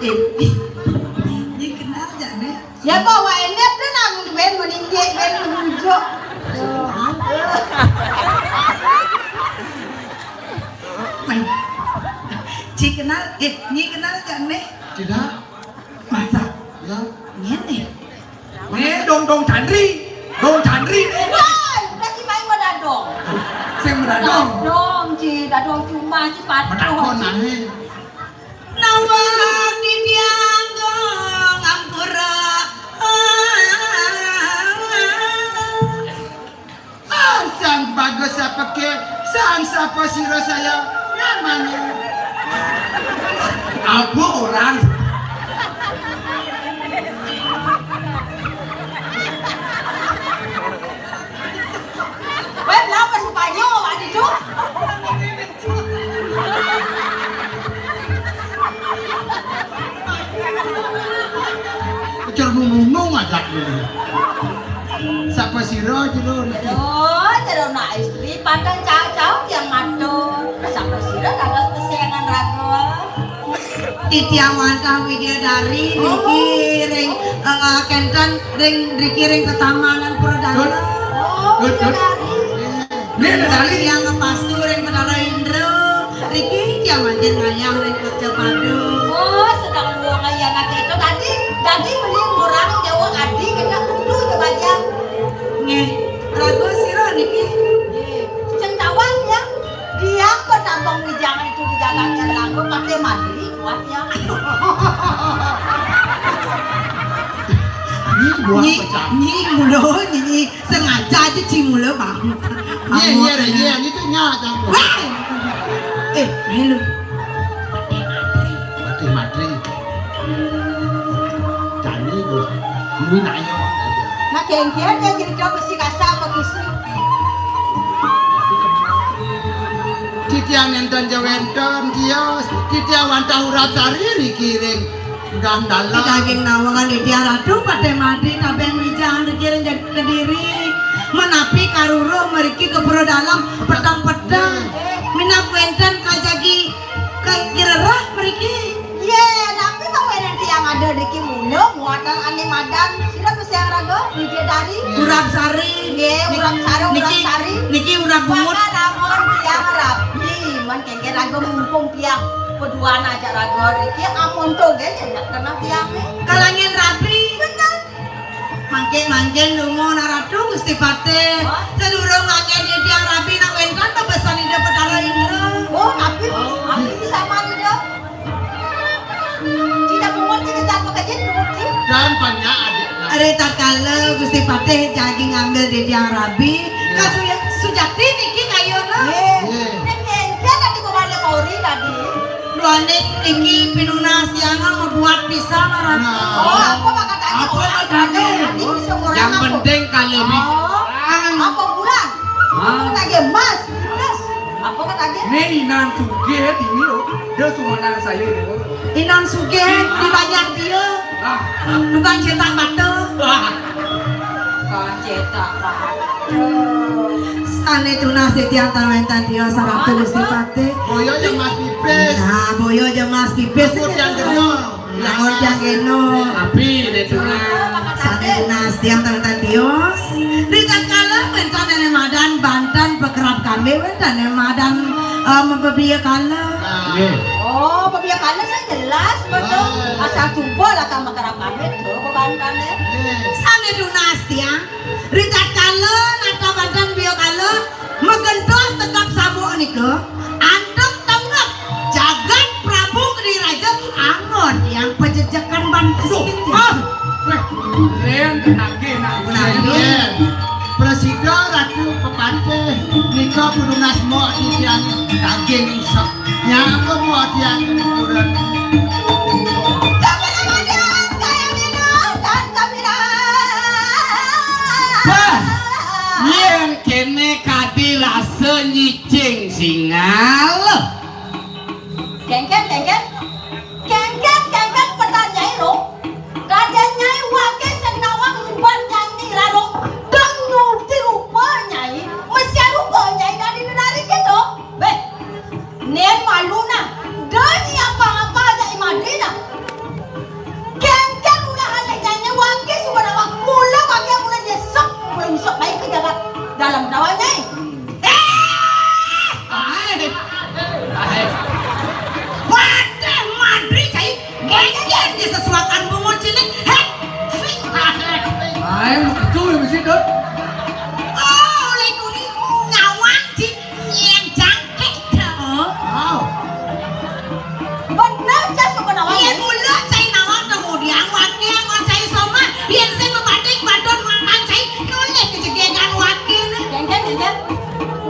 Eh, eh, ni kenal tak, Nek? Ya, bawa enek tu nak ben meninjek, ben menunjuk. Main. Cik kenal, eh, ni kenal tak, Nek? Tidak. Masa? Ya. Ngene. Ni dong, dong Chandri. Dong Chandri ni. Woi, dah ci main medadong. Sing medadong. Dadong, ci, dadong cuma, ci patuh. Medadong, ci. Nah, eh. Nawang di tiang dong ampura. Ah, sang bagus sapa ke, sang sapa sira saya namanya. Aku orang. Weh, kenapa supaya awak itu? Ujar nunung aja ini. Sapa sira jero niki? Oh, jero nak istri, padahal cau-cau tiang matur. Sapa sira dados pesengan raga? Titiang wantah Widyadari niki ring, eh, kenten ring, niki ring tetamanan Pradana. Oh, Widyadari. Nggih, Widyadari. Tiang ngepastu ring Betara Indra. Niki tiang manjen ngayah ring Kocapadu. Oh, sedang luang ayah nanti itu tadi, tadi mending orang jauh adi kena kudu ke bajang. Nggih, raga sira niki. Nggih, sing tawang ya. Tiang petambang wijangan itu di jalan yang lalu pakai mandi, kuat ya. Ini buat nyi, pecah. Nyi mula, nyi, nyi. Sengaja aja ci mula, Bang. Iya, iya, iya, itu nya campur. Wah! Eh, melu. Mati, mati. Jani, Gus. Ini nak ayo. Nah, kengkian yang jadi kau mesti kasar apa kisi. Titiang nenten jawenten, kios. Titiang wantah urap sari, rikiring. Gandala. Daging nawangan Widya Ratu, Patih Madi, Tabeng Wijang, Rikiring Kediri. Menapi karuruh meriki ke Pura Dalam, petang-petang. Minab wenten kajagi, kagirerah meriki. Ye, napi tau wenen tiang ada niki mula muatan ane madan. Sira tuh siang raga, Widya Dari. Urap sari. Nggih, urap sari, urap sari. Niki urap bungut. Maka namun tiang rapi, man kengke raga mumpung tiang peduan aja raga niki amun to nggih, ya, ya, kena tiang nih. Kalangin rapi. Bener. Mangkin-mangkin dungo Naratu Gusti Patih. Wah. Sedurung mangkin tiang rapi nak wenten bebesan Ida Betara Indra. Oh, tapi, tapi bisa mani dah. Tidak mengerti kita apa kajian mengerti. Dan banyak adik. Ari tatkala Gusti Patih jagi ngambil di tiang rabi, iya. Kasuya-, sujakti niki kayuna. Nggih. Nggih. Nek engke tadi gua balik kori tadi. Duaning niki pinunas tiang mabuat pisan, Ratu. Nah. Oh, apa maka tadi? Apa orang katanya? Tadi bisa orang yang apa? Penting kalau bisa. Oh, apa bulan? Hah? Apa tadi emas? Emas. Apa kata dia? Nih, Inan Sugih dini, oh. Dia sumenang saya dia. Inan Sugih di Banjar dia. Ah. Tukang cetak batu. Ah. Tukang cetak batu. Sane tunas titiang tawenten dia Saratu Gusti Patih. Boyo jeung Mas Pipis. Nah, boyo jeung Mas Pipis. Aku tiang geno. Lamun tiang geno. Api deh tunas. Sane tunas tiang tawenten tios. Ritatkala wenten nene madan banten pekerap kami wenten nene madan Ah, bebiakala. Nggih. Oh, bebiakala sing jelas, betul. Ah. Asal coba lah kamu kerap pamit, lho, bebantané. Nggih. Sané tunas tiang. Ritatkala nata banten biakala, magentos tekap samuk nika, antep tenggep jagat Prabu Geni Raja, angon yang pajejekan bantes. Duh, titiang. Ah! Wéh, Ren, kenake nak. Kenake. Presida Ratu Pepatih nika penunas mok titiang daging isep. Nyapa mok tiang kurang. Bah, yen kene kadi rasa nyicing singal. Kengken, kengken. Kengken, kengken, petan Nyai, ro. Kadén Nyai wake sing nawang iban Nyai ni raro. Dong nuti rupa Nyai, mesti rupa Nyai dari dari gitu. Beh, nen malu nah. Dan apa-apa aja imadi nah. Kengken ulah alih Nyai ni wake suba nawang. Mula wake mula nyesek, mula nyesek baik ke jalan dalam dawa Nyai. Eh! Ai. Ai. Waduh, madri cai. Genjen di sesuakan bungut sini. Heh. Ai, betul ya mesti tu. Oh, oleh tuni nyawang ci nyeng jangkrik tu. Wow. Bener, Cak, suka nawang. Yen mula cai nawang kemudian wake ngon cai somah, yen sing mabanding badon mangan cai nulih kejegegan wake ne. Jeng, jeng, jeng, jeng.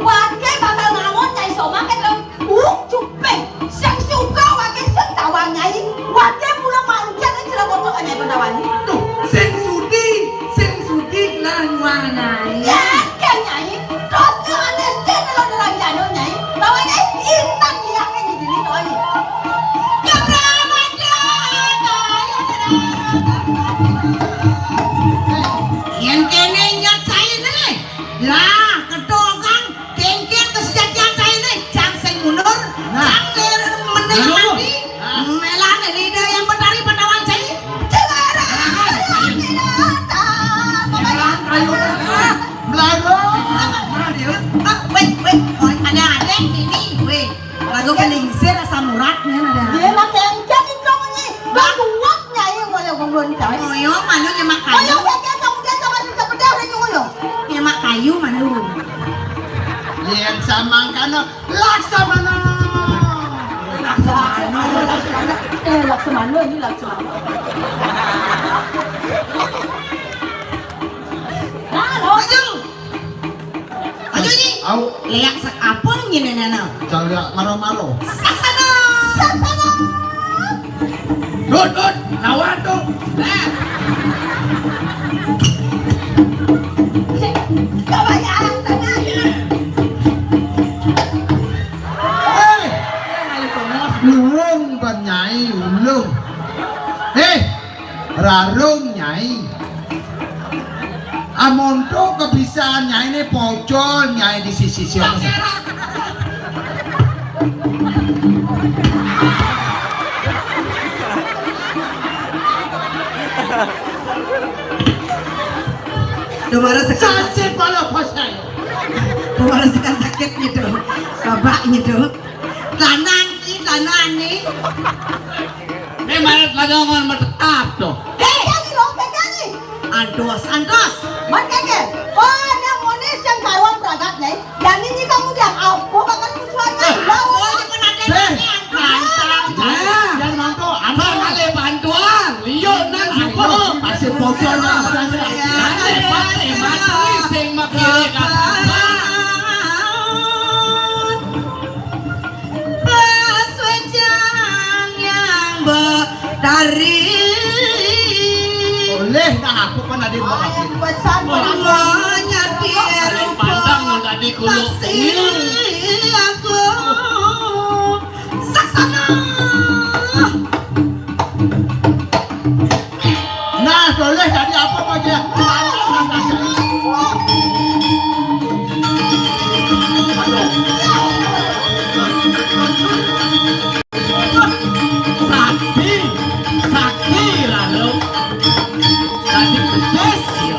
Wake bakal ngangon cai somah kan, Dong? Uh, cuping. Sing suka wake sing tawang Nyai. Wake mula manjat cila botok Nyai Pendawani. Tuh, sing sudi, sing sudi lah nyuang Nyai. Ya, kan Nyai. Terus ke manis cek kalau dalam jano Nyai. Bawa Nyai intan lihat ke di diri Nyai. Yen kene nyat caine. Lah, kedogang kengkir kesejatian caine. Cang sing mundur, nah. Cang lir meneh mati. Nah. Melan ini ida yang betari penawang cai. Cewara. Nah. Ayo. Melayu. Ah, wait, wait. Oh, ada-ada ini, wait. Lagu pelingsir asam uratnya ada. Dia nak kengkir itu munyi. Bang kuat Nyai, mulai gulun cai. Oyo, malu nyemak kayu. Oyo, kengkir kamu dia sama sudah bedah ini oyo. Nyemak kayu malu. Yen samangkana Laksamana. Laksamana. Eh, Laksamana ini Laksamana. Nah, lo. Maju. Maju, Nyi. Au. Leak sak apa, Nyi, nenekna? Cang leak maro-maro. Saksana. Saksana. Dut, dut, lawan tu. Nah. Kebanyakan tengah. Hei. Ulung ban Nyai, ulung. Hei. Rarung Nyai. Amonto kebisan Nyai ne pocol Nyai di sisi siang. Tuh baru sekarang. Sasih pala pasai. Tuh baru sekarang sakit gitu. Babak gitu. Lanang ki, lanang ni. Ni maret laga ngon metetap tu. Eh, jangan lo pegang ni. Andos, andos. Mat keke. Oh, nak monis yang karuan pragat ni. Yang ni ni kamu dia. Apa bakal musuhan ni? Eh, lawan. Apa je pun ada ni. Nantang. Jangan mangkuk. Abang ale bantuan. Liuk nang suku. Ayo, kasih pocong lah. Nanti pasti mati sing makire kata. Pasuecan yang betari. Boleh dah aku kan ada dua kaki. Pesan orang. Menyati rupa pandang tadi kuluk. Taksi aku. Saksana. Nah, boleh tadi apa aja? Sakti, sakti, lalu. Sakti pedes, ya.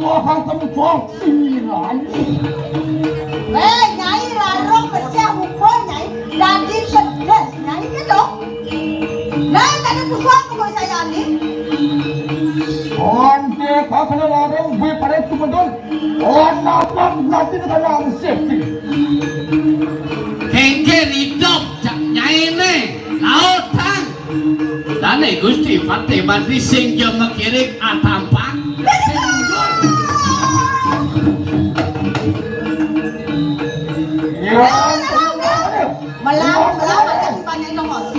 Wahai kempong siniran. Wéh, Nyai Rarung besiah rupa, Nyai. Dadi pedes, Nyai, kéto. Nah, tadi pusuh aku kok saya ni. Onde kakana Rarung bé pada tumedun. Onapang dadi kana safety. Kéngkén idup cak Nyai né. Laut tang. Dané Gusti Patih Badri sing ja makiring atampang. Sing mundur. Ya, melang, melang, ada di panjang nomor.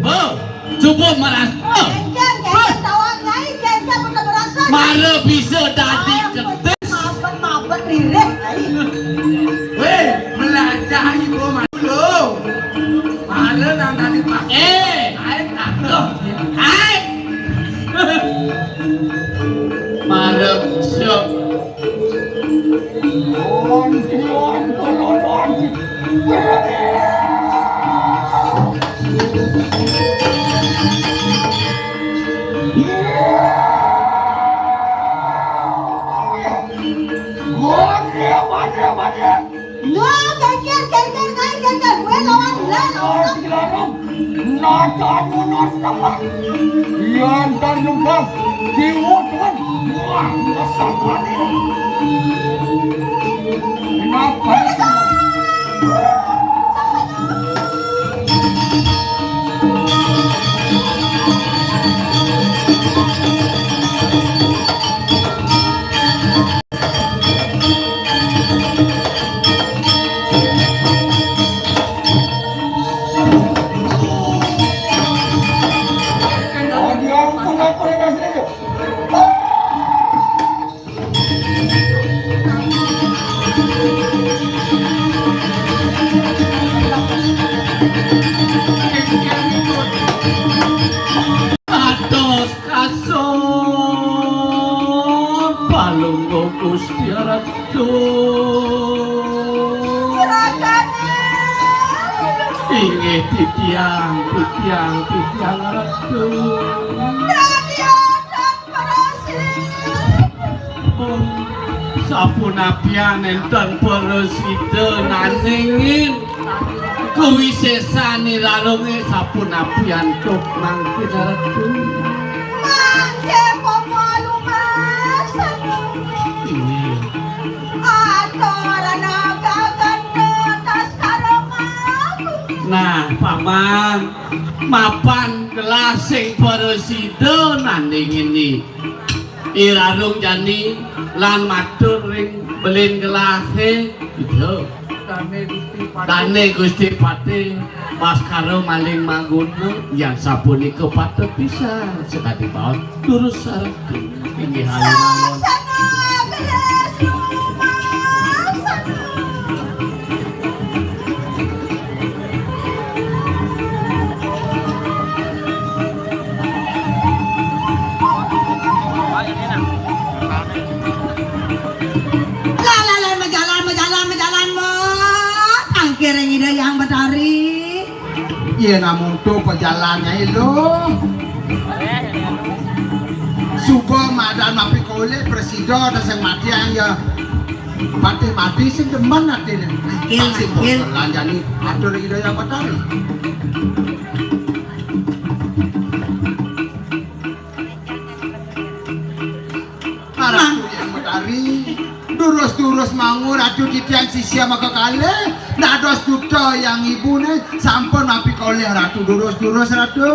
Bo, cukup merasa. Kéngkén, kéngkén tawang, Nyai, kéngkén bener merasa. Mara bisa dadi ketis. Mabet, mabet, ririh, ai. Wéh, melajah ibu dulu. Mara nang tadi pakai. Eh. Ai, takut. Ai. Mara bisa. Wah, kéngkén, kéngkén, Nyai, kéngkén, wéh, lawan, wéh, lawan. Nata munur sama. Yan tan numpang. Diwut, teman. Wah, ngesak mati. Kenapa? Atos kasor palungguh Gusti Ratu. Inggih titiang, titiang, titiang Ratu. Sapunapian apian nénten prasida nandingin kawisésan I Rarungé sapunapian tuk mangkin Ratu. Mangké pamalumasan. Inggih. Aturana gagana tas karamaku. Nah, Paman, mapan gelah sing prasida nandingin I Rarung jani lan matur ring belin gelahé, Ida. Dané Gusti Patih. Dané Gusti Patih, Baskara Maling Mangguna, yan sapunika patut pisan sakadi baos. Durus sareng inggih alun-alun. Sasana gelis rumah sana. Lah, lah, lah, majalan, majalan, majalan, Mat. Angkiring Ida Hyang Betari. Yén namung to pajalan aé lo. Suba madan mapikolih prasida ta sing matiang ya. Patih mati sing demen atiné. Akil, sing akil. Bakalan jani atur Ida Hyang Betari. Ratu Hyang Betari, durus-durus mawon Ratu titiang sisia makakalih, dados duta Hyang Ibuné, sampun mapikolih Ratu, durus-durus Ratu.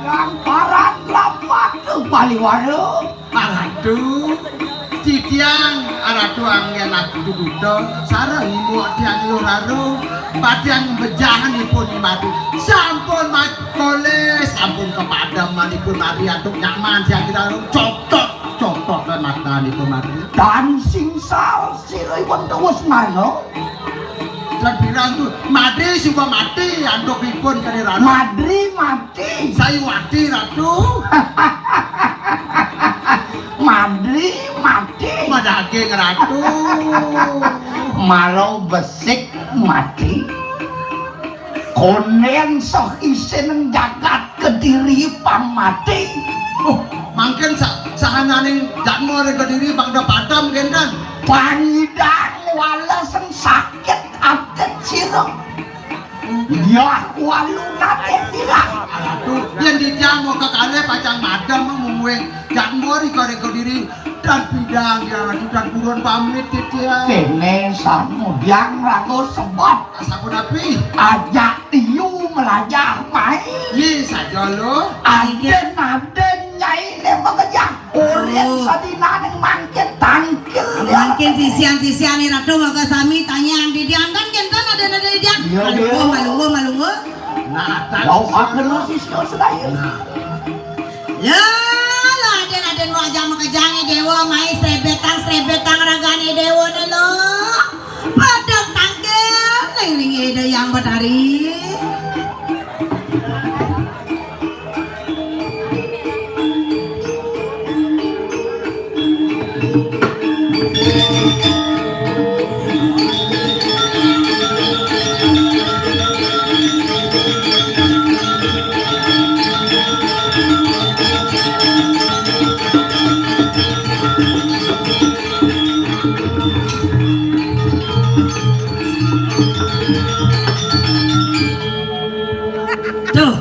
Yang paran lapat tu paliwara. Paran Duh, titiang Ratu anggén aku dududa, sareng imuk tiang Luh Raro, patiang bejahanipun mati. Sampun mat-, kolih, sampun kepademanipun mati, antuk nyaman tiang Raro, cotot, cotot lan matanipun mati. Tan singsal sira iwon terus mano. Dan bilang tuh, mati suba mati, antuk ipun kene Ratu. Madri mati. Sayuwati Ratu. Madri mati. Madaging Ratu. Malo besik mati. Konden soh isin jagat Kediri pang mati. Oh, mangkin sa-, sahananing jadma ring Kediri pang da padem, kénten. Pangidang walesen sakit atit sira. Yah, walu nate bilang. Ratu, yén titiang mau kekalih pacang madem mumuing jadma ring Kediri. Dan bidang ya Ratu dan purun pamit titiang. Kéné samudiang raga sebab. Sapunapi? Ajak tiu melajah main. Nggih, saja lho. Adén-adén nyai né makejang. Ulin sadinaning mangkin tangkil. Mangkin sisian-sisian Ratu maka sami tanyang di diangkan kénten adén-adén di diang. Iya, malungguh, iya. Malungguh, malungguh. Nah, tak. Wau, aku sisya sedaya. Nah. Ya, lah, adén-adén mau aja makejang déwa, mai srebetang, srebetang ragané déwa né lo. Padang tangkil, ling-ling Ida Yang Betari. Tuh.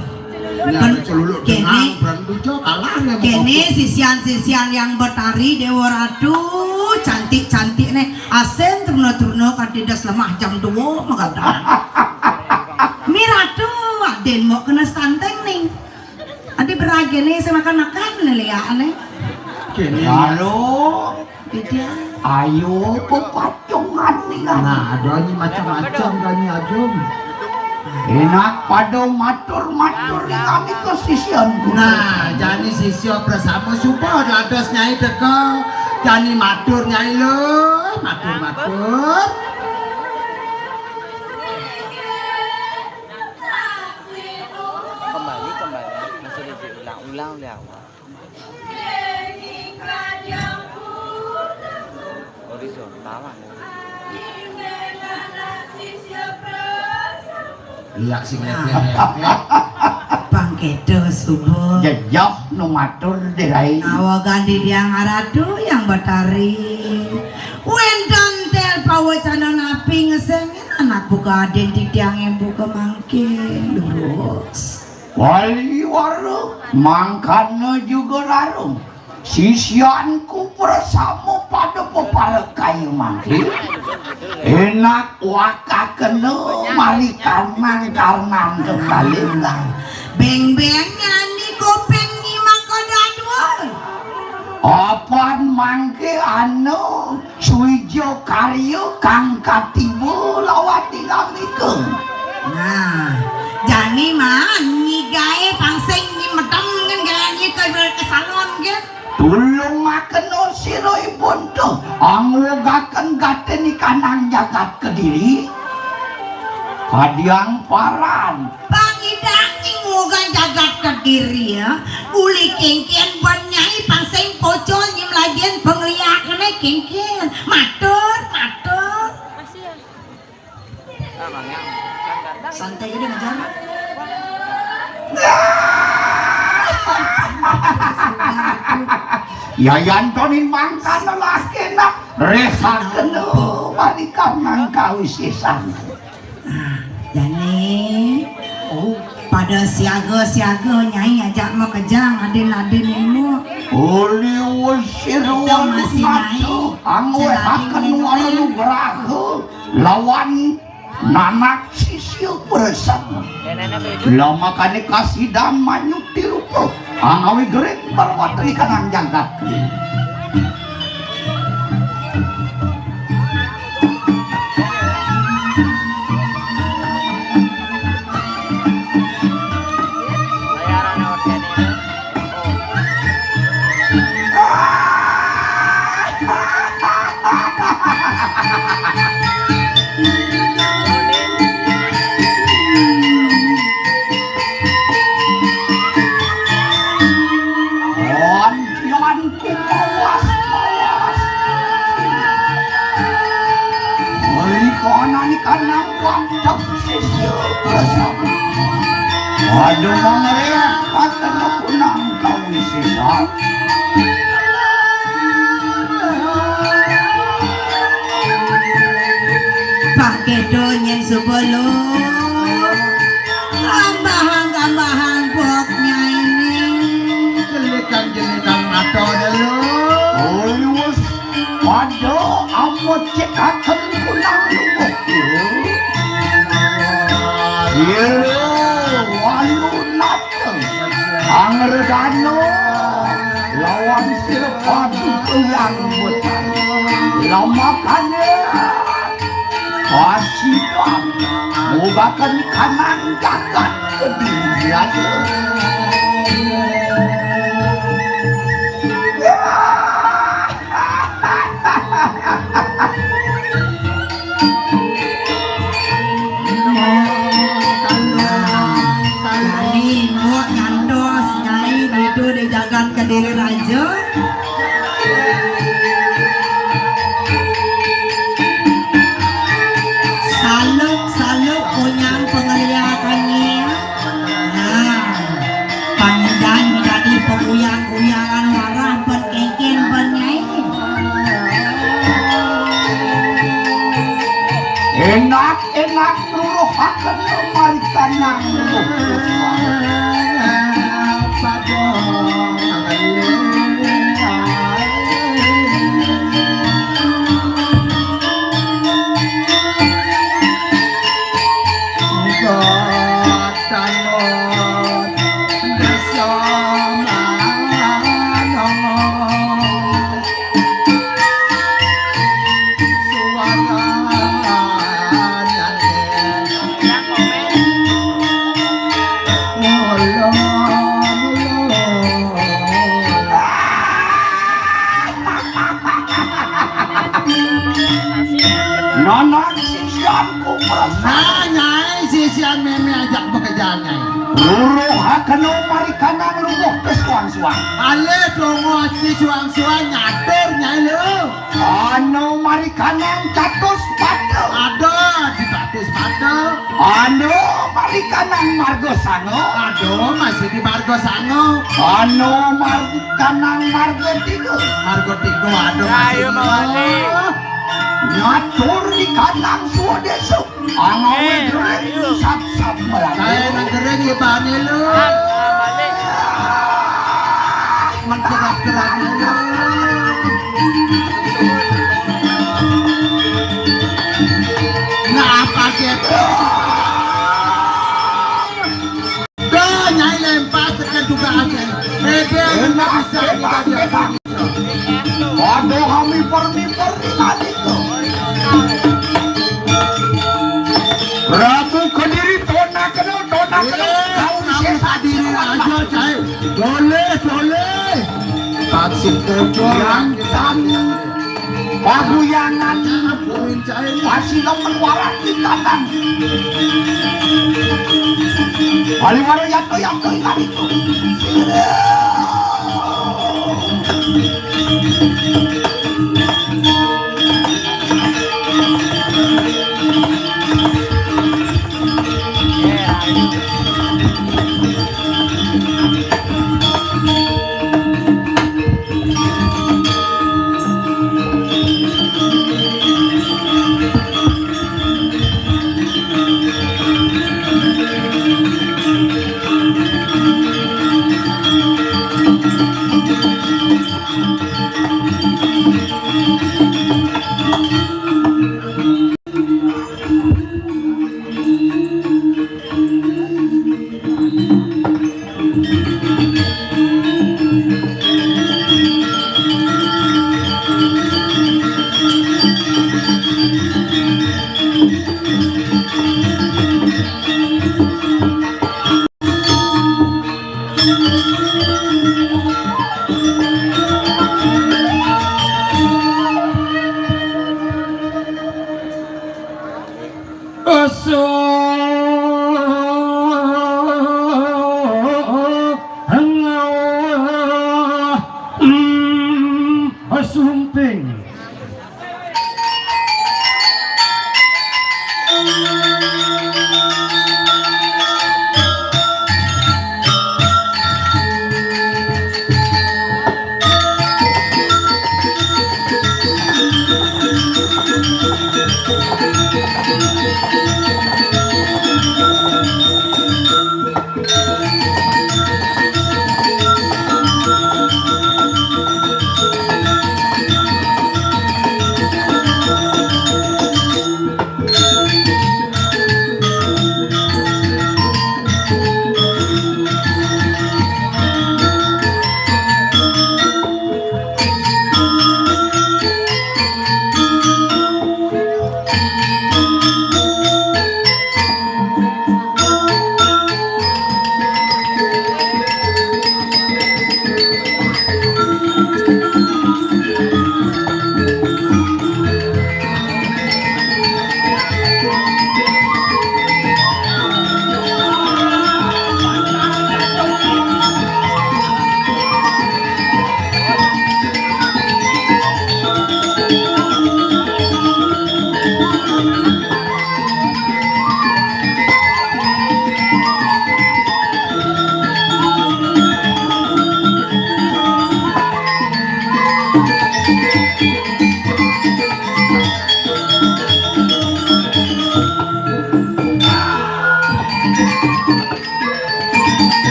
Nah, kan celuluk kéné, dengan berang tujuh kalah ya, kéné sisian-sisian Yang Betari Déwa Ratu, cantik-cantik né, asin truna-truna kanthi das lemah jam dua magadan. Mi Ratu, adén mau kena stunting nih. Adi beragéné sing makan-makan né liané. Kéné. Halo. Beda. Ayo pepacungan nih kan. Nah, ada ini macam-macam kan ini, Ajung. Enak pada matur-matur nih kami ke sisianku. Nah, jani sisya bersama suba lados nyai teka. Jani matur nyai lo, matur-matur. Kembali, kembali. Masih diulang-ulang oleh awak. Horizontal lah. Liak sing liak-liak. Pangkéda suba. Jejeh nu matur dirai. Awagan di Diang Aratu Yang Betari. Wénten tel pawacana napi ngesengin anak buka adén titiang yang buka mangkin. Lurus. Wali wara mangkana juga rarung. Sisianku bersama pada peparekaya mangkin. Enak wakakena mari karnang-karnang kekalih. Beng-beng nyanyi kuping nyimak kodadwa. Apan mangke anu Suwija karya kang katiba lawan dinamika. Nah, jani man nyigaé pang sing nyimetem ngen gaé nyi ke, ke salon nggih. Tulungakena sira ipun tuh, anglugaken gatin ikanang jagat Kediri. Kadiang paran. Pangidang nyinguga jagat Kediri ya. Uli kéngkén ban nyai pang sing pocol nyimlagin pengliakné kéngkén. Matur, matur. Santai aja ngajar. Ya yantonin mangkana laki nak resaken balikan nang kawisésan. Nah, jani, oh, pada siaga-siaga nyai ajak makejang adin-adin ilmu. Uli usir. Kita masih nyai. Angwéhaken wara nugraha lawan nanak sisya bersama. Lamakané kasidan manyuti rupa. Angawi gering parwatri kanang jagat. Andianku mawas, mawas. Merikanani kanang wadah sisa bersama. Ada mangreak patena punang kawi sisa. Pakai donyen sebelum. Kambahang-kambahang bok nyaini. Jelikan-jelikan mata dulu. Oi, wes pada amot cekaken kunang luwih. Iya, walu nateng. Angredana lawan sira padu kuyang boten. Lamakane. Pasidan mubaken kanang jagat Kediri Raja. Jani, mbok nyantos, Nyai, ditu di jagat Kediri Raja. Saluk-saluk kunyang pangeliakannya. Nah, pangidan dadi penguyang-uyangan warah pen kengken pen nyai. Enak-enak nuruhaken marikanang. Nono sisianku. Nah, Nyai, sisian mémé ajak bekejalan, Nyai. Luruhakeno marikanang lungguh kesuang-suang. Alé donga kesuang-suang nyatur, Nyai, lho. Ana marikanang catus pada. Ada di catus pada. Ana marikanang marga sanga. Ada masih di marga sanga. Ana marikanang marga tiga. Marga tiga ada masih. Ayo, di Mawali. Nyatur di kanang suwa desa. Angawe, eh, gering, ayo. Sap-sap melaku. Kae nang gering ya bane lho. An, ah, balik. Menggerak-gerak lho. Ngapa gitu? Dah, Nyai lempar tekan juga aja. Ede, enak bisa kita dia. Waduh, kami permi-permi tadi tuh. Prabu Kediri, tona kena, tona kena. Iya, kau kamu sih tak diri aja, Cai. Boleh, boleh. Taksir koco. Yang tani. Paguyangan. Pasti lo keluaran kita kan. Paling ada yang tuh, yang tuh, yang itu.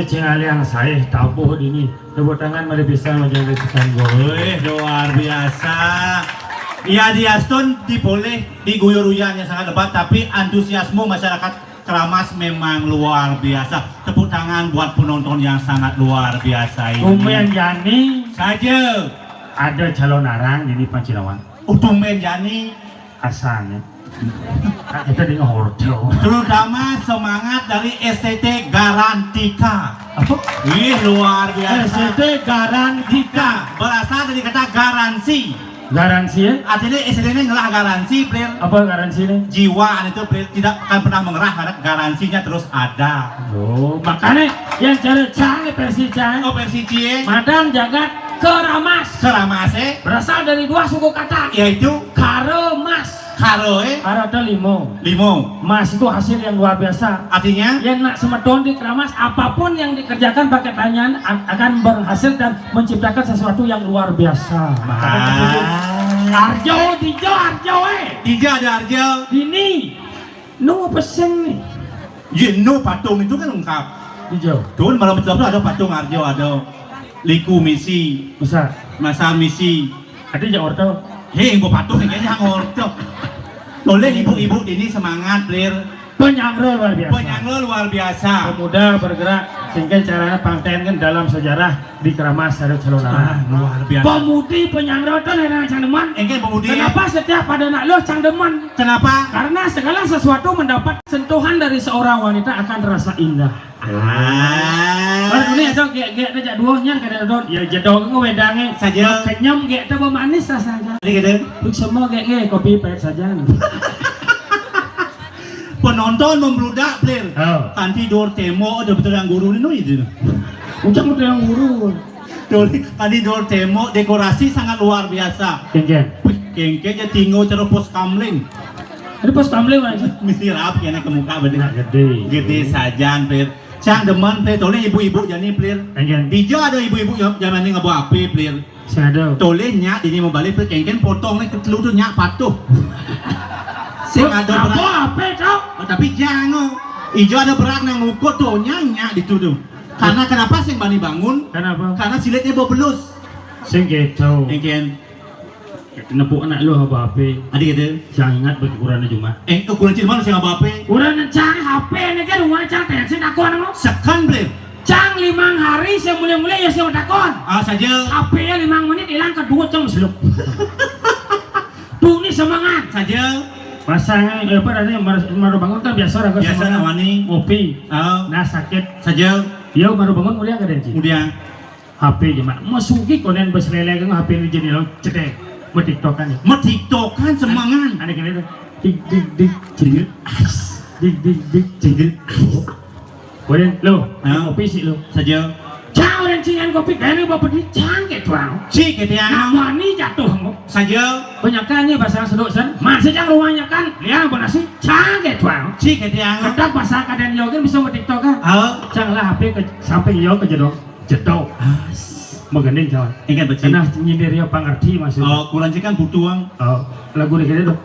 Cing aliang saé tabuh dini. Tepuk tangan mari pisan majeng dari setan gua. Wih, luar biasa. Ya, diastun dipolih, diguyur hujan yang sangat lebat, tapi antusiasme masyarakat Keramas memang luar biasa. Tepuk tangan buat penonton yang sangat luar biasa ini. Tumben jani. Saja. Ada calon arang di Pancinawan. Oh, tumben jani. Asalnya. Kita di ngordo. Terutama semangat dari S T T Garantika. Apa? Wih, luar biasa. S T T Garantika. Berasal dari kata garansi. Garansi ya? Artinya S T T ini ngelah garansi, Plir. Apa garansi ini? Jiwa itu, Plir, tidak akan pernah mengerah karena garansinya terus ada. Oh, makanya yang cara cang versi cang. Oh, versi cie. Madang jagat keramas. Keramas, eh? Berasal dari dua suku kata. Yaitu? Karemas. Karo, eh? Karo itu limo. Limo. Mas itu hasil yang luar biasa. Artinya? Ya, nak semeton di keramas, apapun yang dikerjakan pakai tangan a- akan berhasil dan menciptakan sesuatu yang luar biasa. Makanya Ah. Arjo, Dijo, Arjo, eh. Dijo ada Arjo. Dini. Nu peseng nih. Ye, nu patung itu kan lengkap. Dijo. Tuh malam itu ada patung Arjo, ada Liku misi. Besar. Masa misi. Ada aja orto. Hei, ibu patung kayaknya orto. Boleh ibu-ibu ini semangat, Lir. Penyangro luar biasa. Penyangro luar biasa. Pemuda bergerak, sehingga caranya pangten kan dalam sejarah di Keramas ada calon Ah, luar biasa. Pemudi penyangro itu nenek cang demen. Engke pemudi. Kenapa setiap pada nak lo cang demen? Kenapa? Karena segala sesuatu mendapat sentuhan dari seorang wanita akan terasa indah. Ah. Baru ini ada gek-gek ada jak dua nyang kada don. Ya jedong ngewedangnya. Saja. Kenyam gek itu manis rasanya. Ini gitu. Buk semua gek-gek kopi pahit saja. Penonton membludak, Plir. Oh. Kanti dor temo ada betul yang guru ini itu. Ucap betul yang guru. Dor, kanti dor temo dekorasi sangat luar biasa. Kengken. Wih, kengken ya tinggal terus pos kamling. Ada pos kamling aja. Mesti rap kena ke muka bener. Nah, gede. Gede sajan, Plir. Cang demen, Plir. Toleh ibu-ibu jani, Plir. Kengken. Dija ada ibu-ibu yang zaman ini ngebawa api, Plir. Sing ada. Toleh nyak ini mau balik, Plir. Kengken potong nih ke telu tuh nyak patuh. Sing ada berak. Apa, apa, Cok? Oh, tapi jangan. Ijo ada berak nang ngukut tuh, nyak, nyak di tuh. Karena kenapa sing bani bangun? Kenapa? Karena silitnya bau belus. Sing gitu. Kengken. Nepuk anak lu apa apa? Adi gitu. Jangan ingat bagi ukurannya cuma. Eh, ukuran cil mana sih apa apa? Ukuran cang H P ini kan rumah cang tensi takon no. Sekan, Plir. Cang limang hari saya mulai-mulai ya saya takon. Ah, saja. H P-nya limang menit hilang kedua cang seluk. Tuh ini semangat. Saja. Pasang eh, apa namanya mar- maru bangun kan biasa orang Biasa semangat. Nawani. Ngopi. Ah. Nah sakit. Saja. Ya maru bangun mulai nggak ada Ji. Kemudian H P aja mak. Masuki konen bes lele kan H P ini jadi lo cetek. Metiktokan ya. Metiktokan semangat. Ada kira tuh. Dik dik dik cendil. Dik dik dik cendil. Konen lo, Hah? Kopi sih lo. Saja. Cang orang cingan kopi kayaknya bapak di cang kayak tuang. Cik gitu ya. Nama ini jatuh. Saja. Penyakannya bahasa sedok sen. Masih cang rumahnya kan. Liang apa nasi? Cang kayak tuang. Cik gitu ya. Kadang pasal kadang yoga bisa metiktokan. Halo. Cang lah H P ke sampai yo ke jedok. Jedok. Ah, s- Menggending kawan. Ingat betul. Karena nyindir ya pangerti maksudnya. Oh, kurang kan butuh uang. Oh, lagu ini kira dong.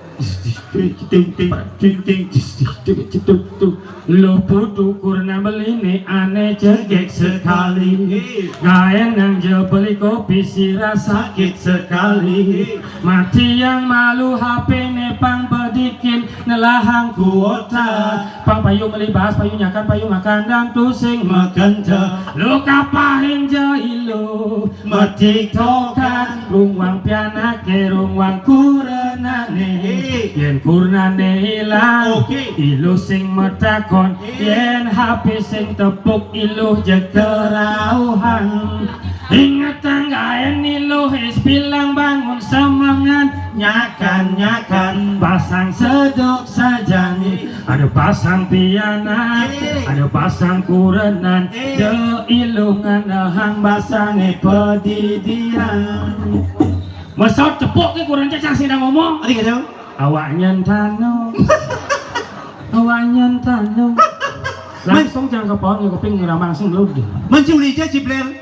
Ting ting ting ting ting ting ting ting ting. Lo putu kurna beli ni aneh cegek sekali. Gaen nang je beli kopi sirah sakit sekali. Mati yang malu H P ne pang bedikin nelahang kuota. Pang payu melibas, payu nyakan, payu makan dan tusing mekente. Lo kapahin je ilu metiktokan. Rungwang pianake, rungwang kurenane. Yen kurnane ilang, Oke. Ilu sing metakon. Yen H P sing tepuk ilu je kerauhan. Inget tanggaen ilu es bilang bangun semangat. Nyakan, nyakan, pasang sedok sajani. Ada pasang pianak, ada pasang kurenan. De ilu nganehang basange pedidian. Mesot cepuk ke kurang cacang sing ngomong. Adi kata? Awak nyen tanu. Awak nyen tanu. Langsung jangan ke pohon ke kuping ngeramang sing lu deh. Menculi je cipler.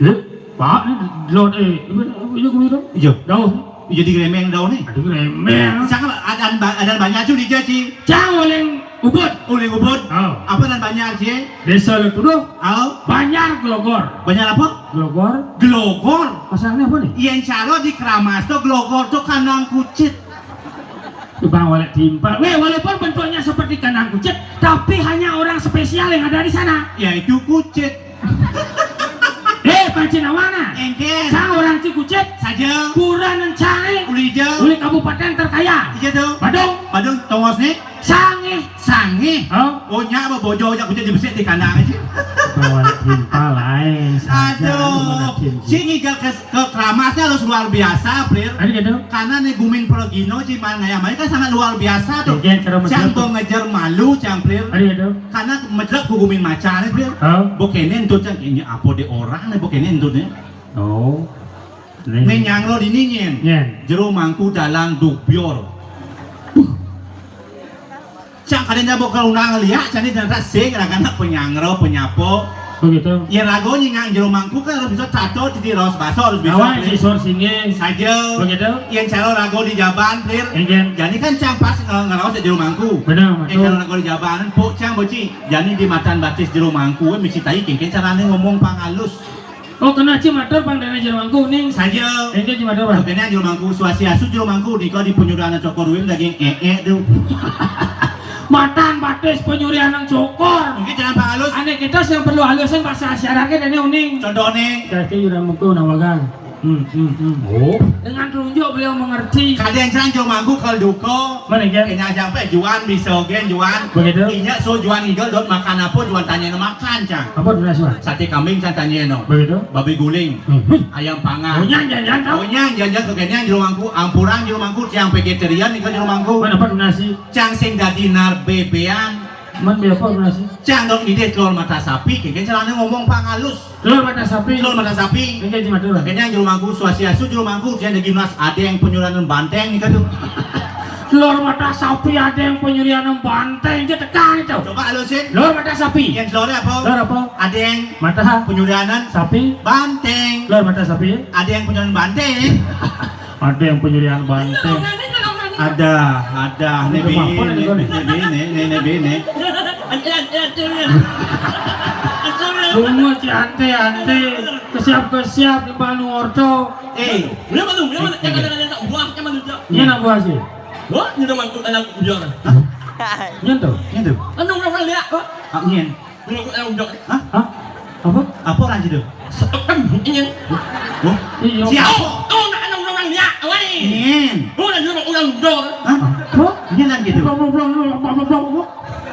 Lu, Pak, ni lot eh, ibu ibu ibu. Iya. Daun. Iya di gremeng daun ni. Aduh gremeng. Sangat ada ada banyak culi je ci. Cang oleng Ubud. Uli Ubud. Oh. Apa nan banjar, Ci? Desa Letuduh. Oh. Banjar Glogor. Banjar apa? Glogor. Glogor. Masalahnya apa nih? Yén cara di Keramas to Glogor to kandang kucit. Tukang oleh timpal. Weh, walaupun bentuknya seperti kandang kucit, tapi hanya orang spesial yang ada di sana. Yaitu kucit. Eh, pancinawana. Engké. Sang orang Cikucit. Saja. Pura nencai. Uli ja. Uli kabupaten terkaya. Iya to. Badung. Badung tongos nih. Sangih. Sangih. Oh. Oh, nya apa bojo jak kucit di besi di kandang aja. Bawa timpal lain. Aduh. Sing igal ke, ke Keramasnya harus luar biasa, Plir. Ada gitu. Karena nih gumin Pergino, Ciman Ngayam aja kan sangat luar biasa tuh. Iya, cara Cang menjawab. Mau ngejar malu, Cang Plir. Ada gitu. Karena menjelek ku gumin macan, Plir. Oh. Bo kéné entut, Cang, ini apa di orang nih, bo kéné entutnya? Oh. Nih nyanglo di ini, nyén. Nyén. Jero mangku dalang dubior. Cang kadén jabo kalau nang liak, cang di dana sing, rakan penyangro, penyapo. Begitu. Ya rago nyingang jero mangku kan harus bisa tato, jadi raos baso harus bisa. Awan, Plir. Sisor singgih. Saja. Begitu. Yén cara rago di jaban, Plir. Engkén. Jadi kan cang pas nge-, ngeraos di jero mangku. Benar, betul. Yén cara rago di jaban, pok cang boci. Jadi di matan batis jero mangku, eh, misi tai kéngkén carané ngomong pang halus. Oh, kena Ci matur pang dana jero mangku ning. Saja. Engké Ci matur, Bang. Kéné jero mangku, swastiastu jero mangku, nika di penyudahan cokor win daging éék tuh. Matan batis penyurian nang cokor. Mungkin jangan pang halus. Ané kita yang perlu halusin bahasa isyaratnya dene uning. Contohnya. Jadi jero mangku nawagan. Hmm, hmm, hmm. Oh. Dengan telunjuk beliau mengerti. Kadén cang jero mangku kal duka. Mana, Jan? Kena aja sampai juan bisa, Gen, juan. Begitu. Inya so juan ngigel dot makan apa, juan tanya makan, cang. Apa dona, Suan? Sate kambing, cang tanya no. Begitu. Babi guling. Hmm. Ayam panggang. Oh, nyang, nyang, nyang, tau. Oh, nyang, nyang, nyang, kekenya jero mangku, ampuran jero mangku, cang vegetarian, nika jero mangku. Mana apa dona sih? Cang sing dadi narbébean. Man, be apa dona sih? Cang dong ide telur mata sapi, kéngkén carané ngomong pang halus. Telur mata sapi. Telur mata sapi. Engké Ci matur. Kéné jero mangku, swastiastu jero mangku, cang dadi nas adéng penyurianan banteng nika tuh. Telur mata sapi adéng penyurianan banteng, dia tekan itu. Coba halusin. Telur mata sapi. Yang telurnya apa? Telur apa? Adéng. Mata. Penyurianan. Sapi. Banteng. Telur mata sapi. Adéng penyurianan banteng. Ada yang penyurian banteng. Ada, ada. Ini apa nih, nih, nih, nih, nih, nih, nih, nih. Bunga ci ante, ante. Kesiap, kesiap di panu orto. Eh. Berapa tuh? Berapa tuh? Yang ada, ada, ada buahnya mana, Cak? Ini anak buah sih. Wah, ini udah mantul anak buah. Hah? Nyentuh. Nyentuh. Anu, orang lihat, Pak. Ah, nyen. Hah? Hah? Apa? Apa orang situ? Setekan buktinya. Oh? Iya. Siapa? Oh, oh, nak anak orang dia. Woi. Nyen. Oh, nak orang orang dor. Hah? Apa? Nyen lagi tu. Belum, belum, belum, belum, belum, belum.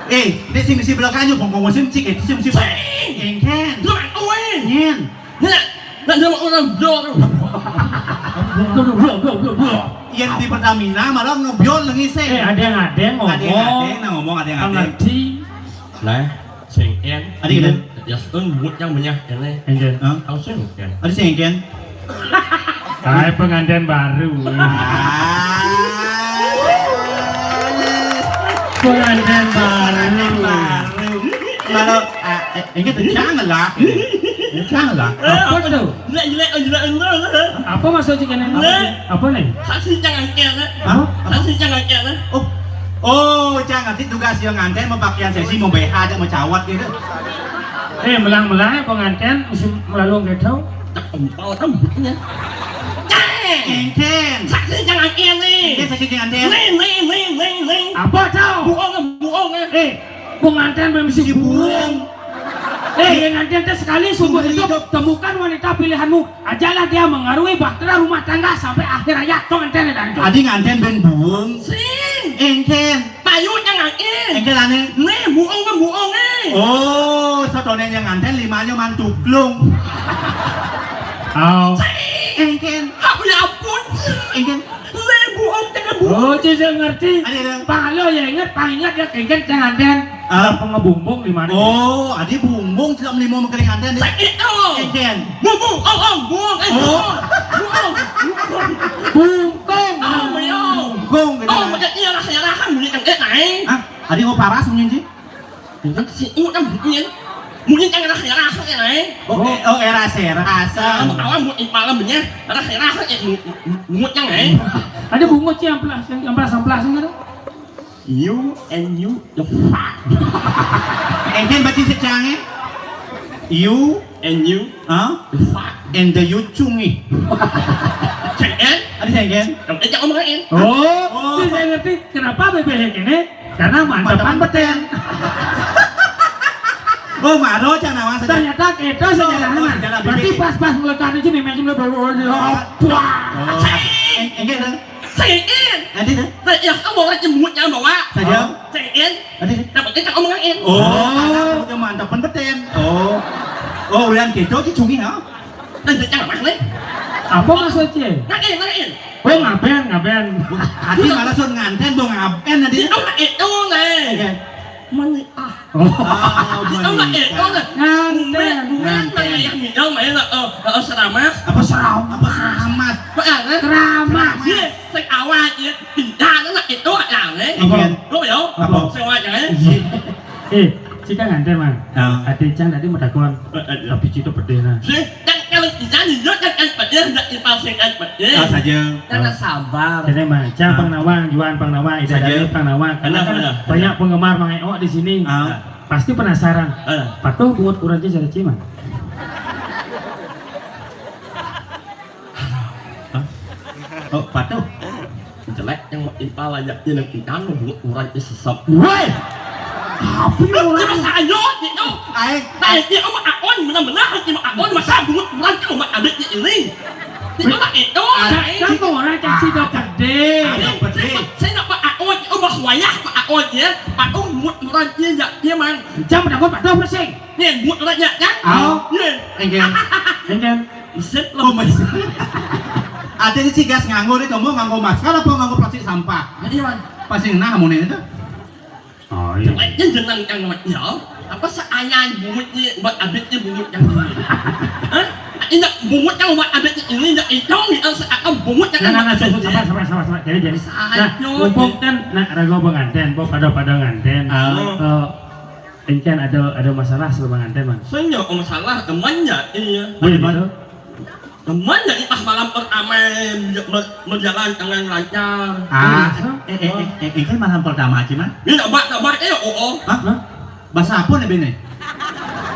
Eh, dia si misi belakang je, bong bong musim cik, eh, si misi. Engken. Belum, woi. Nyen. Nak, nak orang orang dor. Belum, belum, belum, belum, belum. Yang di Pertamina malah ngebiol lagi sih. Eh, ada yang ada yang ngomong. Ada yang ada yang ngomong, ada yang ada yang. Ngerti. Lah, sing en. Ada gitu? Ya, setun buat yang banyak ini. Engken. Hah? Tahu sih, kan? Ada sing en. Hai, pengantin baru. Ah. Pengantin baru. Pengantin baru. Kalau, ah, eh, ini tuh jangan lah. Jangan lah. Apa tuh? Jelek, jelek, jelek, jelek. Apa maksudnya, kan? Apa nih? Apa nih? Saksi jangan care, eh. Hah? Saksi jangan care, eh. Oh. Oh, jangan nanti tugas yang nganten mau pakaian sesi, mau B H aja, mau cawat gitu. Eh, melang-melang pengantin musim melalung gitu. Tak empal rambutnya. Cek. Engken. Saksi jangan care nih. Ini saksi jangan care. Nih, nih, nih, nih, nih. Apa tuh? Buong, buong, eh. Eh, pengantin belum si buong. Eh, yang ngantin teh sekali seumur hidup, temukan wanita pilihanmu. Ajalah dia mengarungi bahtera rumah tangga sampai akhir hayat. Tuh ngantin dan tuh. Adi ngantin ben buung. Sing. Engken. Payu yang ngantin. Engken aneh. Nih, buong kan buong, eh. Oh, satonen yang ngantin limanya mantu glung. Oh. Sing. Engken. Aku ya ampun. Engken. Nih, buong, jangan buong. Oh, ci, saya ngerti. Ada, ada. Pang lo ya inget, pang inget ya, engken yang ngantin. Ah. Apa ngebumbung di mana? Oh, adi bumbung tidak melimo mengkering anda nih. Sakit, oh. Engken. Bumbung, oh, oh, bumbung, eh, oh. Bumbung, bumbung, bumbung. Bungkung. Oh, iya. Bungkung, gitu. Oh, macam iya, rasanya rahan, bunyi kan, eh, naik. Hah? Adi mau paras mungkin sih? Bukan sih, ini kan bunyi. Bunyi kan rasanya rahan, eh, naik. Oh, eh, oh, eh, rasa, rasa. Nah, awan buat malamnya, rasanya rahan, eh, mu-, mu-, munyang, eh. Ada bungut sih, amplas, yang amplas, amplas, gitu. You and you the fuck. Éngkén bati secangé. You and you, huh? The fuck. And the you cungi. Céngkén? Ada céngkén? Yang écak omongin. Oh, oh. Saya ngerti kenapa bébék ini. Karena mantepan betén. Oh, maro can awang saja. Ternyata kita sejarahnya. Oh, sejarah. Berarti bébék. Pas-pas melekat itu memang sudah baru. Oh, éngkén. Sing. Nanti dah. Nah, yang kamu orang jembutnya bawa. Saja. Sing. Nanti dah. Dapat kita omongin. Oh, yang mantepan betén. Oh. Oh, ulan kita cungi, ha? Nanti yang mana? Apa maksudnya? Ngain, ngain. Oh, ngaben, ngaben. Ati malah sun nganten, bo ngaben tadi. Itu ngain, itu ngain. Iya. Mani ah. Oh. Ah, itu ngain, itu ngain. Nganten. Nganten, nganten. Yang minum, main, eh, eh, seramas. Apa seram-, apa seramas? Apa, eh? Keramas. Iya, sing awal, iya. Pindah, itu ngain, itu ngain. Apa? Lo, yo. Apa? Sing awal, ya. Iya. Eh, cika nganten, Mang. Ah. Ati cang tadi mau takon. Eh, eh, iya. Tapi cito pedih, nah. Sih, kan kalau kita nih, kan, kan pedih, nggak kita sing kan pedih. Ah, saja. Karena sabar. Jadi, Mang, cang pang nawang, Juan pang nawang, Ida Saja. Dani pang nawang. Karena kan banyak penggemar Mang Eo di sini. Ah. Pasti penasaran. Ah. Patuh buat urang aja cara cima. Hah? Oh, patuh. Jelek yang mau impal aja, yang ingkang buat urang itu sesep. Woi! Apa ini orang? Cuma saya, gitu. Aing. Nah, ini sama Aon, benar-benar, sama Aon, masa buat urang ke rumah adiknya ini? Itu mah itu, Aing. Kan orang kasih udah gede. Aing gede. Saya, saya nak Pak Aon, itu mah wayah Pak Aon, ya. Pak Aon buat urang, dia, dia, dia, Mang. Jam udah gua pada bersih. Nih, buat urang, ya, kan? Au. Iya. Éngkén. Éngkén. Mesin. Oh, mesin. Ada ini sih gas nganggo nih, kamu nganggo masker apa nganggo plastik sampah? Jadi, Wan. Pasti nah, mau nih itu. Oh, iya. Jeleknya jenang yang namanya. Apa seayaan bungut nih, buat abitnya bungut yang ini? Hah? Ini bungut yang buat abitnya ini, ndak itu, ini seakan bungut yang Nah, nah, nah, buat abitnya. Sabar, sabar, sabar, sabar. Jadi, jadi. Nah, Sayo. Mumpung kan, nah, rago pengantin, po pada-pada ngantin. Ah. Eh, Éngkén ada, ada masalah sebelum nganten, Mang. Saya nggak masalah, temannya, iya. Oh, iya, Mang. Temannya, pas malam pertama, ber-, berjalan dengan lancar. Ah, eh, eh, eh, eh, éngkén malam pertama, Ci, Mang? Ini nggak, nggak, eh, oh, oh. Hah? Hah? Bahasa apa nih, Bene?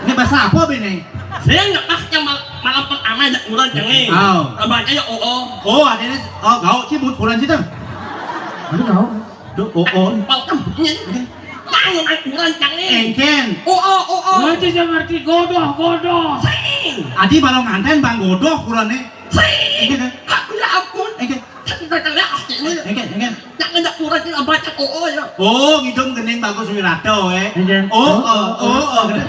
Ini bahasa apa, Bene? Saya nggak pas yang mal-, malam pertama, ada kurang, cengeng. Oh. Abang, eh, oh, oh. Oh, ada ini, oh, gaul, Ci, buat kurang, Ci, tuh. Aduh, gaul. Duh, oh, oh. Pal kembungin. Oke. Tangan aku rancangin. Éngkén. Oh, oh, oh, oh. Wah, Ci, saya ngerti. Godoh, godoh. Sing. Adi balong nganten, Bang, godoh, kurangnya. Sing. Éngkén, kan? Aku, ya ampun. Éngkén. Kita lihat aslinya. Éngkén, éngkén. Yang ngajak kurang kita baca, oh, oh, ya. Oh, ngidung gening bagus Wirata, eh. Éngkén. Oh, oh, oh, oh, gitu.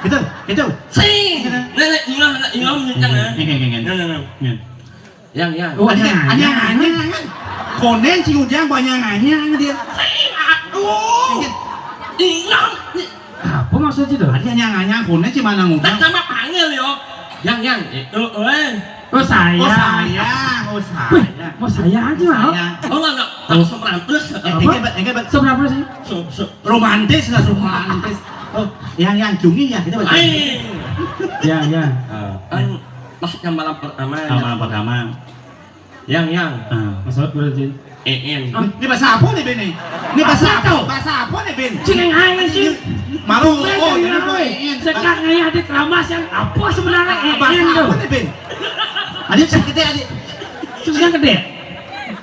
Gitu, gitu. Sing. Éngkén, kan? Nenek, ingat, nenek, ingat, éngkén, ya. Éngkén, éngkén. Nenek, nenek. Éngkén. Yang, yang. Oh, anyang, anyang, anyang, anyang. Konen Ci Ujang, anyang, anyang dia. Aduh. Ingat. Apa maksudnya tuh? Ada anyang, anyang, konen Ci mana ngundang? Sama panggil yo. Yang, yang. Itu, eh. Oh, saya. Oh, saya. Oh, saya. Wih, mau saya aja, mau? Saya. Oh, enggak, enggak. Oh. Langsung merampes. Eh, apa? Enggak, enggak, enggak. Seberapa sih? So, so. Romantis lah, romantis. Oh, yang, yang cungi ya, kita baca. Lain. Ya, ya. Ah, kan pas yang malam pertama. Ah, malam pertama. Yang, yang. Ah. Masalah berarti. En, en. Ah, ini bahasa apa nih, Ben, nih? Ini bahasa apa? Apa tuh? Bahasa apa nih, Ben? Cing, yang aing, cing. Malu, oh, ini apa, en? Sekat ngayah di keramas yang apa sebenarnya, en, en, tuh? Bahasa apa nih, Ben? Adik sakit ya, adik? Sudah gede.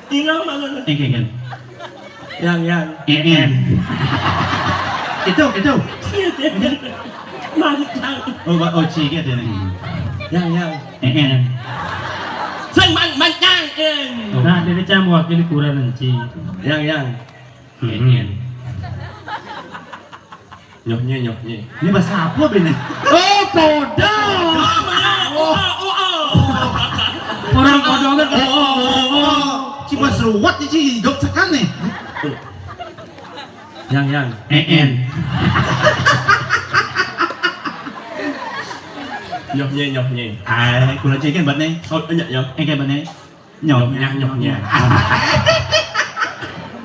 Tinggal malu. Éngkén, éngkén. Yang, yang. En, en. Itu, itu. Mantap. Oh, ba-, oh, cik, ya, dia nih. Yang, yang. En, en. Sing man-, mancang, en. Nah, dia cang mewakili kurang, Ci. Yang, yang. Mm-mm. En, en. Nyohnya, nyohnya. Ini bahasa apa, Ben? Oh, kodok. Oh, oh, oh, oh. Orang kodok kan, oh, oh, oh, oh. Cuma seruat nih, Ci, hidup sekali nih. Yang, yang. En, en. Nyohnya, nyohnya. Ay, kula céngkén buat nih. Saut aja, ya. Éngkén buat nih. Nyohnya, nyohnya.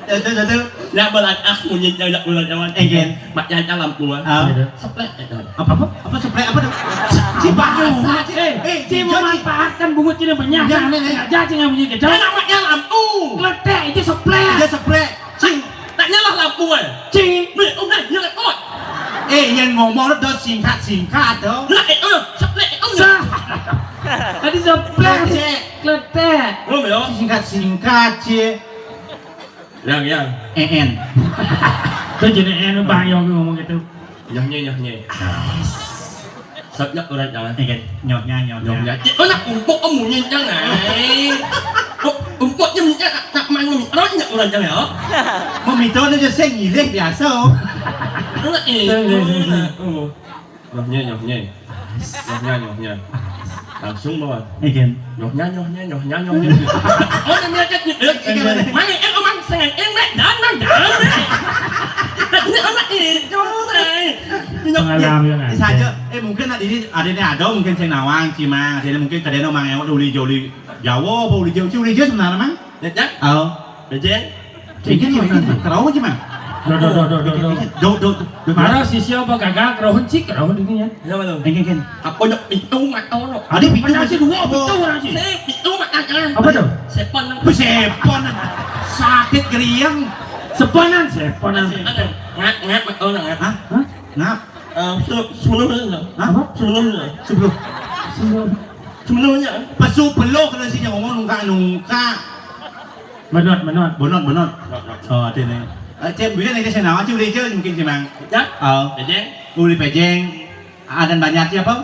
Itu, itu. Ya, bulan ah, munyi, ya, bulan awan. Éngkén. Mak, ya, lampu, ah. Ah. Seplek, itu. Apa, apa? Apa seplek apa tuh? Ci bahasa, Ci. Eh, eh, Ci, Ci, memanfaatkan bungut Ci, banyak. Jangan, nih, nih. Aja, Ci, nggak bunyi gitu. Namanya lampu. Kletek, itu seplek. Itu seplek. Ci. Oi. Ci. Meh, oi, dah, ya, oi. Eh, yang ngomong tu singkat-singkat tu. Lah, eh, eh, sep-, eh, eh. Sa-, tadi seplek. Kletek. Kletek. Oh, ya. Singkat-singkat, Ci. Yang, yang. En. Tu jenis en, Bang, yang ngomong gitu. Nyoh nye, nyoh nye. Sep nyak urang jangan. Ingat, nyoh nya, nyoh nya. Nyoh nya. Cik, kau nak umpuk kamu nyencang, ai. Kau umpuk je minta nak, nak main mami. Kau nak urang jangan, ya? Mami tu ada je sing ngilih biasa. Kau nak, eh, Sing, sing, sing, sing. Oh. Nyoh nye, nyoh nye. Nyoh nya, nyoh nya. Langsung bawa. Ingat. Nyoh nya, nyoh nya, nyoh nya, nyoh nya. Oh, dia punya cek gitu. Ingat. Mana, eh, omang sengaja, eh, mek, dan, dan, dan. Ini anak itu, ai. Ini Pengalaman yang ada. Saja. Eh, mungkin ada ini, ada ini ada mungkin sing nawang, Ci Mang. Ada ini mungkin kadang Mang Ewok uli jauh uli Jawa apa uli jauh? Ci uli jauh sebenarnya, Mang? Ya, ya. Oh. Bejeng. Bejeng, Ci Mang. Kerau, Ci Mang. Do, do, do, do, do, do. Do, do, do. Marah si siapa gagal, kerau, Ci, kerau ini ya. Kenapa tu? Engke, engke. Apa nak pintu mata lo? Ada pintu. Mana masih sih dua pintu orang sih? Saya pintu mata jangan. Apa tu? Sepan. Sepan. Sakit geriang. Sepanan, sepanan. Ada. Ngap, ngap, mata lo, ngap. Hah? Hah? Ngap. Eh, sepuluh, sepuluh tu. Hah? Apa? Sepuluh tu. Sepuluh. Sepuluh. Sepuluh nya. Pesu peluh kalau sini ngomong nungkak-nungkak. Benot, benot. Benot, benot. Benot, benot. Oh, ada ni. Eh, cek, bukan ada sing nawang, Ci uli jauh mungkin, Ci Mang. Ya? Oh. Pejeng. Uli pejeng. Adan Banjar Ci apa?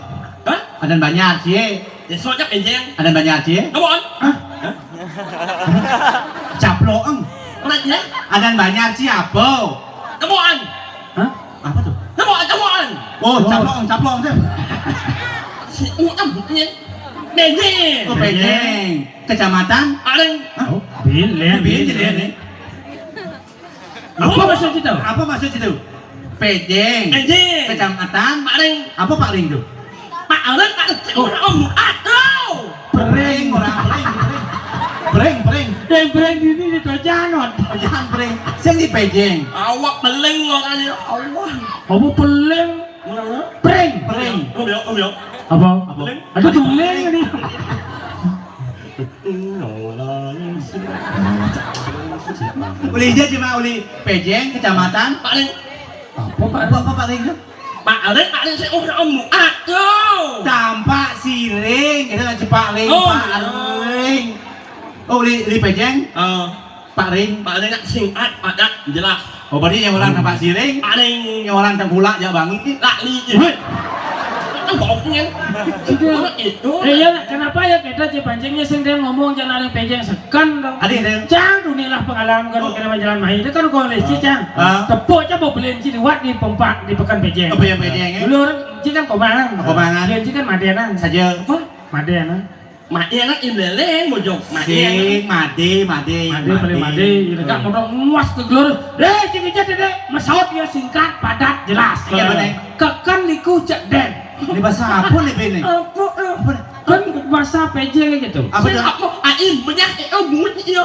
Hah? Adan Banjar Ci. Ya, soalnya pejeng. Adan Banjar Ci. Come on. Hah? Hah? Caploang. Mana ya? Adan Banjar Ci apa? Come on. Hah? Apa tu? Come on, come on. Oh, oh. Caploang, caploang tu. Si Uam ni. Pejeng. Oh, Pejeng. Kecamatan? Paling. Hah? Oh, Bilin, Bilin, Bilin. Bilin ni. Apa maksud itu? Apa maksud itu? Pejeng. Pejeng. Kecamatan. Paling. Apa paling tu? Paling, paling. Oh. Orang Om, aduh. Pering, orang pering, pering. Pering, pering. Yang pering ini di Tojanot. Jangan pering. Sing di Pejeng. Awak peling lo kali, ya Allah. Apa peling? Mana? Pering. Pering. Om, ya, om, ya. Apa? Apa? Peling. Ada peling ni. Uli je cuma uli Pejeng, kecamatan. Paling. Apa, Pak? Apa, apa, Pak Ring? Pak Ring, Pak Ring, saya orang Om. Aduh. Tampak siring, kita nak cepat ring, oh, Pak Ring. Oh, uli, uli Pejeng? Oh. Pak Ring. Pak Ring nak singkat, padat, jelas. Oh, berarti yang orang tampak siring, Pak Ring. Yang orang tengkulak, jak bangun ni. Lak ni je. Weh. Itu bohong kan? Sudah. Itu. Eh, ya, kenapa ya kita Ci Pancing ni sing dia ngomong jalan Pejeng? Kan dong. Ada, ada. Cang, tu ni lah pengalaman kan, oh, kena jalan main. Dia kan kolej, oh, Cang. Ah. Tepuk Cang, bawa belen Ci liwat di Pempak, di Pekan Pejeng. Oh, Pekan Pejeng, ya? Dulu orang Ci kan Komangan. Komangan. Belen Ci kan Madenan. Saja. Apa? Madenan. Madenan, Im Leleng, Mojong. Madenan. Sing, Made, Made, Made, paling Made. Made, ya, dekat, oh, motor nguas ke gelur. Eh, Ci, Ci, Ci, Ci. Masaut ya singkat, padat, jelas. Iya, benar. Keken liku cek den. Ini bahasa apa ni, Bene? Apa, eh? Apa ni? Kan bahasa Pejeng gitu. Apa tu? Apa? Ain, banyak, eh, oh, bunyi, iya.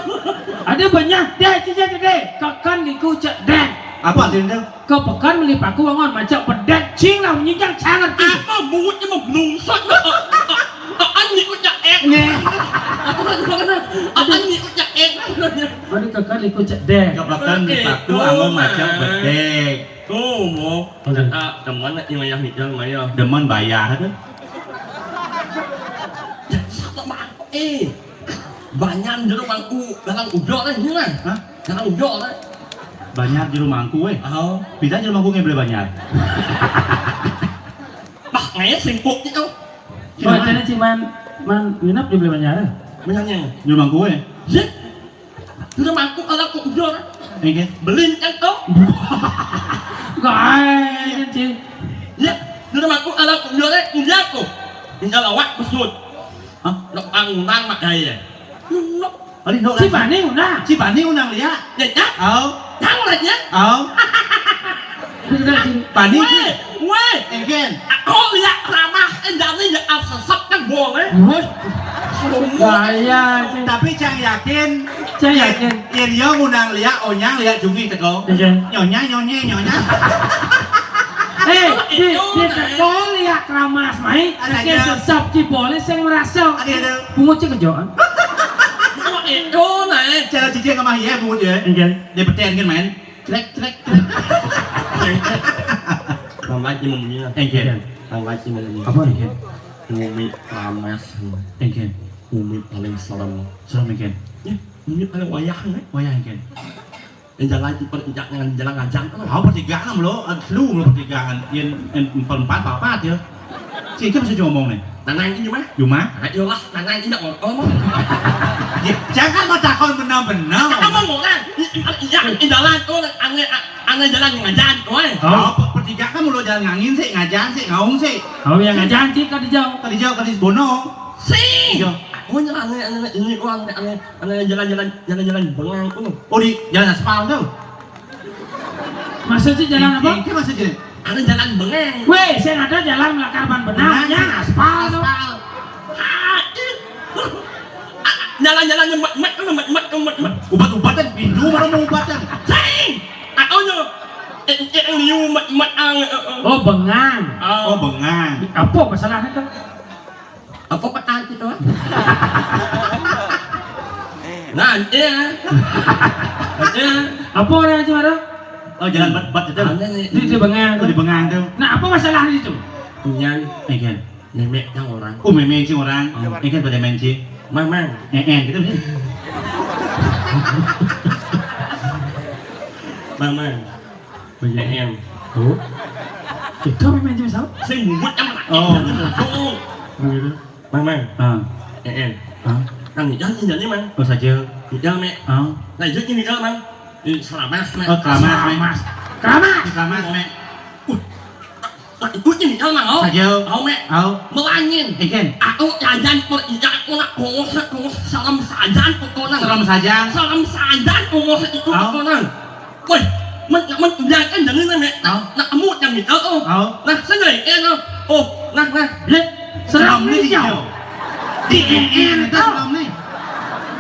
Ada banyak. Deh, Ci, Ci, Ci, deh. Keken liku cek den. Apa artinya? Ke pekan beli paku angon, macam pedet, cing lah, bunyi cang, cang ngerti. Apa bunyi mau blungsot? Ain liku cek den. Nge. Apa tu? Ain liku cek den. Aduh, keken liku cek den. Ke pekan beli paku angon, macam pedet. Tuh, mau. Aduh. Kata teman nak yang ayah mikir maya. Demen bayar tu. Sama, eh. Banyak jero mangku dalam ujo lah ini lah. Hah? Dalam ujo lah. Banyak jero mangku, eh. Oh. Bisa jero mangku nggak boleh banyak. Bah, kayak singkuk gitu. Wah, jadi si Man, Man Winap dia boleh banyak, eh? Banyaknya. Jero mangku, eh. Ya. Sudah mangkuk ala kok udah. Oke. Belin kan kau? Gak, Ci. Ya, sudah mangkuk ala kok udah, eh, udah kok. Tinggal awak besut. Hah? Nak angundang mak gaya. Nak. Ari nak. Ci Bani undang. Ci Bani undang dia. Ya, ya. Au. Tahu lah ya. Au. Sudah, Ci. Bani. Weh, weh. Engken. Aku lihat ramah, eh, jadi ya, ah, sesat kan boleh. Woi. Semua. Bahaya, Ci. Tapi cang yakin. Cang yakin. Yen yo ngundang liak onyang liak jungi teko. Iya. Nyonya, nyonya, nyonya. Eh, di, di teko liak keramas mai, ada sesap Ci boleh sing merasa. Ada, ada. Bungut Ci kejo, ah. Itu nah, eh. Cara cici ngamah iya bungut ya. Iya. Dia peten kan main. Clek, clek, clek. Nang lagi membunyi lah. Engken. Nang lagi membunyi. Apa engken? Ngumi panas. Engken. Ngumi paling serem. Serem engken. Ya, ngumi paling wayah, eh. Wayah engken. Yang jalan di per-, jangan jalan ngajang kan. Oh, pertigaan lo, lu lo pertigaan. Yang, yang perempat papat ya. Si itu masih ngomong nih. Nanang ini mah. Cuma? Ayolah, nanang ini ngomong. Ya, jangan mau takon benar-benar. Kamu ngomong kan? Iya, iya, di jalan tuh, aneh, aneh jalan ngajang tuh, eh. Oh, pe-, pertigaan kan lo jalan ngangin sih, ngajang sih, ngaung sih. Oh, yang ngajang sih, kadi jauh. Kadi jauh, kadi Bono. Sih. Iya. Aku nyala aneh, aneh, ini, oh, aneh, aneh, aneh, jalan-jalan, jalan-jalan bengang, oh. Oh, di jalan aspal tuh. Maksudnya jalan apa? Ini maksudnya. Ada jalan bengang. Weh, saya ada jalan melakar ban benang, ya, aspal tuh. Aspal. Ah, ih. Ah, jalan-jalan mat, mat, mat, mat, mat, mat. Ubat-ubatan, pintu mana mau ubatan? Sing. Aku nyo. Eh, eh, liu mat, mat, ang, eh, eh. Oh, bengang. Oh. Oh, bengang. Apa masalahnya tuh? Apa petang gitu, ah? Nah, iya. Iya. Apa orang itu ada? Oh, jalan bat, bat itu. Ada nih. Di, di bengang. Oh, di bengang tuh. Nah, apa masalah itu? Punya. Iya. Memek yang orang. Oh, memek sih orang. Oh. Iya kan pada main sih. Mamang. Eh, eh, gitu. Mamang. Banyak yang. Oh. Itu memang jenis apa? Sing mumet yang mana? Oh. Oh. Begitu. Mang, mang. Ah. Eh, eh. Ah. Nang ngidal, ngidal ni, mang. Oh, saja. Ngidal, mek. Ah. Nah, itu ngidal, mang. Di Selamas, mek. Oh, Keramas, mek. Keramas. Keramas. Keramas, mek. Uh. Nah, itu ngidal, mang, oh. Saja. Au, mek. Au. Melangin. Ikan. Aku jajan per ijak, aku nak kongos, nak kongos. Salam sajan, pokoknya. Salam sajan. Salam sajan, kongos itu, pokoknya. Woi, men, men, jangan jangan nang, nak, nak kamu yang itu, oh. Oh. Nah, saya yang itu, oh. Nah, nah. Lep, seram ni jauh. Di en en itu seram ni.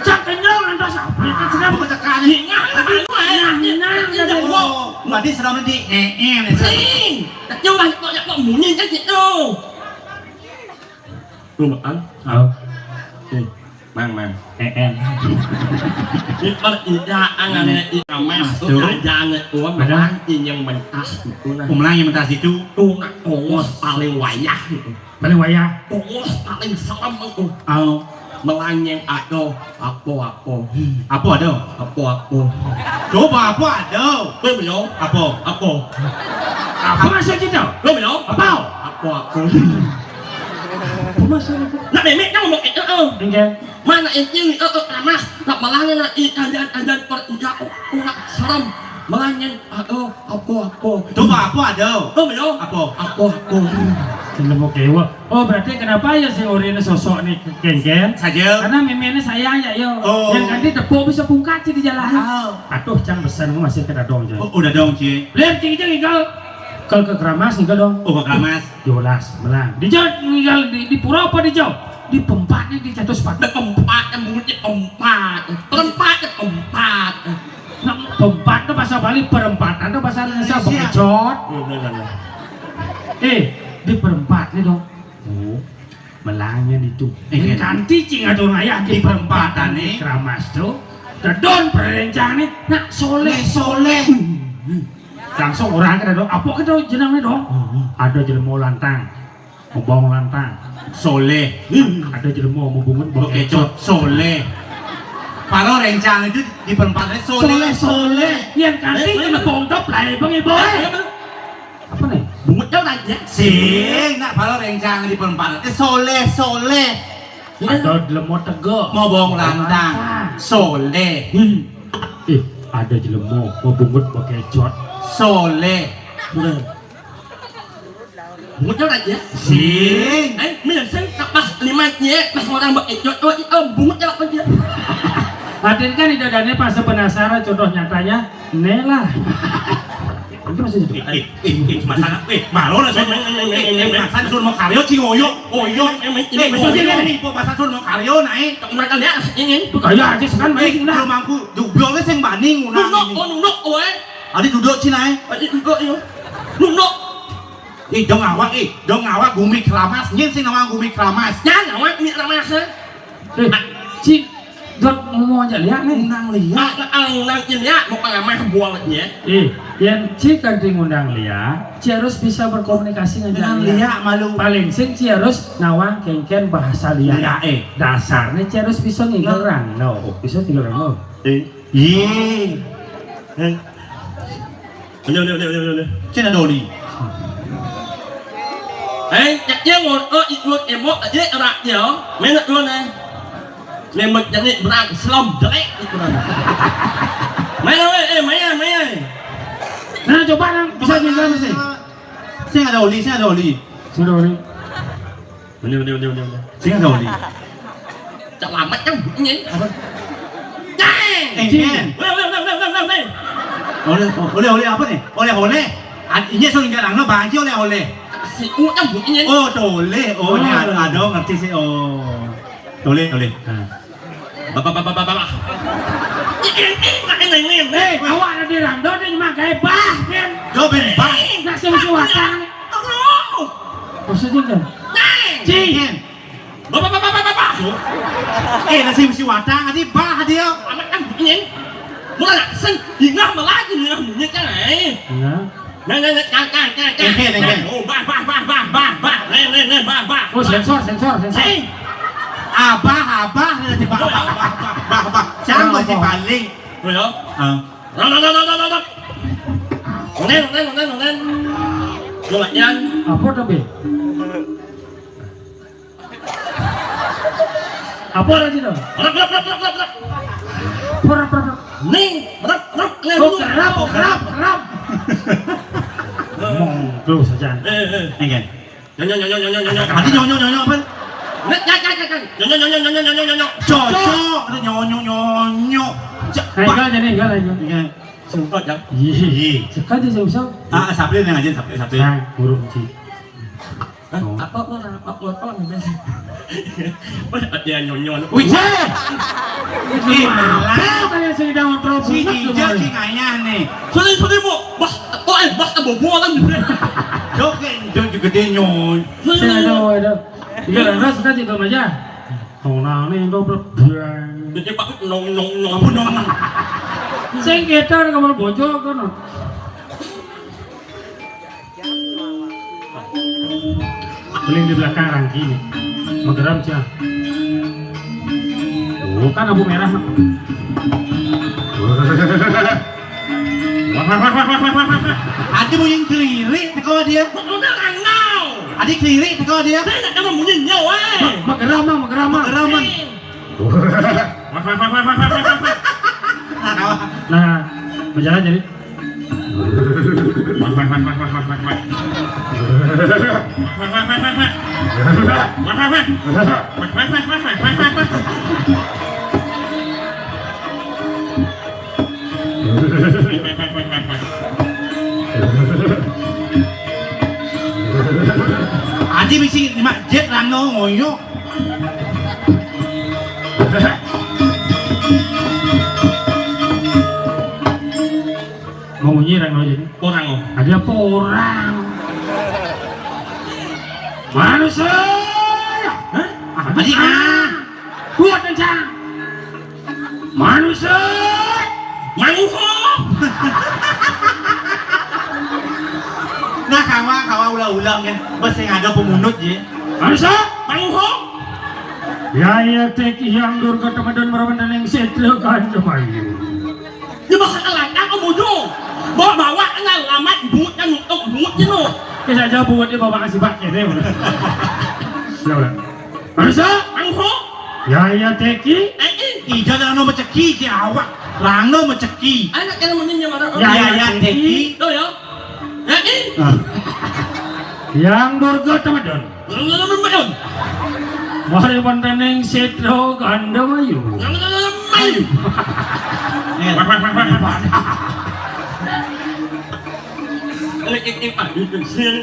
Cak kenyal nanti sampai ke seram. Bukan cak kali. Nah, nah, nah, nah, nah, nah. Oh, berarti seram ni di en en itu. Sing. Yang banyak, banyak, banyak bunyi kan gitu. Lu makan? Oh. Nih, mang, mang. Eh, eh. Ini kalau tidak, angannya di Keramas tuh, kerjaannya tuh, melangin yang mentas itu, nah. Oh, melangin yang mentas itu. Tuh, nak, kongos paling wayah gitu. Paling wayah. Kongos paling serem itu. Oh. Melangin atau apa-apa. Apa ada? Apa-apa. Coba apa ada? Belum, yo. Apa? Apa? Apa maksud itu? Belum, yo. Apa? Apa-apa. Apa maksud itu? Nak memek kan ngomong itu, oh. Enggak. Mana itu, oh, oh, Keramas. Nak melangin nak ikan dan, dan per, enggak, oh, oh, nak serem. Melangin, aduh, apa, apa. Coba apa ada? Belum, yo. Apa? Apa, apa. Kena mau kewa. Oh, berarti kenapa ya si Ori ini sosok nih kengken? Saja. Karena meme ini sayang ya, yo. Oh. Yang ganti tepuk bisa bungkat sih di jalan. Oh. Aduh, cang pesan masih kena dong, cang. Oh, udah dong, Ci. Lihat, Ci, Ci, kalau kalau ke Keramas nih, dong. Oh, ke Keramas. Yolas, belang. Di Jawa, tinggal di, di pura apa di Jawa? Di pempat nih, di jatuh sepatu. Di pempat, yang mulutnya pempat. Perempat, ya pempat. Nah, pempat tuh bahasa Bali, perempatan tuh bahasa Indonesia, Indonesia. Bekecot. Iya, benar, benar. Eh, di perempat nih, dong. Oh. Melangin itu. Eh, ganti cing atau raya di perempatan nih. Keramas tuh. Dedon perencang nih. Nak soleh, soleh. Langsung orang kena dong. Apa kita jenang nih dong? Ada jelema lantang. Ngobong lantang. Soleh. Ada jelema mau bungut bekecot. Soleh. Kalau rencang itu di perempatan soleh. Soleh, soleh. Yang ganti kena bongkop lah, Bang Ibu. Apa nih? Bungut tau aja. Sing, nak pala rencang di perempatan. Eh, soleh, soleh. Ada jelema tega. Mau bawang lantang. Soleh. Hmm. Eh, ada jelema mau bungut bekecot. Soleh. Bungut tau aja. Sing. Eh, mila sing pas lima nye, pas orang bekecot, oh, itu bungut tau aja. Hadir kan itu dane pas penasaran contoh nyatanya. Nih lah. Itu masih hidup. Eh, eh, eh, eh, masa, eh, malu lah, Sun. Eh, eh, masa Sun mau karyo, cing, oyo, oyo. Eh, oyo, nih, kok masa Sun mau karyo, naik. Makan ya, ini. Tuh, kaya aja, sekarang balik, eh, udah. Belum aku, jublo, wes, yang banding, udah. Nunduk, oh, nunduk, oh, eh. Adi duduk, cing, naik. Adi duduk, iya. Nunduk. Eh, dong awak, eh, dong awak, gumi keramas, nyen sing nawang gumi keramas. Nyan, awak gumi keramas, eh. Eh, cing. Dot ngomong aja liak nih. Undang liak. Ah, ah, undang liak, mau pengamah buat nih. Ih, yang ci kan ngundang liak, ci harus bisa berkomunikasi dengan liak. Liak malu. Paling sing ci harus nawang kengken bahasa liak. Liak, eh. Dasarnya ci harus bisa ngigal rangno. Bisa ngigal rangno. Eh. Iya. Eh. Udah, udah, udah, udah, udah. Cina doli. Eh, cak dia mau, oh, ikut emok aja erak dia. Mana tuh nih? Memang jadi berang selam jelek itu kan. Mana weh, eh, mana, mana. Nah, coba nang bisa juga sih. Saya ada oli, saya ada oli. Sudah oli. Udah, udah, udah, udah, udah. Sing ada oli. Cak lamat kan bunyi. Apa? Ceng! Eh, Ceng. Udah, udah, udah, udah, udah, udah. Oleh, oleh, oleh apa nih? Oleh, oleh. Ini suruh nggak nangno bangki oleh, oleh. Si U kan bunyi. Oh, toleh. Oh, ini ada, ada ngerti sih. Oh. Toleh, toleh. Nah. Bapak, bapak, bapak, bapak. Ini, ini, ini, ini. Eh, awak ada di rando, dia cuma gaya bah, kan? Yo, ben bah. Nak sing suwatan. Aduh. Maksudnya kan? Cing. Bapak, bapak, bapak, bapak. Eh, nasi mesti watang, adi bah dia. Amat kan bunyi. Mula nak sen, hingah melaju, hingah bunyi kan, eh. Nah. Nah, nah, nah, kan, kan, kan, kan. Engke, engke. Oh, bah, bah, bah, bah, bah, bah. Nih, nih, nih, bah, bah. Oh, sensor, sensor, sensor. Sing. Abah, abah, nanti bah, bah, bah, bah, bah, bah. Siapa sih paling? Oh, ya. Ah. Rap, rap, rap, rap, rap, rap. Onen, onen, onen, onen. Lumayan. Apa tapi? Apa lagi dong? Rap, rap, rap, rap, rap, rap. Apa rap, rap, rap? Nih, rap, rap, nih, oh, dulu. Kerap, kerap, kerap. Ngomong terus aja. Eh, eh. Enggak. Nyonyo, nyonyo, nyonyo, nyonyo. Tadi nyonyo, nyonyo apa? Nggak, nggak, nggak, nggak, nggak. Nyonyo, nyonyo, nyonyo, nyonyo, nyonyo. Cocok, ada nyonyo, nyonyo. Cak, eh, enggak aja nih, enggak lagi. Iya. Sumpah, Jang. Iya. Iya. Suka aja, Jang, Usang. Ah, Sapri yang aja, Sapri, Sapri. Nah, burung sih. Hah? Oh. Apa, apa, apa, apa, apa, apa? Wah, ada nyonyo. Wih, cek. Ih, malah. Apa kalian sedang ngobrol si Jinja, si ngayah nih. Sorry, sorry, Bu. Bah, oh, eh, bah, bobo kan. Dok, eh, dok juga dia nyonyo. Saya ada, ada. Iya, ras kan itu aja. Tonang nih, ndo brebang. Dia pakai nong, nong, nong. Apa nong? Sing ketar kamar bocor kan. Paling di belakang rangki nih. Menggeram, Cang. Oh, kan lampu merah. Wah, wah, wah, wah. Adi mau yang keliri, teko dia. Udah, nggak. Adi keliri, teko dia. Saya nggak mau bunyi nyawa, eh. Mak-, mageram, Mang, mageram, Mang. Mageram, Mang. Nah, berjalan jadi. Adi bisi lima jet rano ngoyo. Mau nyinyir yang mau jadi? Orang, oh. Ada apa orang? Manusia. Hah? Adi, ah. Kuat, kencang. Manusia. Manusia. Nah, kawa, kawa ulah-ulah, ya. Bas yang ada pemunut, ya. Manusia. Manusia. Ya, ya, teki yang durga temedan merawan dan yang setra kan, coba ini. Dia bakal langkah ke bodoh. Bawa-bawa kenal alamat, buat kan, untuk buat kan, lo. Kita aja buat dia bawa kasih pakai, deh. Ya, udah. Manusia. Angho. Ya, ya, teki. Eh, eh. Ija dah no meceki, si awak. Rano meceki. Anak yang mending yang mana? Ya, ya, ya, teki. Tuh, ya. Ya, eh. Ah. Yang durga temedan. Belum, belum, belum, belum. Mari mantening setra ganda mayu. Belum, belum, belum, belum. Mayu. Eh. Wah, wah, wah, wah, wah, wah. Ini, ini, ini, Pak, ini, ini.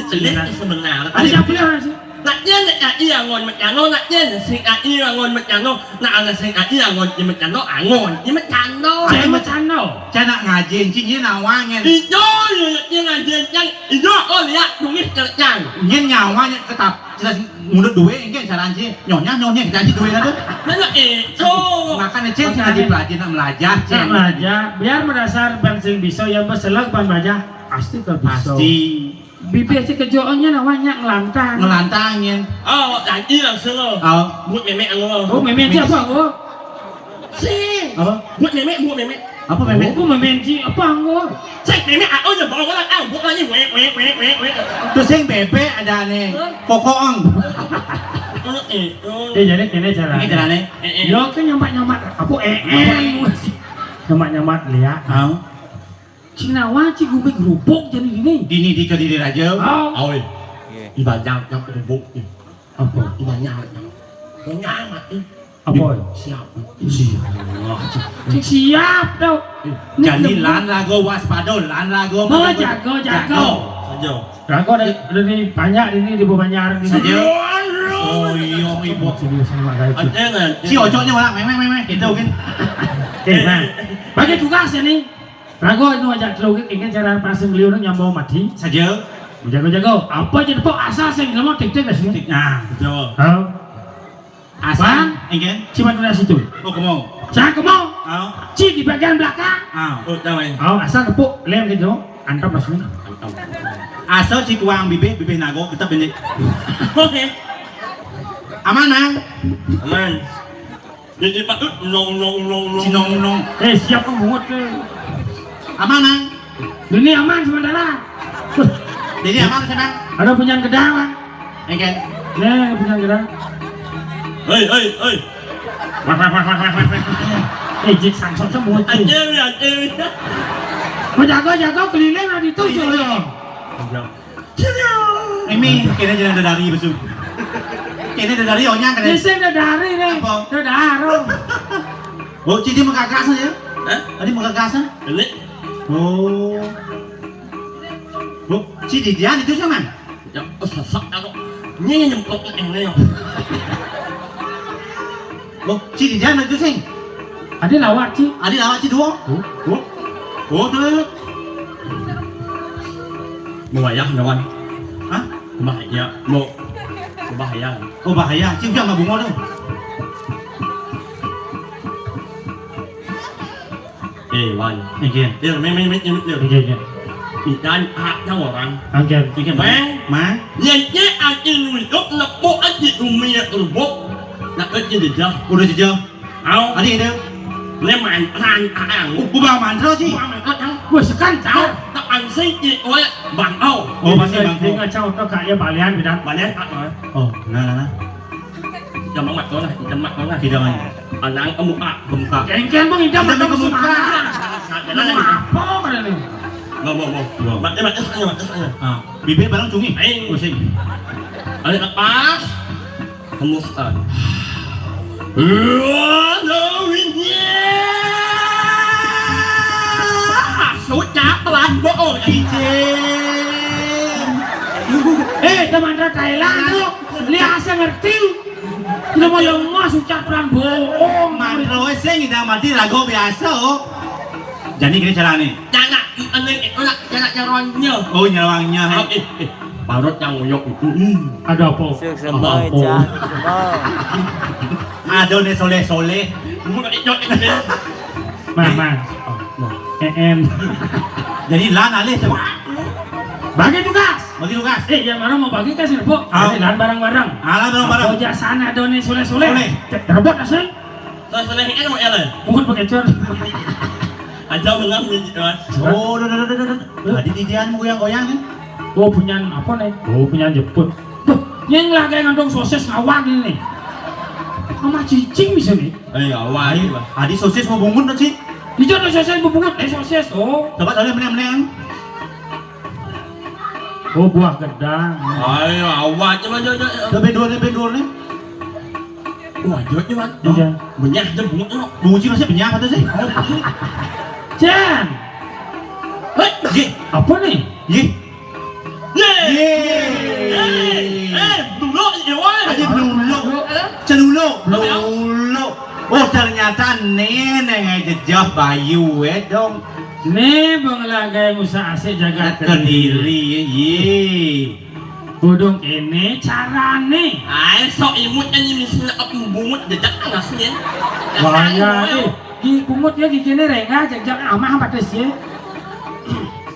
Ini sebenarnya. Ada siapa ya, sih? Nak nyen nak ai angon mecano, nak nyen sing ai angon mecano, nak ana sing ai angon i mecano, angon i mecano. Ai mecano. Cana ngajen, ci nyen nawangen. Ijo, yo, nak nyen ngajen, cang. Ijo, oh, lihat, tulis kercang. Nyen nyawa, nyen ketap, jelas. Mundut duwe engke carane, Cing. Nyonya, nyonya, kita aja duwe ada. Mana itu? Makane, Cing, sing ngaji pelajaran nak melajah, Cing. Nak melajah, biar mendasar ban sing bisa, yang berselak ban bajah, pasti ke bisa. Pasti. Bibir si kejoonnya namanya ngelantang. Ngelantang, ya. Oh, janji langsung lo. Oh. Buat memek lo. Oh, memek siapa, oh? Si. Apa? Buat memek, buat memek. Apa memek? Oh, memek si apa, oh? Cek memek, ah, oh, ya, bawa lah, ah, buat lagi, wek, wek, wek, wek, wek. Terus yang bebek ada nih, Hah? Kokoong. Oh, eh, oh. Eh, jadi kene carane. Ini carane. Eh, eh. Yo, kan nyamat-nyamat, apa, eh, eh. Nyamat-nyamat, lihat. Oh. Cing nawa, cing gubek gerubuk jadi dini. Dini di Kediri Raja. Oh. Oi. Iya. Ibadah yang gerubuk. Apa? Ibadah yang. Punya mati. Apa? Siap. Siap. Cing siap tau. Eh, jadi lan rago waspada, lan rago. Oh, jago, jago. Saja. Rago dari, dari banyak ini di Banjar ini. Saja. Oh, iya, ibu. Serius sama kayak gitu. Ada nggak? Si ojoknya malah memeh, memeh, gitu, kan. Eh, nah. Bagi tugas ya nih. Rago anu aja celukik, ini cara pasang liur nyambung mati. Saja. Jago-jago. Apa aja depo asal sing ngelemo tik-tik sini. Nah, betul. Halo. Asal. Bang, engken. Cuma udah situ. Oh, kamu. Saya kamu. Oh. Ci di bagian belakang. Oh. Oh, tahu ya. Oh, asal tepuk lem gitu. Antap masuk. Asal ci kuang bibih, bibih nago, kita benek. Oke. Aman, Mang? Aman. Jadi patut nong nong nong nong. Si nong nong. Eh, siapa mungut ke? Aman, Mang? Ini aman sementara. Jadi aman sih, Mang? Ada punyan gedang, Mang. Engken. Nih, punyan gedang. Hei, hei, hei. Wah, wah, wah, wah, wah, wah. Eh, jik sangsot semua. Anjir, anjir. Mau jago, jago keliling lah di itu, Keliling. Cuy. Ini kene jalan dari besu. Kene dari onya kene. Ini sing dari nih. Apa? Dari. Oh, cidi mengkakasan ya? Hah? Tadi mengkakasan? Ini. Oh. Oh, cidi dia itu sama? Ya, oh, sesak aku. Ini nyemplok ini ya. Oh, cidi dia itu sing. Adi lawak, Ci. Adi lawak, Ci, dua. Oh, oh. Oh, tuh. Mau wayah, lawan. Hah? Bahaya, mau. Bahaya. Oh, bahaya. Ci, udah nggak bungo tuh. Eh, Wan. Iya. Dir, meh, meh, meh, meh, Dir. Iya, iya. Idan ada orang. Oke. Oke, Mang. Mang. Mang. Yang dia ada nunjuk, nepuk aja dunia terbuk. Nak aja jejak. Udah jejak. Au. Adi itu. Ini mantra, ang. Oh, bukan mantra sih. Bukan mantra, ang. Wah, sekan, cau. Tak ansing, cik, oi, bang, au. Oh, pasti bang. Dia ngacau, tak kayak balian, bidan. Balian, tak, oi. Oh, nah, nah, nah. Kita mamat kau lah, kita mamat kau lah. Kita mamat. Anang ke muka. Ke muka. Kengkeng, Bang, kita mamat ke muka. Apa, mana ni? Mau, mau, mau. Mau. Mati, mati, mati, mati. Ah, bibir barang cungi. Aing. Pusing. Balik lepas. Hembuskan. Suca pelan bohong. Ijin. Eh, teman Thailand tu. Lihat saya ngerti. Lemah-lemah suca pelan bohong. Mantra wes sing ngidang mati rago biasa. Jadi gini carane. Jangan, anu, anu, jangan nyerongnya. Oh, nyerongnya, he. Ah, eh, eh. Parut yang nguyok itu. Ih. Ada apa? Sik, sembah, apa? Cak. Sembah. Ada nih soleh-soleh. Bukan itu, itu. Mang, mang. Oh, no. E M. Jadi lan alih tuh. Bagi tugas. Bagi tugas. Eh, yang mana mau bagi kasih, Bu? Ah. Jadi lan bareng-bareng. Ah, lan bareng-bareng. Apa aja sana ada nih soleh-soleh. Soleh. Cek, rebut asal. Terus, terus, ini mau, ya, lah? Bukan pakai cor. Aja mengang, ya. Oh, dah, dah, dah, dah, dah. Tadi di dia mau goyang-goyang nih. Oh, punyan apa nih? Oh, punyan jeput. Duh, yang lagi ngandung sosis ngawang ini nih. Sama cicing bisa nih. Eh, awal, Pak. Tadi sosis mau bungut, Cik. Hijau tuh sosis mau bungut, eh, sosis. Oh. Coba tadi meneng-meneng. Oh, buah gedang. Ayo, awal, coba, coba, coba. Lebih dua, lebih dua nih. Wah, jawabnya, Wan. Iya. Benyah aja bungut lo. Bungut sih masih benyah apa tuh sih? Jan. Hei, ye. Apa nih? Ye. Ye. Ye. Eh, eh, dulu, ya, Wan. Aja dulu. Eh? Celulu. Apa ya? Dulu. Oh, ternyata nenek aja jejak bayu, eh, dong. Nih, Bang Lagai ngusah asik jaga Kediri, ye. Bodong kene carane. Ae sok imut kan ini sing embungut jejak alasnya. Bahaya, eh. Di bungut ya giginya rengga jejak amah batas ya.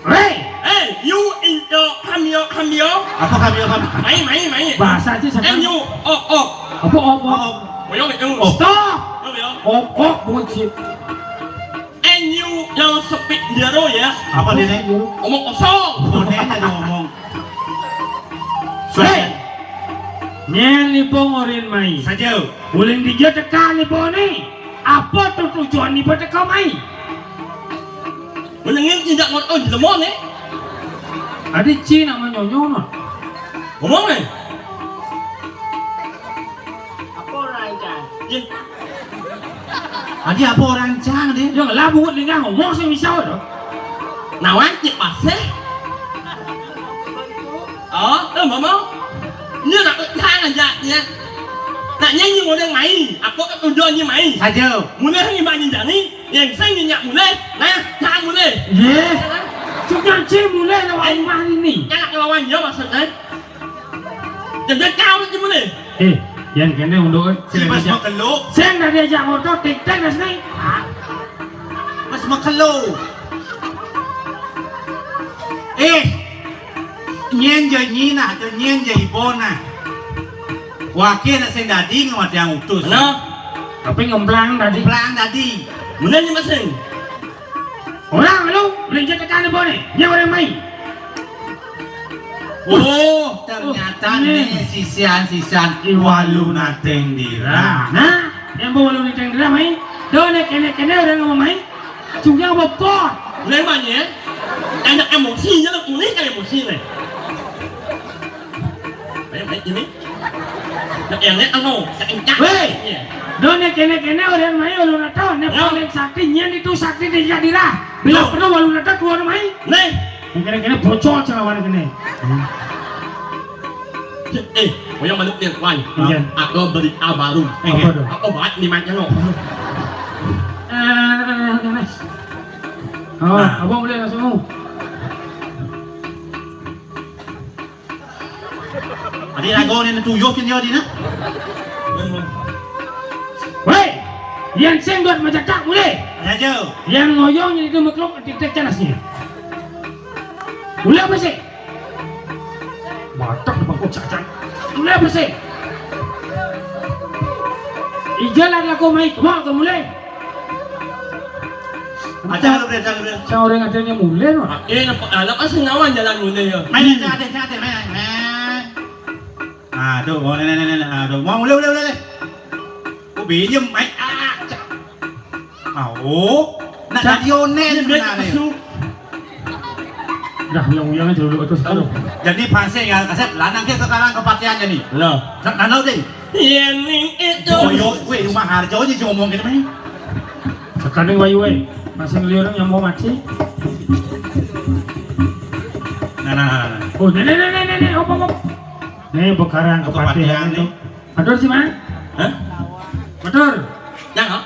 Hei! Eh, you into kamio kamio. Apa kamio kamio? Mai mai mai. Bahasa aja. Eh, you, oh oh. Apa op op? Op. Boyong itu. Stop. Op op bocil. Eh, you yang sepik jero ya. Apa dia nih? Omong kosong. Bonenya dia ngomong. Hei! Nyen nipo ngorin mai. Saja. Uling dija teka nipo ni. Apa tu tujuan nipo teka mai? Menengin tidak ngerti jelema ni. Adi ci nak manyonyo no. Ngomong ni. Apa orang ikan? Adi apa orang cang dia? Yang lah bungut lingah ngomong sing misau tu. Nawan cik paseh. Oh, tu mama. Ni nak utang aja ni. Nak nyanyi orang mai. Apa kat tujuan ni mai? Saja. Mulai ni mai ni jani. Yang saya ni nyak mulai. Nah, tak mulai. Ye. Cuma cik mulai lawan rumah ni. Nak lawan dia maksudnya. Jangan kau ni mulai. Eh, yang kena untuk si bas makelo. Saya dah diajak motor tik tak dah sini. Mas makelo. Eh, nyen je nyina, tu nyen je ibona. Wakil nak sing dadi ngamati yang utus. Nah, tapi ngemplang tadi. Ngemplang tadi. Benar ni masing. Orang lu belanja tekan ni boleh. Dia orang main. Oh, ternyata ni sisian-sisian walu nateng dira. Nah, yang bawa walu nateng dira main. Dah ni kene-kene orang ngomong main. Cuma bopot. Memangnya, enak emosinya lu kuning kan emosi ni. Ayo, ayo, ini. Nak yang ni anu, nak yang cak. Weh, dah ni kene-kene orang main ulun atau ni paling sakti nyen itu sakti di jadira. Bila perlu ulun atau keluar main. Ni. Kene-kene bocor celawan kene. Eh, oh yang mana yang lain? Iya. Aku berita baru. Apa tu? Aku baik ni macam tu. Eh, eh, eh, eh, eh. Oh, nah. Abang boleh langsung. Adi rago ni tuyuh kin dia di na. Weh, yang sing buat majakak boleh. Raja. Yang ngoyong ni itu meklok di tek canasnya. Boleh apa sih? Matak di bangkok cacan. Boleh apa sih? Ija lah laku mai, mau ke mulai. Ada lu bre, ada lu bre. Sa orang ada yang mulai no. Eh, nampak anak kan sengawan jalan mulai ya. Main aja, ada, ada, main, main. Aduh, oh, nenek, nenek, nenek, aduh, mau mulai, mulai, mulai. Oh, pinjem, main. Ah, cak. Ah, oh, nak jadi onen sebenarnya. Dah, yang uyang aja dulu terus. Jadi pasir ya, kasep lanang ke sekarang kepatihan jadi. Lah, nak nanau deh. Yen ning itu. Boyok kuwi rumah harjo aja cuma ngomong gitu, Meng. Sekarang wayu wae. Masih ngeliat yang mau mati. Nah, nah, nah, nah. Oh, nenek, nenek, nenek, nenek, apa, apa? Nih, bekarang kepatihan itu. Matur sih, Mang. Hah? Matur. Yang apa?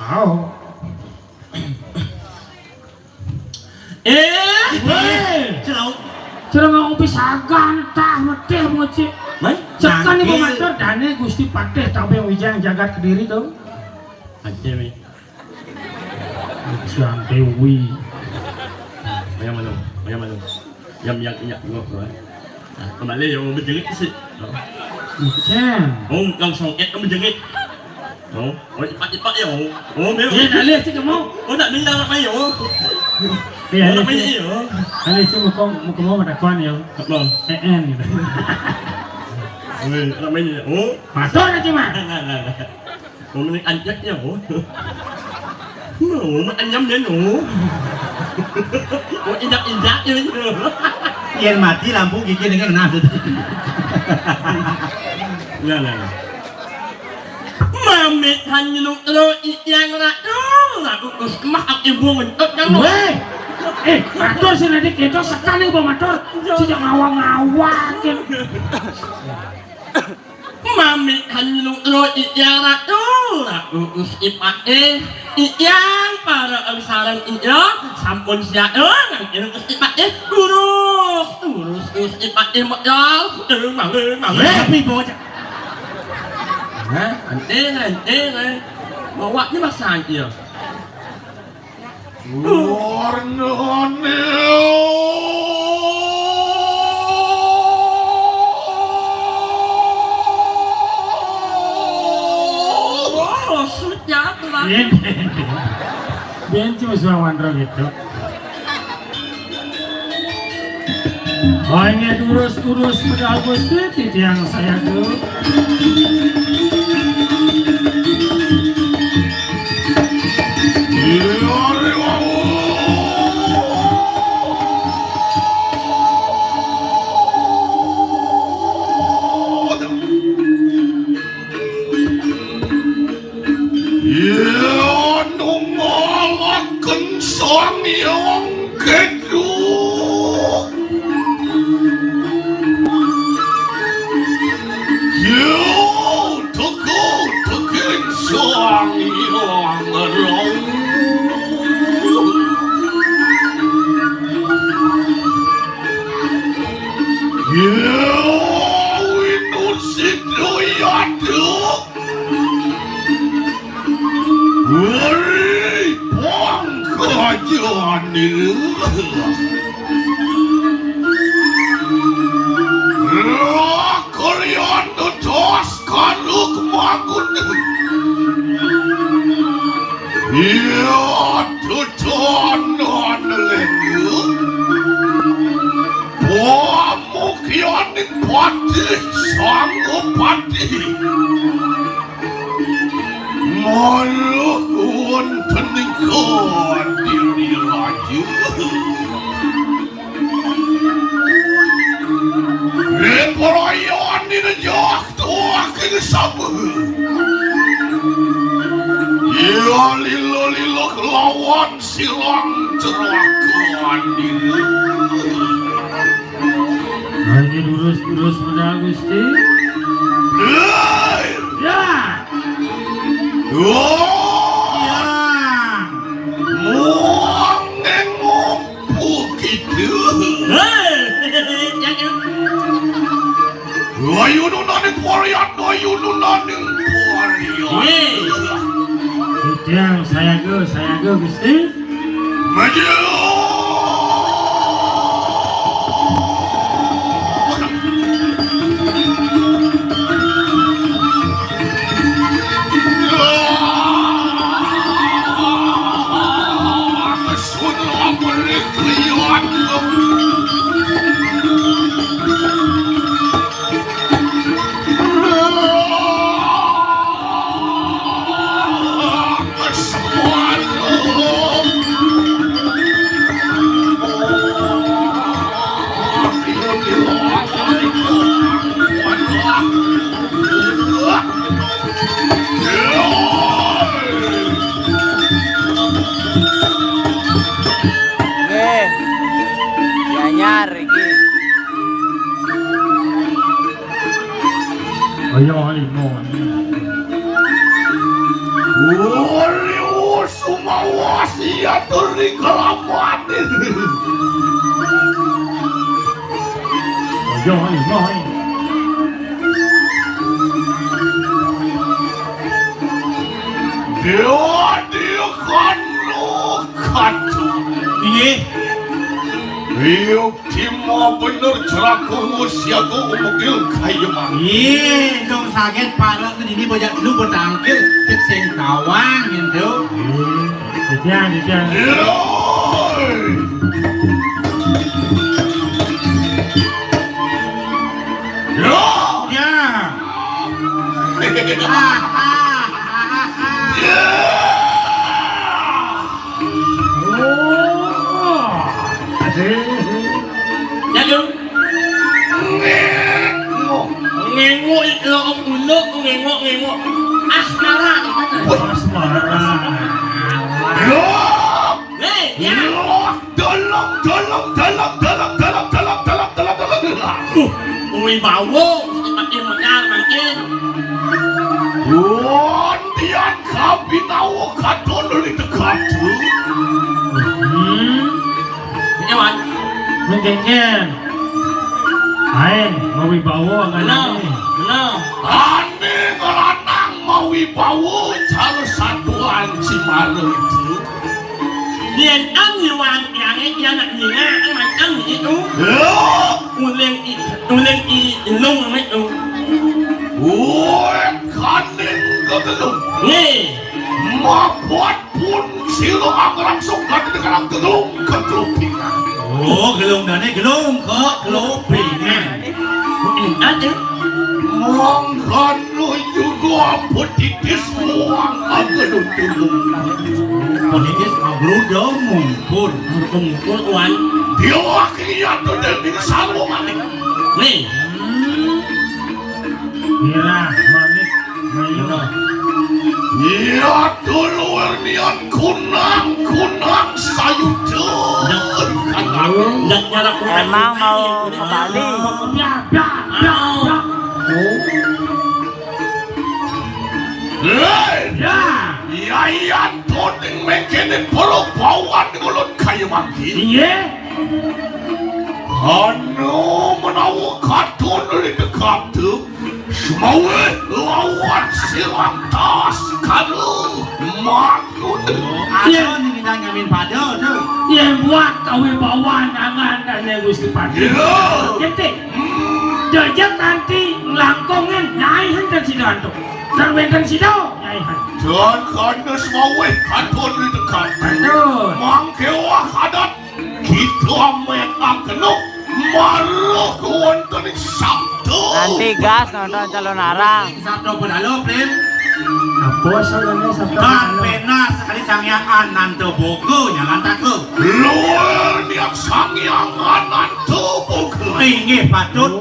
Oh. Eh, weh. Cerau. Cerau ngopi sagan tah meteh mocik. Mai? Cekan ibu matur dane Gusti Patih Tabing Wijang jagat Kediri tu. Aceh mi. Wijang Dewi. Bayang mana? Bayang mana? Yang yang yang gua gua. Nah, kembali yang mau berjerit sih. Wijang. Oh, langsung eh berjerit. Oh, oh, cepat-cepat ya, oh. Oh, memang. Ya, nak lihat sih kamu. Oh, nak minta nak main, oh. Ya, nak main ya, oh. Ada sih mau kau mau kau mau ada kawan ya. Apa? E N gitu. Oh, nak main ya, oh. Masuk aja mah. Nah, nah, nah. Oh, mending anjak ya, oh. Oh, mending anyam ya, oh. Oh, injak-injak ya, oh. Yang mati lampu gigi dengan kena. Nah, nah, nah. Mamit han nyeluk telo itiang ratu, ratu terus kemah ak ibu ngentut kamu. Weh, eh, matur sih nanti kita sekali bawa matur, sejak ngawang-ngawang. Mamit han nyeluk telo itiang ratu, Gusti Patih, titiang para sareng titiang sampun siap, eh, nganggé Gusti Patih, durus, durus Gusti Patih medal, eh, malih, malih. Tapi bocah. Hah? Ente, ente, eh. Bawa ni masang dia. Warnane. Oh, sudah, Tuan. Yen, yen, yen cuma suara wandra gitu. Hanya durus-durus pedal Gusti, titiang saya tuh. Yen ngalaken Sang Hyang Kedu. Yo, teka, teka Sang Hyang Rama. Yo, Windu Sidayada. Weri pangkajane. Rakaryan tetas karuk magun. Iya tetunan lenu. Pamukyaning patih sangupati. Malah wonten ing Kadiri Raja. Ing parayane rejah tuaking sabuh. Iya lilo-lilo kelawan silang cerakan diri. Hanya durus-durus medal Gusti. Ya. Wah. Ya. Muang nengok begitu. Hei. Ya, ya. Wayununaning porian, wayununaning porian. Hei. Titiang sayaga, sayaga Gusti. Maju! Nggih. Gianyar iki. Kaya lima. Uli sumawa siatur ing kalaman. Kaya lima. Dia, dia kan lo kacau. Iya. Iya. Cima bener jeraku siaga umugil kaya mah. Ih, dong saget parek ke dini bajak lu betangkil, cek sing tawang gitu. Ih, titiang, titiang. Yoi. Yo. Ya. Ah, ah, ah, ah, ah. Ya. Oh. Aduh. Ya, Jung. Ngengok. Ngengok itu lo buluk, ngengok, ngengok. Asmara. Asmara. Yo. Hei, ya. Yo. Tolong, tolong, tolong. Uh, wibawa, seperti mekar mangkin. Wah, tiang Nawa katon uli tekatu. Hmm. Ini, Wan. Mengkengken. Aing mawibawa. Benar, ngana. Benar. Ane ngelanang mawibawa cara satuan Cimara itu. Yen am iwang yang yang nak ninga, macam itu. Ya. Uling i, uling i, ilung itu. Woi, kaning kegelung. Nih. Mabuat pun sila anggrangsuk dan dekalang gelung ke kelupingan. Oh, gelung dane gelung ke kelupingan. Enak ya. Mangkana juga petitis muang agedut gelung. Petitis agedut mungkur. Mungkur, Wan. Dia wakil iya tu dan di sarwa manik. Nih. Mirah, manik, mayu. Iya, dulu wernian kunang, kunang sayuda. Ndak nyarap kunang. Emang mau ke Bali? Ya, ya, ya, ya. Oh. Hei! Ya. Iya, iya, toning mekene polo bawan ngulun kaya mangkin. Iya. Anu menawa katon uli tekatu. Semaweh lawan sirang tas kalu mangun. Iya. Anu nih kita ngamin pada tuh. Iya, buat kawibawan angan dan Gusti Patih. Iya. Gitu. Hmm. Jajak kanti langkongan nyai henten sida antuk. Dan wenten sida nyai henten. Dan kanda semaweh katon di dekat. Betul. Mangkewah adat kita meta kena maruh wonten ing sabda. Nanti gas nonton Calon Arang. Sabda pedalo, Plim. Apa asalnya sabda pedalo? Kan pena sekali Sang Hyang Ananta Boga nyalan taka. Luwih niat Sang Hyang Ananta Boga. Inggih patut.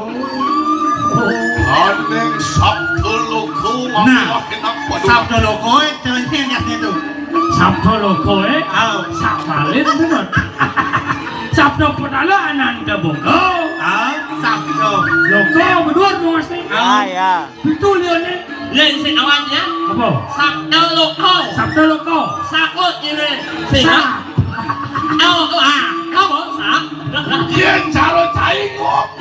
Oh. Aning sabda loka. Nah, mapakin apa sabda loka, eh, telenjing jasnya tuh. Sabda loka, eh? Oh. Sabalin bener. Sabda pedalo Ananta Boga. Ah, sabda loka berdua dong pasti. Ah, ya. Pitu liane. Lain sing awan ya. Apa? Sabda loka. Sabda loka. Sakut ini. Sing. Sa. Oh, oh, ah, apa? Sa. Yen cara cai ngop.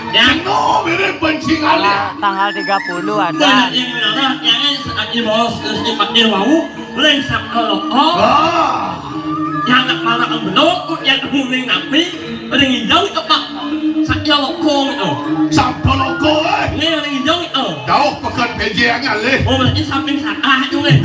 Ya. Eno mirip benci ngalih. Tanggal tiga puluh ada. Banyak yang menolak, yang sakit bos, terus dipanggil wau. Ring sabda loka. Ah. Yang nak malah embelok, yang kuning napi, ring hijau itu, Pak. Sabda loka itu. Sabda loka, eh. Ini ring hijau itu. Dauh peken pejeng alih. Oh, berarti samping sakah itu, eh.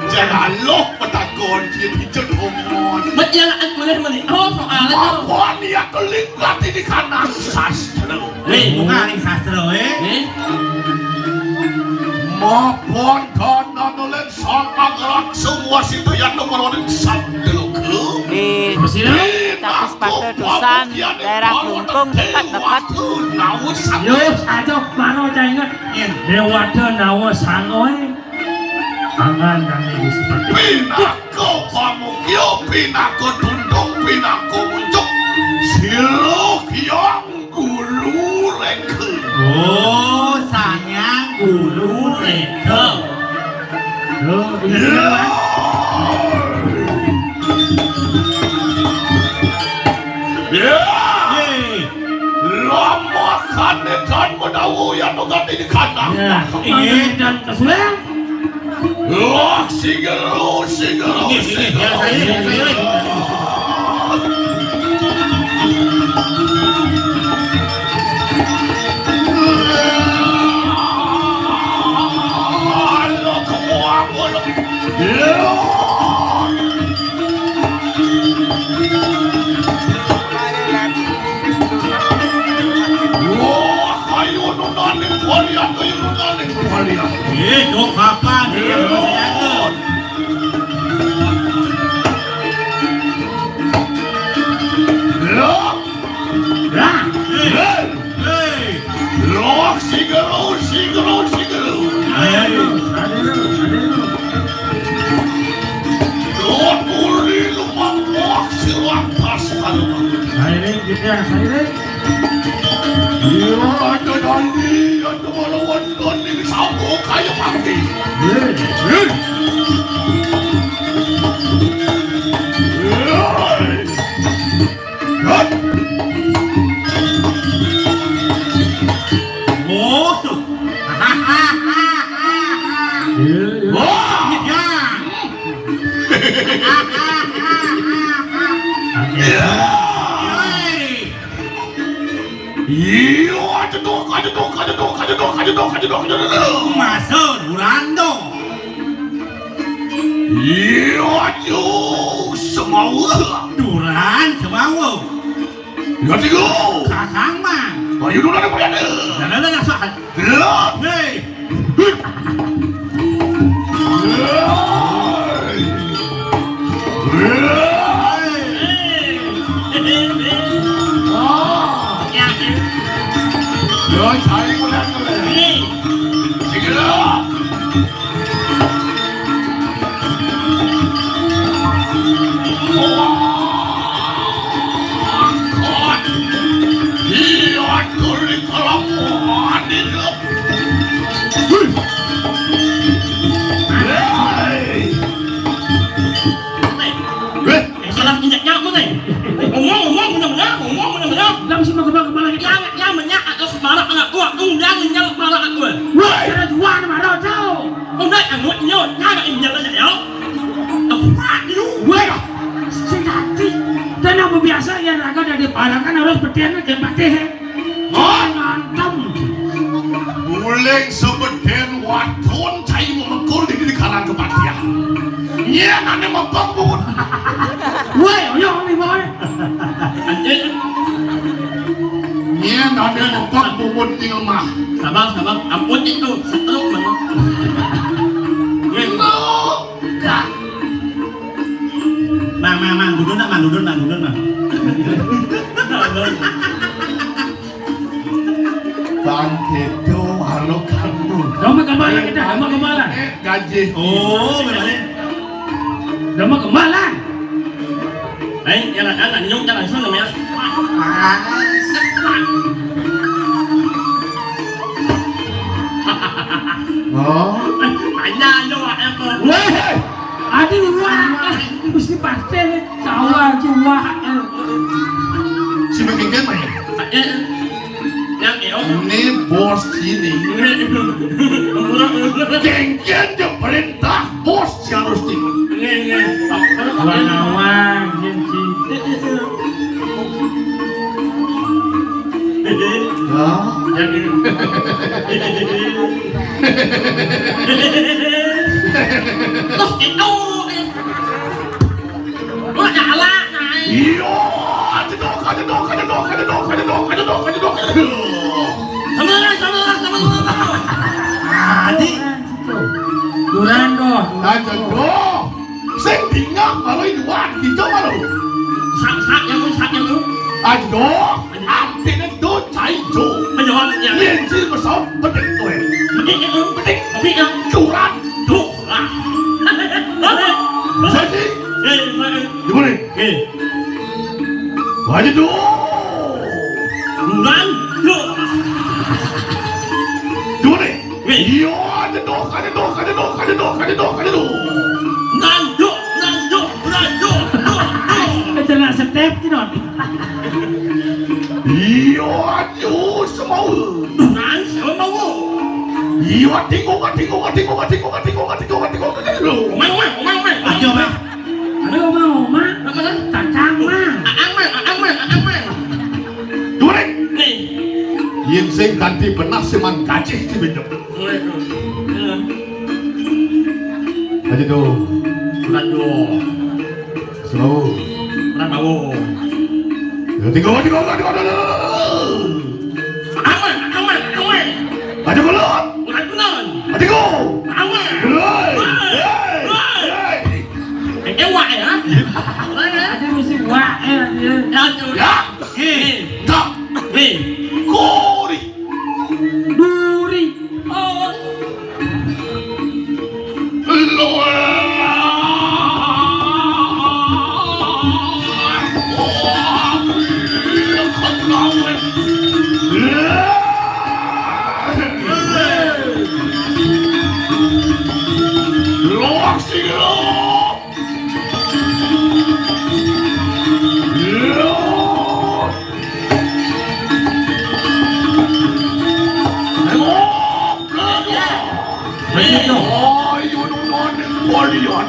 Jangan loh petakon, dia hijau omon. Betul, aku boleh melihat. Oh, soalnya. Apa niat lingkati di kanan sastra? Weh, buka ning sastra, eh. Eh? Mapon kanan oleh sang angrat semua sitayan nomor ning sabda loka. Di Kecamatan Dusun, daerah Glungkung, dekat-dekat. Yo, aduh, mano cai inget. Iya. Dewata nawa sangoe. Angan kami Gusti Patih. Pinaka pamukya, pinaka tundung, pinaka muncuk. Sira Hyang Guru Reka. Oh, Sang Hyang Guru Reka. Loh, iya. Ya. Ya. Ye. Lama kane dan menawu ya nugati di kandang. Ya, iya, dan kesuwen. Wah, sing geru, sing geru, sing geru. Wah, ayo nunaning kalian, ayo nunaning kalian. Eh, dok papan. Iya. Lah. Lah. Eh. Eh. Loh, sigeru, sigeru, sigeru. Ayo, ayo, ayo. Loh, puri lumang loh, silang pas kalau. Ayo, kita, ayo. Iya, ada dandi, ada melawan dandi, sambung kayu mati. Iya. Wah! Ya. Ya. Hei. Iya, ajeduk, ajeduk, ajeduk, ajeduk, ajeduk, ajeduk, ajeduk. Masuk, Durando. Iya, aduh, semawa. Duran, semawa. Ya, tiga. Kakang, Mang. Ayo, Duran, apa ada? Dah, dah, dah, dah, sah. Iya. Hei. Hei! Eh, salah injak nyamuk, eh. Ngomong, ngomong, bener-bener, ngomong, bener-bener. Lah, mesti mau kepala, kepala kita. Yang, yang menyak atau sembarang anak gua, undang menyak sembarang anak gua. Woi! Ada dua nama rojo. Undang yang muat nyot, nyana injak aja, ya. Tepat lu. Woi, sing hati. Dan yang biasa ya, raga dari parakan harus berdiam ke patih, eh. Hah? Ngantem. Guling sebeden wadon cai memekur di, di karang kepatihan. Nyén ané mepek bungut. Woi, ayo, ayo, ayo. Nyén ané mepek bungut di lemah. Sabar, sabar. Ampun itu, setruk mana. Woi. Mang, mang, mang, dudun, mang, dudun, mang, dudun, mang. Bang Kedo, halo kamu. Dama kembalan kita, dama kembalan. Eh, gaji. Oh, benar. Dama kembalan. Lain, ya, kan, nyong, jangan, sana, ya. Oh. Tanya aja, Wak, ya, kok. Weh, adi, Wak. Mesti pasti, nih. Tawa cuma, eh. Si Mekengken mah ya? Eh, yang, eh, oh. Ini bos sini. Ini, murah, murah. Kengken jeung perintah bos si harus timun. Ini, ini. Lawan awang, jeung si. Eh, eh, eh. Ya. Yang ini. Terus itu, eh. Wah, nyala, naik. Iya, ajedok, ajedok, ajedok, ajedok, ajedok, ajedok, ajedok, ajedok. Sama, sama, sama, sama, sama. Adi. Durando. Ajedok. Sing dingak malu iwan, hijau malu. Sak, sak, yang tu, sak, yang tu. Ajedok. Artinya tu cai jo. Menjawab, ya. Lincir besar, bedik tu, eh. Bedik, ya, tu. Bedik. Bedik, ya. Curang. Tuh. Ah. Jadi, eh, eh. Gimana? Eh. Ajedok. Bukan? Yuk. Gimana? Eh. Iya, ajedok, ajedok, ajedok, ajedok, ajedok, ajedok. Nanduk, nanduk, nanduk, nanduk. Kena setep, Kinon. Iya, aduh, semau. Nah, semau. Iya, tinggung, tinggung, tinggung, tinggung, tinggung, tinggung, tinggung, tinggung. Omang, omang, omang, omang. Ayo, Bang. Aduh, omang, omang. Apa, Bang? Kakang, Mang. Aang, Mang, aang, Mang, aang, Mang. Durek. Nih. Yén sing ganti benah sing man gajih ki benyep. Iya. Aja tuh. Bukan tuh. Slow. Ora mau. Ya, tiga, tiga, tiga, tiga, tiga. Aman, aman, aman. Aja kulon. Ora kulon. Aja go. Aman. Hei. Hei. Hei. Hei. Eh, eh, wak ya. Wak ya. Ada mesti wak ya, ya. Ya, tuh. Ya. Eh. Tak. Eh. Kori. Duri. Oh. Begitu. Kalian.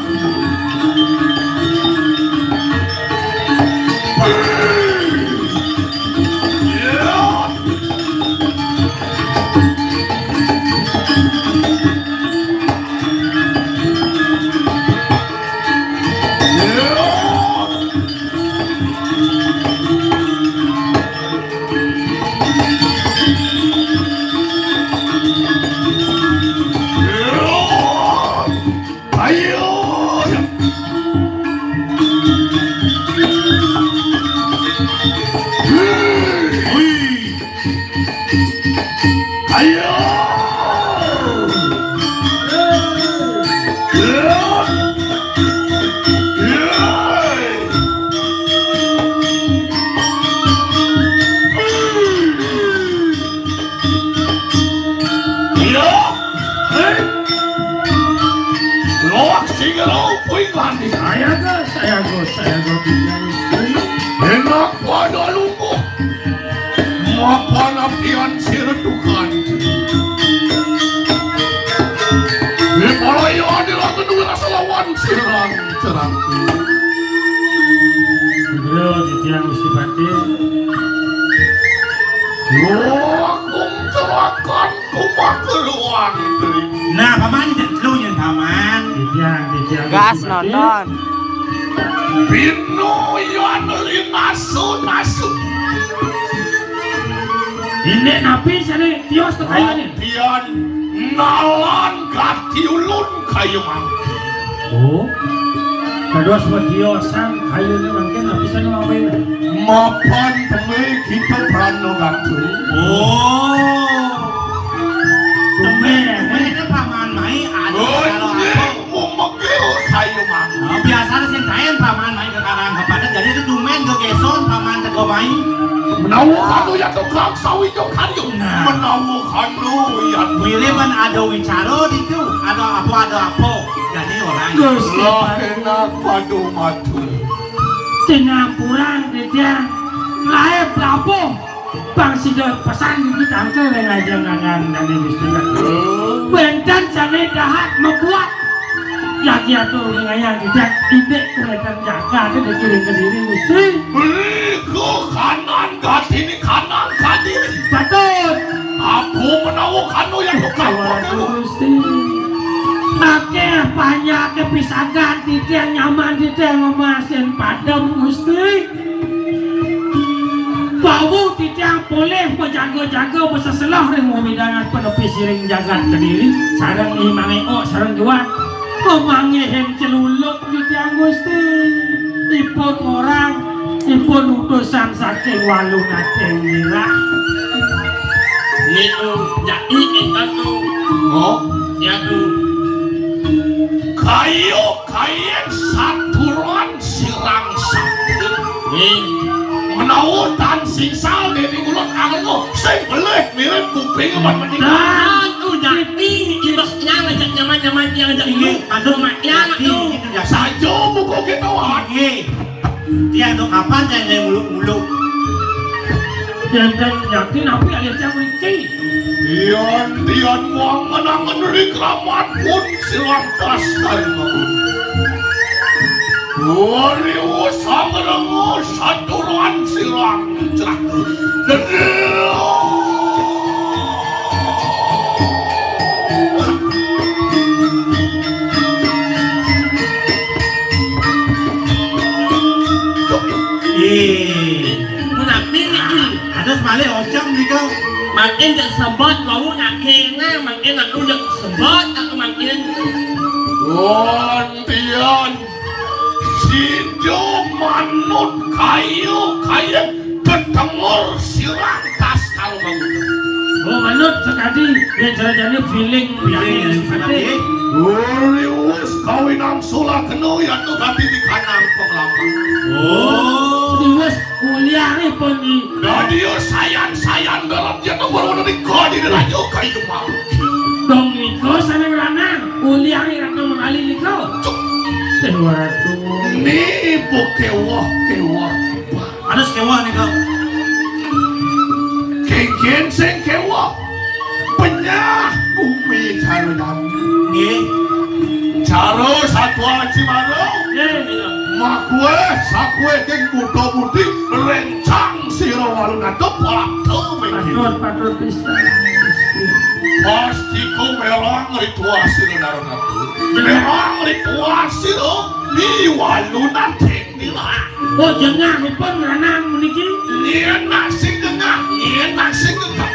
Ayo. Hui. Ayo. Iya. Hei. Loak sing ro kuwi klandi. Saya go, saya go, saya go. Enak pada lungguh. Mapan apian siretukan. Di palayo adalah kedua rasa lawan sirang cerangku. Beliau di tiang Gusti Patih. Loak kung cerakan kumakeluang diri. Nah, paman, cek lu nyen, paman. Titiang, titiang. Gas nonton. Pinuyan linasu-nasu. Indik napi sane tios tekayu ne? Pian nalan gati ulun kayu mangki. Oh. Kados matiosan kayune mangkin napi sane mawene? Mapan teme kita prano gatu. Oh. Teme, teme. Teme itu paman mai ada. Oh, kalau iya. Apa? Mumegil kayu mangga. Oh, biasane sing kaen paman mai ke karang kepada, jadi itu tumen ke geson paman teko mai. Menawa kanu ya tukang sawi jo karyo. Nah. Menawa kanu ya tukang. Pilih men ada wicara di tu, ada apa, ada apa. Jadi orang. Gusti. Lah enak padu madu. Cenah kurang titiang laep labuh. Pang sida pesan niki tangkil ring ajeng nangan dane Gusti Ratu. Wenten sane dahat mabuat. Yaki atur ngayang tidak indik kuletan jagat dikiring Kediri Gusti. Beli ku kanan katini kanan kadiri. Patut. Aku menawa kanu yang tukang. Waduh, pemilu. Gusti. Akeh panjake pisagan titiang nyaman titiang ngemasin padem Gusti. Bau titiang polih bejaga-jaga beseselah ring wewidangan penepi siring jagat Kediri, sareng I Mang Eo, sareng Juan. Pemanggihin celuluk titiang Gusti. Ipun orang, ipun utusan saking Walu Nating Mirah. Niku nyai ingkang. Oh, nyatu. Kayu kayen saturan sirang sakti. Nih. Menawa tan singsal dene ulun angen sing belih mirip kuping ban menika. Tan ujati ibas nyang ajak nyaman-nyaman yang ajak. Inggih, aduh, mak yang tu. Saja buku kita, Wan. Inggih. Tiang tu kapan tiang muluk-muluk. Jantan yakin apa yang tiang mriki? Yan tian muang menangan ri keramat pun silang tas kari bangun. Wariwu sangrengu saturan silang cerak. Eh, menapi niki? Ada malih ojang nika. Makin cek sebot wau nak kena, makin aku cek sebot aku makin. Lantian sida manut kayu kayu ketengur sirang tas kalau bangun. Oh, manut sakadi, ya, jane-jane feeling. Feeling, ya, sakadi. Riwus kawinan sula kena, ya, tu ganti di kanang pengelapa. Oh. Riwus kuliah ni pun di. Dadi sayan-sayan dalam jatuh baru dari kau di raja kayu mau. Dong niko sana lanang, kuliah ni ratna mengalih niko. Cuk. Dewa Ratu. Ni bu kewah, kewah. Ada sekewah nih, Kak. Kengken sing kewah. Penyah bumi carudam. Nggih. Cara satua Cimara. Nggih. Makué sakué king buta budi rencang sira Walunata palakta mengki. Patut, patut pisan. Pasti ku merang ritual sira Narunata. Merang ritual sira di Walunata. Nila. Oh, jengah ipun ngranang puniki. Nyén sing jengah, nyén sing jengah.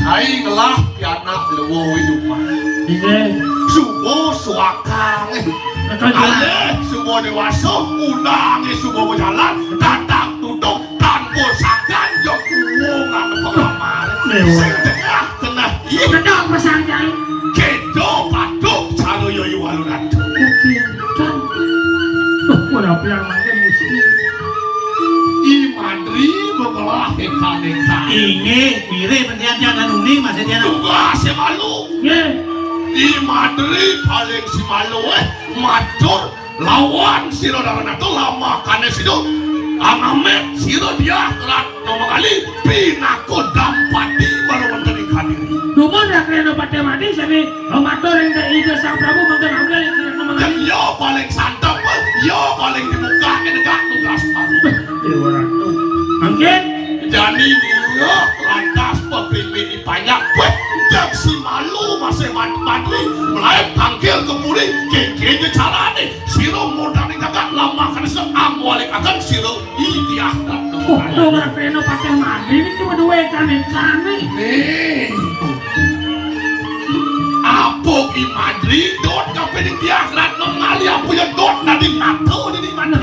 Cai ngelah pianak lewo idupan. Inggih. Suba suakang. Betul, Jeng. Alih suba dewasa, undangé suba bejalan, tatang tutuk, tanpa sangkan, ya kuwungan penglamar. Lewo. Sing jengah, keneh. Ih. Kedok pasang, Jeng. Kéto patut cara yoyo alun-alun. Oke, kan. Duh, pun apa yang makin mesti? I Madri bebelah eka-eka. Inggih, mirip tiang-tiang anu ni, masih tiang. Tugas sing malu. Nggih. I Madri paling sing malu, eh, matur lawan sira Narunata, lamakané sira. Angamit sira Diah Ratna Mangali pinaka dampati mara wonten ing kadiri. Dumun Rakrena Patih Madri sané matur ring Ida Sang Prabu mangda ngambil ing Ratna Mangali. Kan ya paling santep, ya paling dibuka negak tugas baru. Déwa Ratu. Mangkin jani nira lantas pepimit panjak. Wéh, jak si malu masih mat-, matri, melaib tangkil ke puri, kéngkén ja carané, sira modani jagat lamah kana sira amwalik akan sira Diah Ratna. Oh, dong Rakrena Patih Madri niki madué kané-kané. Nih. Apa I Madri dot kapining Diah Ratna Mangali apa ya dot nadi nato nadi mana?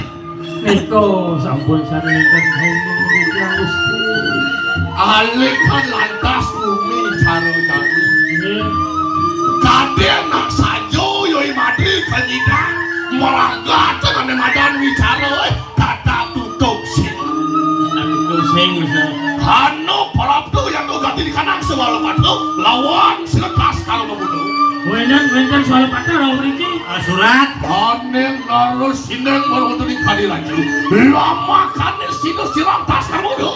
Nika sampun sané nénten hayu titiang Gusti. Alih kan lantas bumi cara jani. Nggih. Kadén nak saja ya I Madri kanyidang. Melanggar tenan madan wicara, eh, tata tutuk sing. Tata tutuk sing, Gusti. Anu, Praptu yang gati dikanang sewala patra lawan sira Taskara Maguna. Wénten, wénten sewala patra rawuh mriki. Ah, surat. Aning narus Sindang mara wonten ing Kadi Raja. Lamakané sida sirang Taskara Maguna.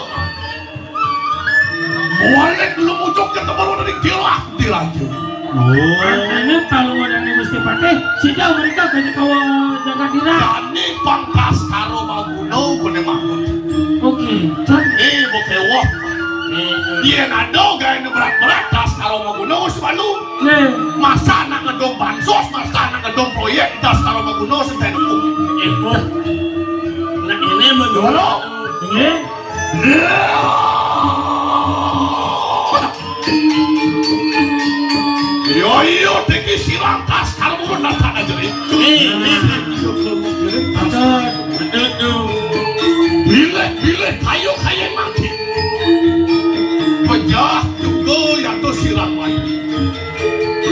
Malik lumucuk ka tempat wonten ing Tilah Diraja. Oh. Artine palungguhane Gusti Patih, sida mrika kene kawa jagat dira. Dane pang Taskara Maguna kene mangkut. Oke, Cak. Nih, buke wah. Yen ada gaene berat-berat Taskara Maguna wis malu. Nggih. Masa nak ngedong bansos, masa nak ngedong proyek, Taskara Maguna sing dukung. Eh, oh. Nak ini menurut. Nggih. Yo, yo, teki silang Taskara Maguna nak tak aja, eh. Eh, eh, eh. Aduh, aduh, aduh. Bilih, bilih, kayu, kayu mati. Pejah juga ya tuh silang mati.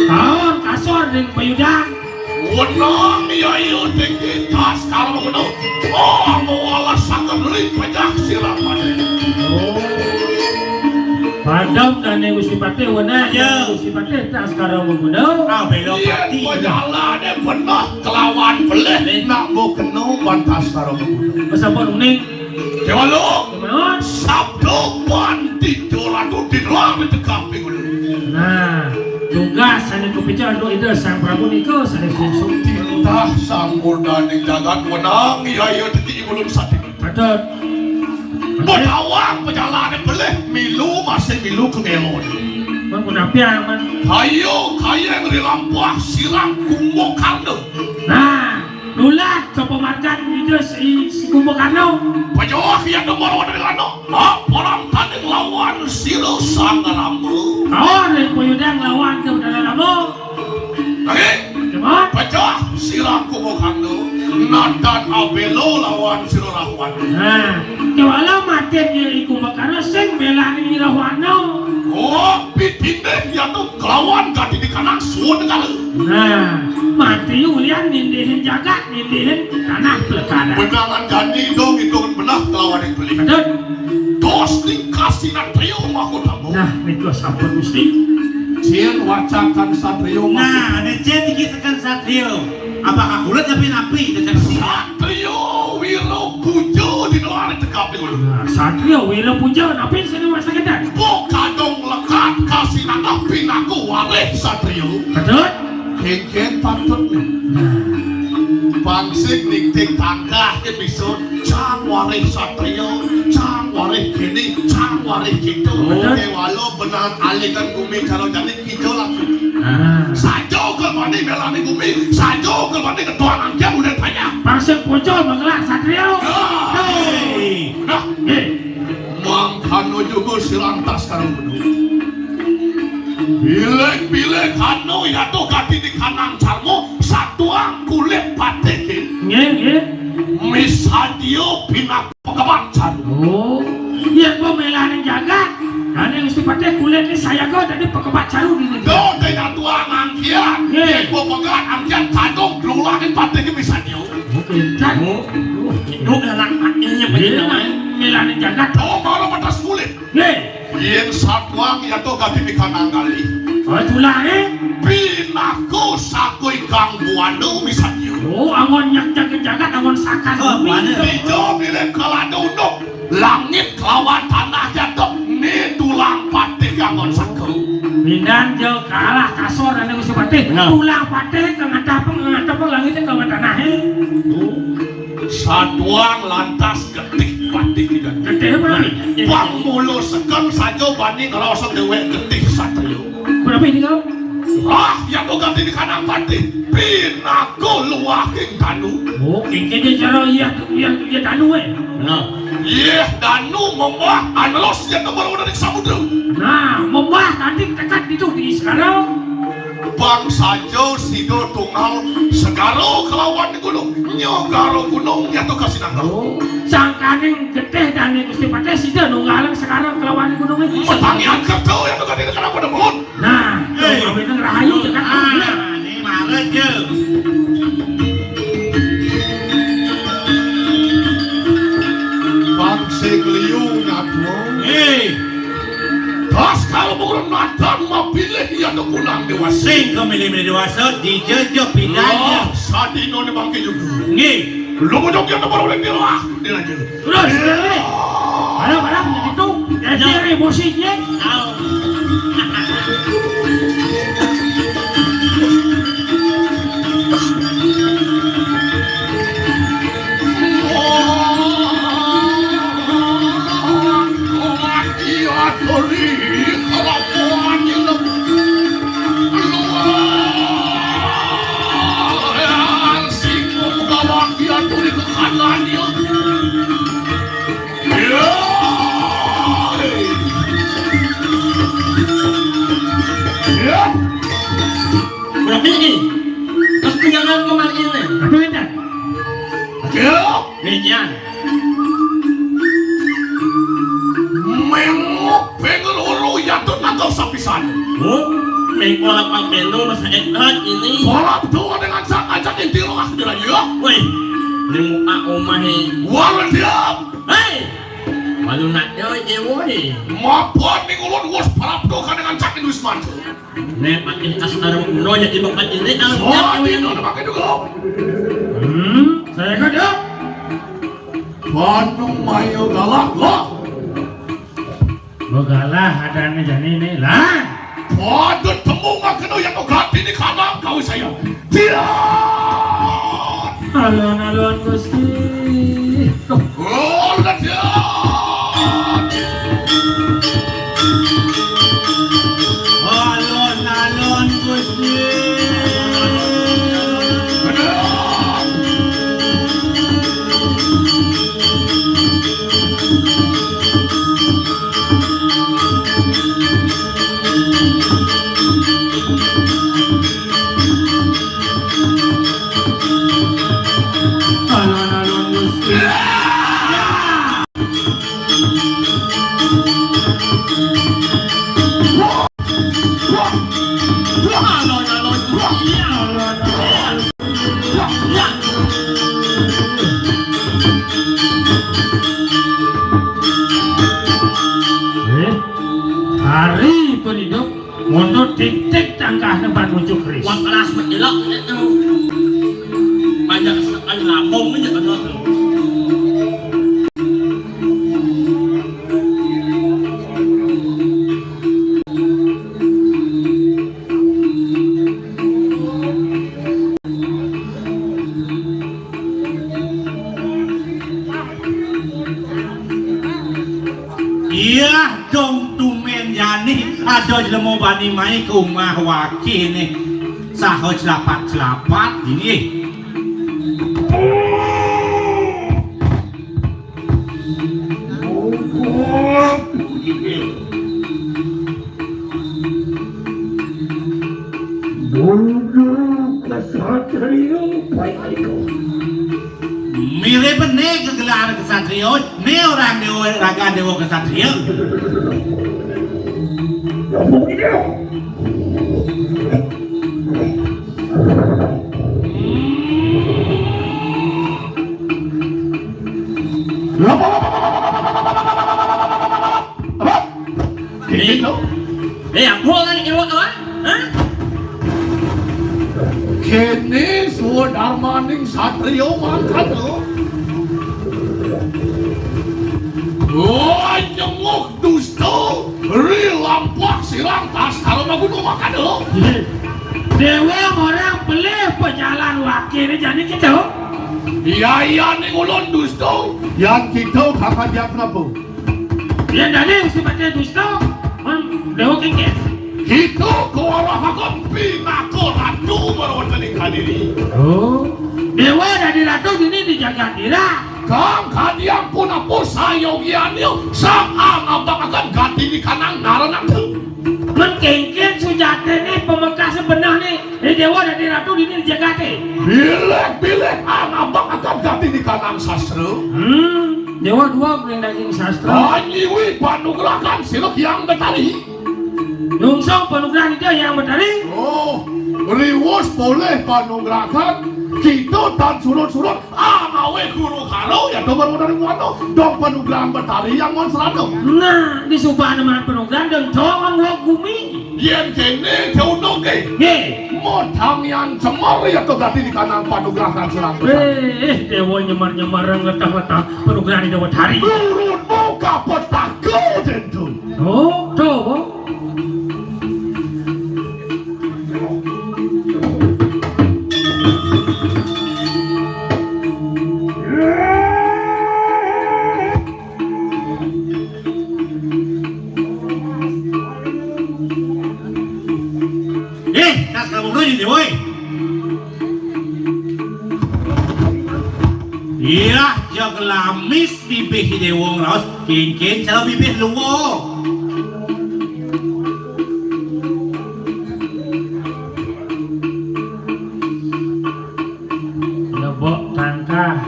Taun kasor ning payudang. Wenang iya iya tinggi Taskara Maguna. Oh, mawalas sanget ling pejah siramane. Oh. Padam dane Gusti Patih wenang. Ya. Gusti Patih Taskara Maguna. Ah, bela pati. Pajalane beneh kelawan belih nak mbok kena ban Taskara Maguna. Sampun uning. Déwa Alu, sabda pandita ratu dinelar tegap ing ulun. Nah, tugas sane kapica antuk Ida Sang Prabu nika sane sungsung. Titah Sang Murdaning Jagat wenang iya iya teki ing ulun satinut. Patut. Betawang pejalane belih milu masih milu kengelo. Man punapi aman. Kayu kayeng rilampah sirang Kumbakarna. Nah, nulat sapa margan Ida si, si Kumbakarna. Pajoh iya nomor wadon Rano. Mak perang tanding lawan sira Sang Rama. Kaon ring payudang lawan Sang Rama. Lagi. Cuma. Pecah sira Kumbakarna. Nadan Abela lawan sira Rahwana. Nah, kewala matin ya iku Kumbakarna sing belani Rahwana. Oh, pitindih ya tuh kelawan gati di kanak suwun negara. Nah, mati ulian nindihin jagat, nindihin tanah pelekara. Benaran jani dong itu benah kelawan yang beli. Betul. Dos ning kasinatrio mahutama. Nah, nika sampun Gusti. Cien wacakan satrio. Nah, ada cien iki seken satrio. Apakah kulit tapi napi? Satrio wira puja di luar tegap dulu. Nah, satrio wira puja napi sini masa kedan. Pokadong lekat kasinatah pinaku walih satrio. Betul. Kénkén patut nih. Nah. Pang sing ningting tangkah ké bisa cang warih satria, cang warih kéné, cang warih kéto. Oh. Kéwala benang alikan gumi cara jani kita laku. Nah. Saja uga bani mélani gumi, saja uga bani ketuan angkian udah banyak. Pang sing pucul menggelar satria. Nah. Héi. Nah. Héi. Mangkana juga si lantas karo gunung. Bilik-bilik anu yatuh gati di kanang carmu satuang kulit patih ké. Nggih, nggih. Misadia pinaka pekebat caru. Oh, yén pamélani jagat, dané Gusti Patih kulit iki sayaga dadi pekebat caru dini. Duh, dadi tuang angkian. Nggih. Yén pekebat angkian kadung dulurané patih ké misadia. Oke, kan. Oh. Duh, dalang patihnya. Iya, bener. Mélani jagat. Oh, baru pedas kulit. Nggih. Yén satuang yatuh gati di kanang gali. Oh, tulangé? Pinaka saku ikang buana misadia. Oh, anggon nyakjaga jagat, anggon sakan. Oh, bumi. Buana. Ijo bilih kalada unduk. Langit kelawan tanah yatuh ni tulang patih anggon saku. Pindan ja kalah kasor ané Gusti Patih. Bener. Tulang patih kang ngadepang, kang ngadepang langité kang tanahé. Oh. Satuang lantas getih patih di dana. Getih apa lagi? Pang mula sekeng saja bani ngrasa déwék getih satria. Berapa ini kau? Ah, yatuh gati di kanang patih. Pinaka luahing danu. Oh, kénkén cara iya, iya, iya danu, eh. Nah. Yéh danu memah anrus yatuh baru dari samudra. Nah, memah tadi dekat itu di sekarang. Pang saja sida tunggal segara kelawan gunung, nyegara gunung yatuh kasinangga. Oh, sangkaning getih dané Gusti Patih sida nunggaling segara kelawan gunung iki. Matangian kerta yatuh gati di kanang pada muhun. Nah, eh, kawin rahayu cekak. Ah, ini marah je. Pang sing liu ngadua. Eh. Tas kalau mau nadan mapilih ya punang dewasa. Sing kemilih-milih dewasa, dijejak pidanya. Lah, sadina né mangké juga. Nggih. Lu mau joget apa orang dia lah, dia aja. Terus, terus. Parah, parah, begitu. Ya, ya. Emosi, ya. Tahu. Berarti ini, terus tinggal kemarin ini. Aduh, ini. Aduh. Ini ya. Menguping loro yatun nangkal sapisan. Oh, mengko lapan bendo masa edan ini. Ora betul ada ngajak-ngajak inti lo ah, dia ya. Woi, di muka omah e. Wah, diam. Hei, malu nak yo, woi. Mapan ning ulun wis parapto kan dengan cak Indu Wismanto. Nek pakai tas tarung kuno ya di tempat ini kalau. Oh, dia ini udah pakai juga. Hmm, saya kan ya. Bandung mayo galak lah. Begalah adanya jani ini lah. Waduh temu nggak kena yang mau ganti di kandang kau saya. Tidak. Alon-alon Gusti. Oh, tidak. Alon-alon Gusti. Alon-alon Gusti. Eh, hari pun hidup. Mundur titik tangkahna ban muncuk keris. Wah, kelas menjelok itu. Banyak sekali lambung aja kan. Aja jlema bani mai ka umah wakéné saha celapat-celapat dini. Dudu kesatria payalika. Mirip né gelar kesatria, né orang déwa, ragan déwa kesatria. Apa? Kéné to? Eh, apa orang iwak tu, ah? Hah? Kéné swadarmaning satria mangkat to. Oh, nyenguk dusta, ri lampah sirang tas karo maguna mangkat to. Déwa orang pelih pejalan waké né jani kéto. Iya, iya, ning ulun dusta. Yan kéto kakadian kenapa? Yén dadi sipaté dusta, mén déwa kénkén. Kita kawarahaken pinaka ratu mawon ning kadiri. Oh, déwa dadi ratu dini di jagat dira. Kang kadiang punapa sayogiannya sang angabakaken gati di kanang naranakta. Mén kénkén sujatiné pamekas benehné, eh, déwa dadi ratu dini di jagaté. Bilih-bilih angabakaken gati di kanang sastra. Hmm. Déwa dua ring daging sastra. Anyiwi panugrahan sira Hyang Betari. Nyungsung panugrahan Ida Hyang Betari. Oh, riwus polih panugrahan kita tan surut-surut angawé guru karo ya domar modal muato dong panugrahan Betari yang mon serado. Nah, di subana man panugrahan dan dong gumi. Yén kéné diunduk ké. Nggih. Modang yang cemar ya to berarti di kanang panugrahan serado. Eh, eh, déwa nyemar-nyemar ngetah-ngetah panugrahan Ida Betari. Turun muka petaka tentu. Oh, to, Bo. Eh, tas kamu dulu ini, woi. Iya, jog lamis bibih déwa ngraos, kénkén cara bibih luwa. Lebok tangkah,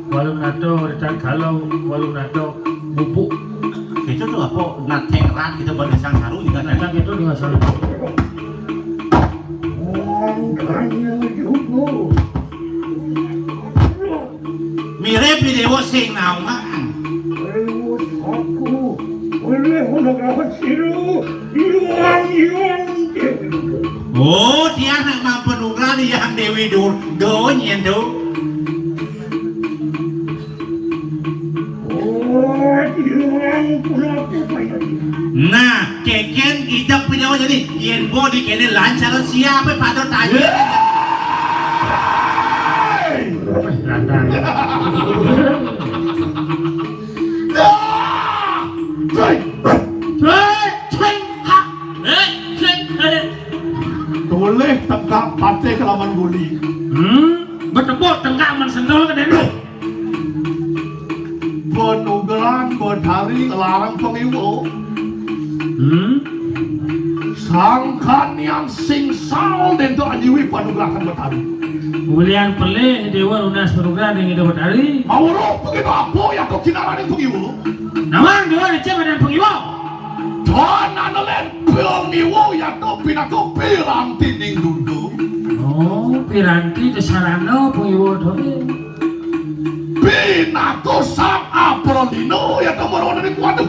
walu nato, ritang kalau, walu nato, bubuk. Kita tuh apa, nateng rat, kita pada sang saru juga. Nateng itu dengan saru. Makanya juga. Mirip di déwa sing naungan. Lewat aku, oleh menegakkan siru, iwang, iwang, iwang. Oh, dia nak mampu nugrahan yang Déwi Durga nyen to. Oh, iwang, kenapa payah? Nah, kénkén idep pidéwa jani, yén bo di kéné lancar siapa pada tanya. Hei! Lancar. Ah! Cai! Cai! Cai! Ha! Hei! Cai! Hei! Tolih tegak patih kelawan guli. Hmm, betepuk tegak man sendol ke dene. Panugrahan Betari larang pangiwa. Hmm? Sangkan yang singsal dento anyiwi panugrahan Betari. Ulian pelih déwa nunas panugrahan ring Ida Betari. Mawruh pengin apa ya to kinaraning pangiwa? Nawang déwa lecet badan pangiwa. Don anelen pangiwa ya to pinaka piranti ning dudu. Oh, piranti desarana pangiwa to. Pinaka sang apralina ya to marwana ning kuwatu.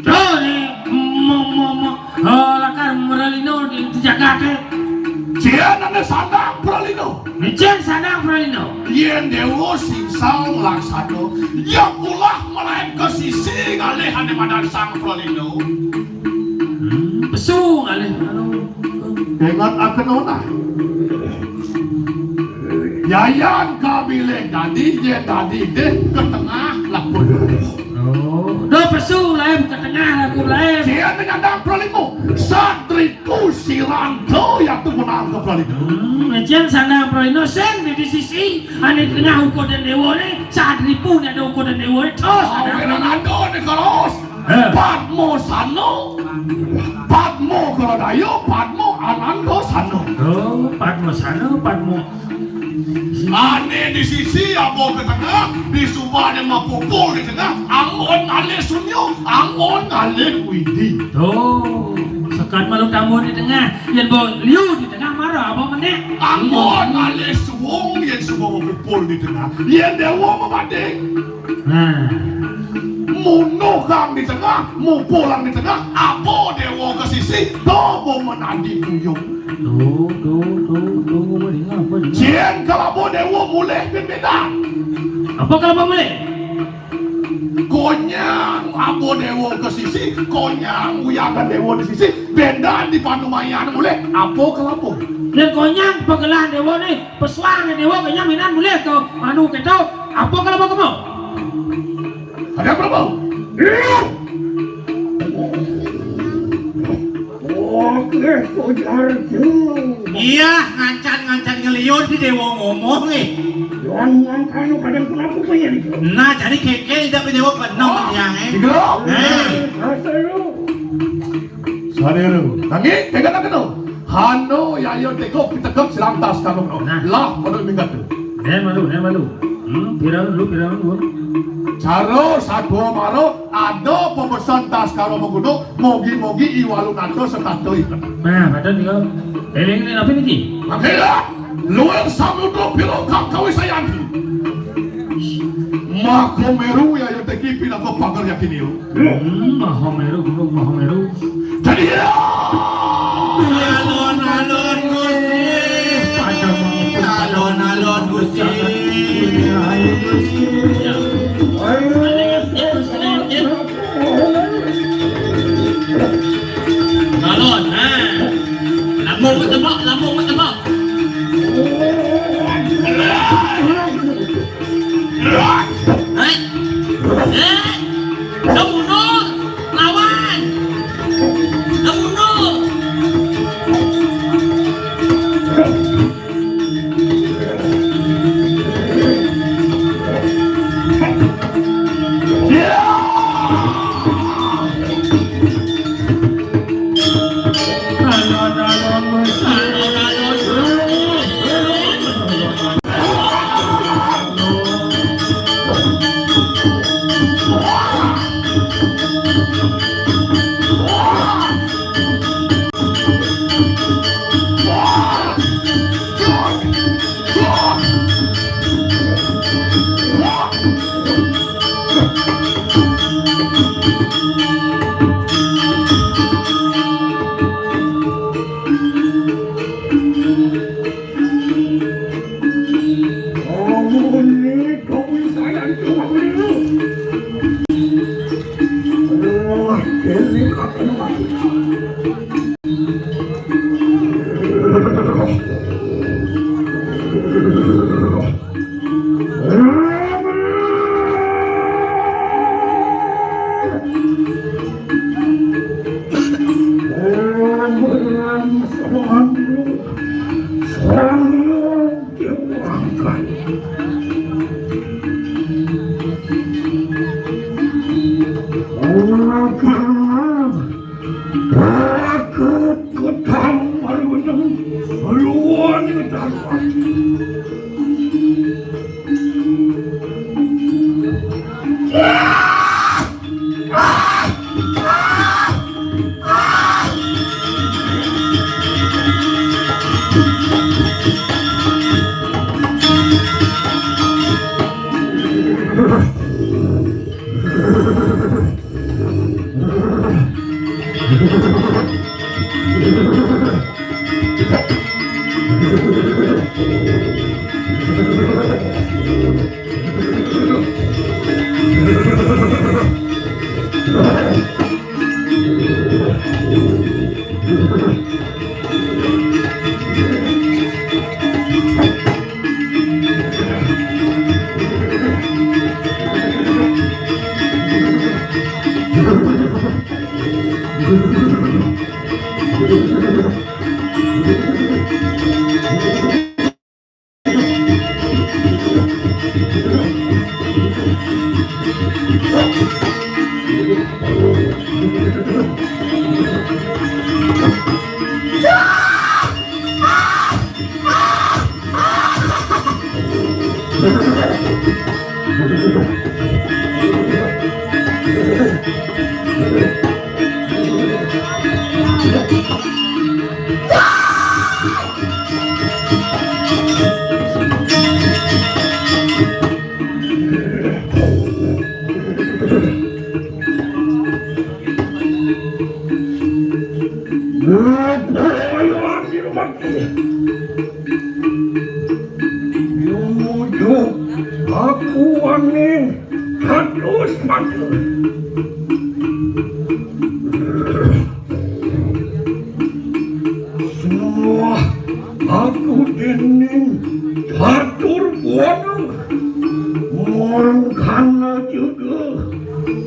To ni, mo, mo, mo, oh, lakar mralina di, di jagate. Cianane sandang pralina. Ni cian sandang pralina. Yen dewa singsal laksana, ya ulah melain ke sisi ngalih ane madan sang pralina. Hmm, pesu ngalih. Ingat akan ona. Yayan kabilih dadi, yen dadi deh ke tengah lakun. Oh, dah Su laem ka tengah lagu laem. Sian nyandang pralimo. Satriku sirang do yatu menang ke pralimo. Hmm, ecen sandang pralimo sing di, di sisi ane tengah uko dan dewa ne, Satripu ne ada uko dan dewa ne. Terus ada. Awe Ananda ne keros. Eh. Padmo Sano. Padmo kalau dayo, Padmo Ananda Sano. Oh, Padmo Sano, Padmo. Ane di sisi abo ke tengah, di suba ane mapupul di tengah, anggon ngalih sunyo, anggon ngalih widi. Tuh, sekat malu tambun di tengah, yen bo liu di tengah mara abo menek. Anggon ngalih suung, yen suba mapupul di tengah, yen dewa mabanding. Nah. Munuh kang di tengah, mupul kang di tengah, abo dewa ke sisi, do bo menadi tuyung. Tuh, tuh, tuh, tuh, dengar apa dengar? Cien kalabo dewa mulih bin beda. Apa kalabo mulih? Konyang abo dewa ke sisi, konyang uyakan dewa di sisi, bendan di panumayan mulih, apa kalabo? Dan konyang pagelah dewa ne, pesuang dewa konyang minan mulih ke anu keto, apa kalabo kemo? Ada apa, Bang? Oke, Sudarjo. Iya, ngancan-ngancan ngeliur di dewa ngomong, eh. Yang ngangkano kadang kenapa kaya gitu? Nah, jadi kekel tidak dewa keenam yang, eh. Tiga. Eh. Asal lu. Sadero. Tangi, tega tak kena. Hano, yayo, teko, pitekep, silantas, kano, no. Nah. Lah, menurut minggat tu. Nen malu, nen malu. Hmm, pira lu, pira lu. Caro, sadua maro, ado pemesan tas karo mengguno, mogi-mogi iwalu nato setato ikan. Nah, ada tinggal. Eling ini apa niki? Makanya, luar samudro piro kang kawisayanti. Mako meru ya, ya teki pinako pagar yakin iyo. Hmm, Mahameru, Gunung Mahameru. Jadi ya. Alon-alon Gusti. Alon-alon Gusti. Ya. Alon, ha. Lambung bertebak, lambung bertebak. Hei! Hei! Dah mundur! Lawan! Dah mundur! Yumuyu aku angin kados matur. Semua aku dening catur buana. Mangkana juga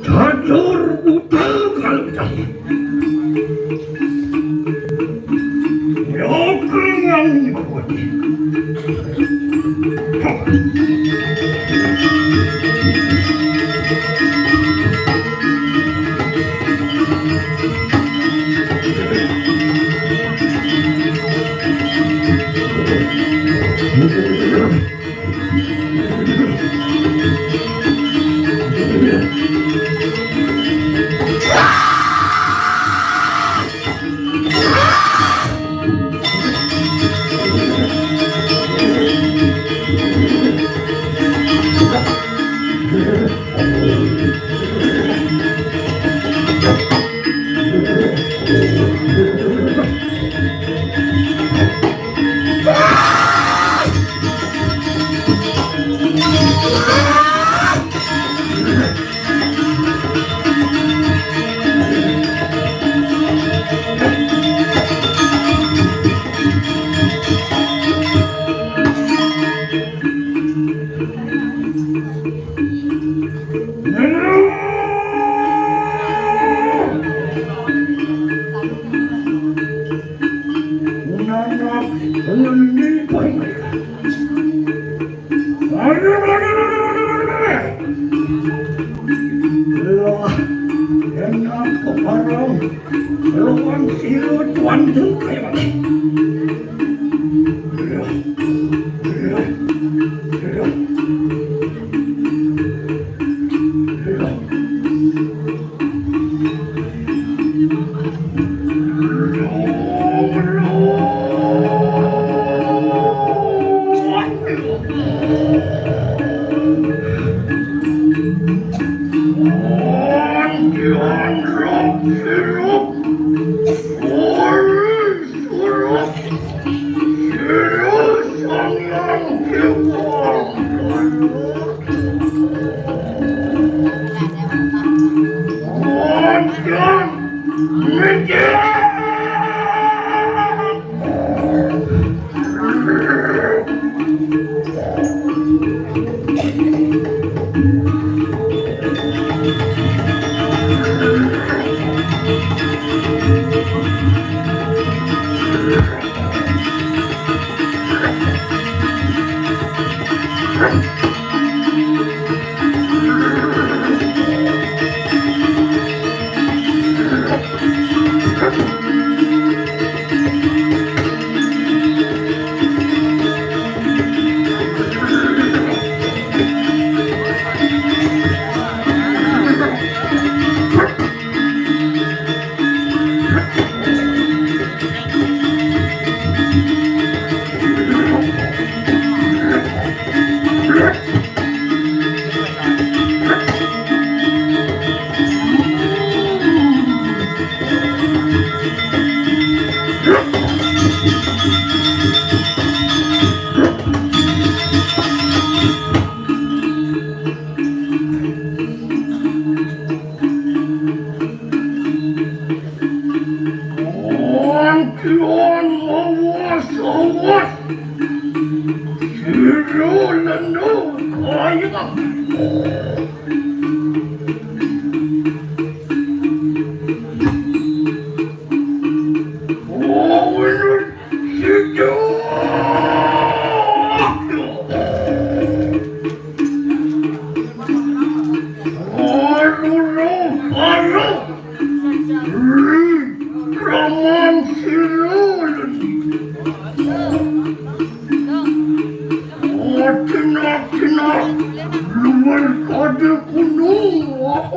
catur buta kalau cahaya. Yo keringan ini berbuat. Wah, enak keparang. Lawan sira tuan tu kaya mana? Antian mawas-awas, sira lenu kaya. Aduh, aduh. Raman sira. Aduh, aduh. Luwih kadhe gunung, wah.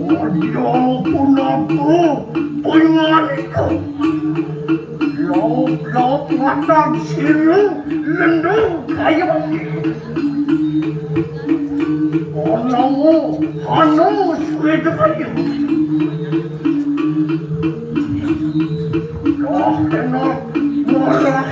Aja punapa pangarika. Lop-lop matan sira lendang kaya. Anawa hana swedaya. Roh kena marah.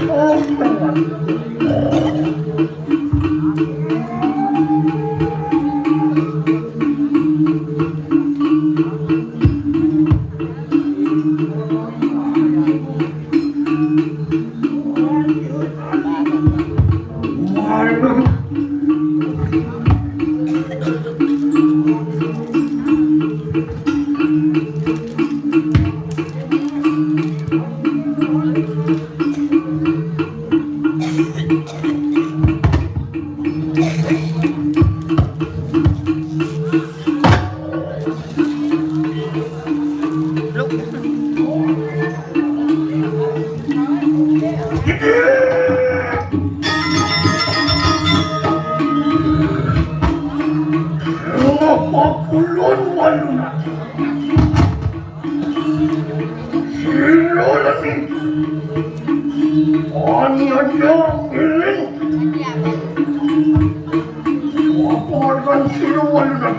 Kulon walunat. Sira lagi. Ani aja ngiling. Laporkan sira walunat.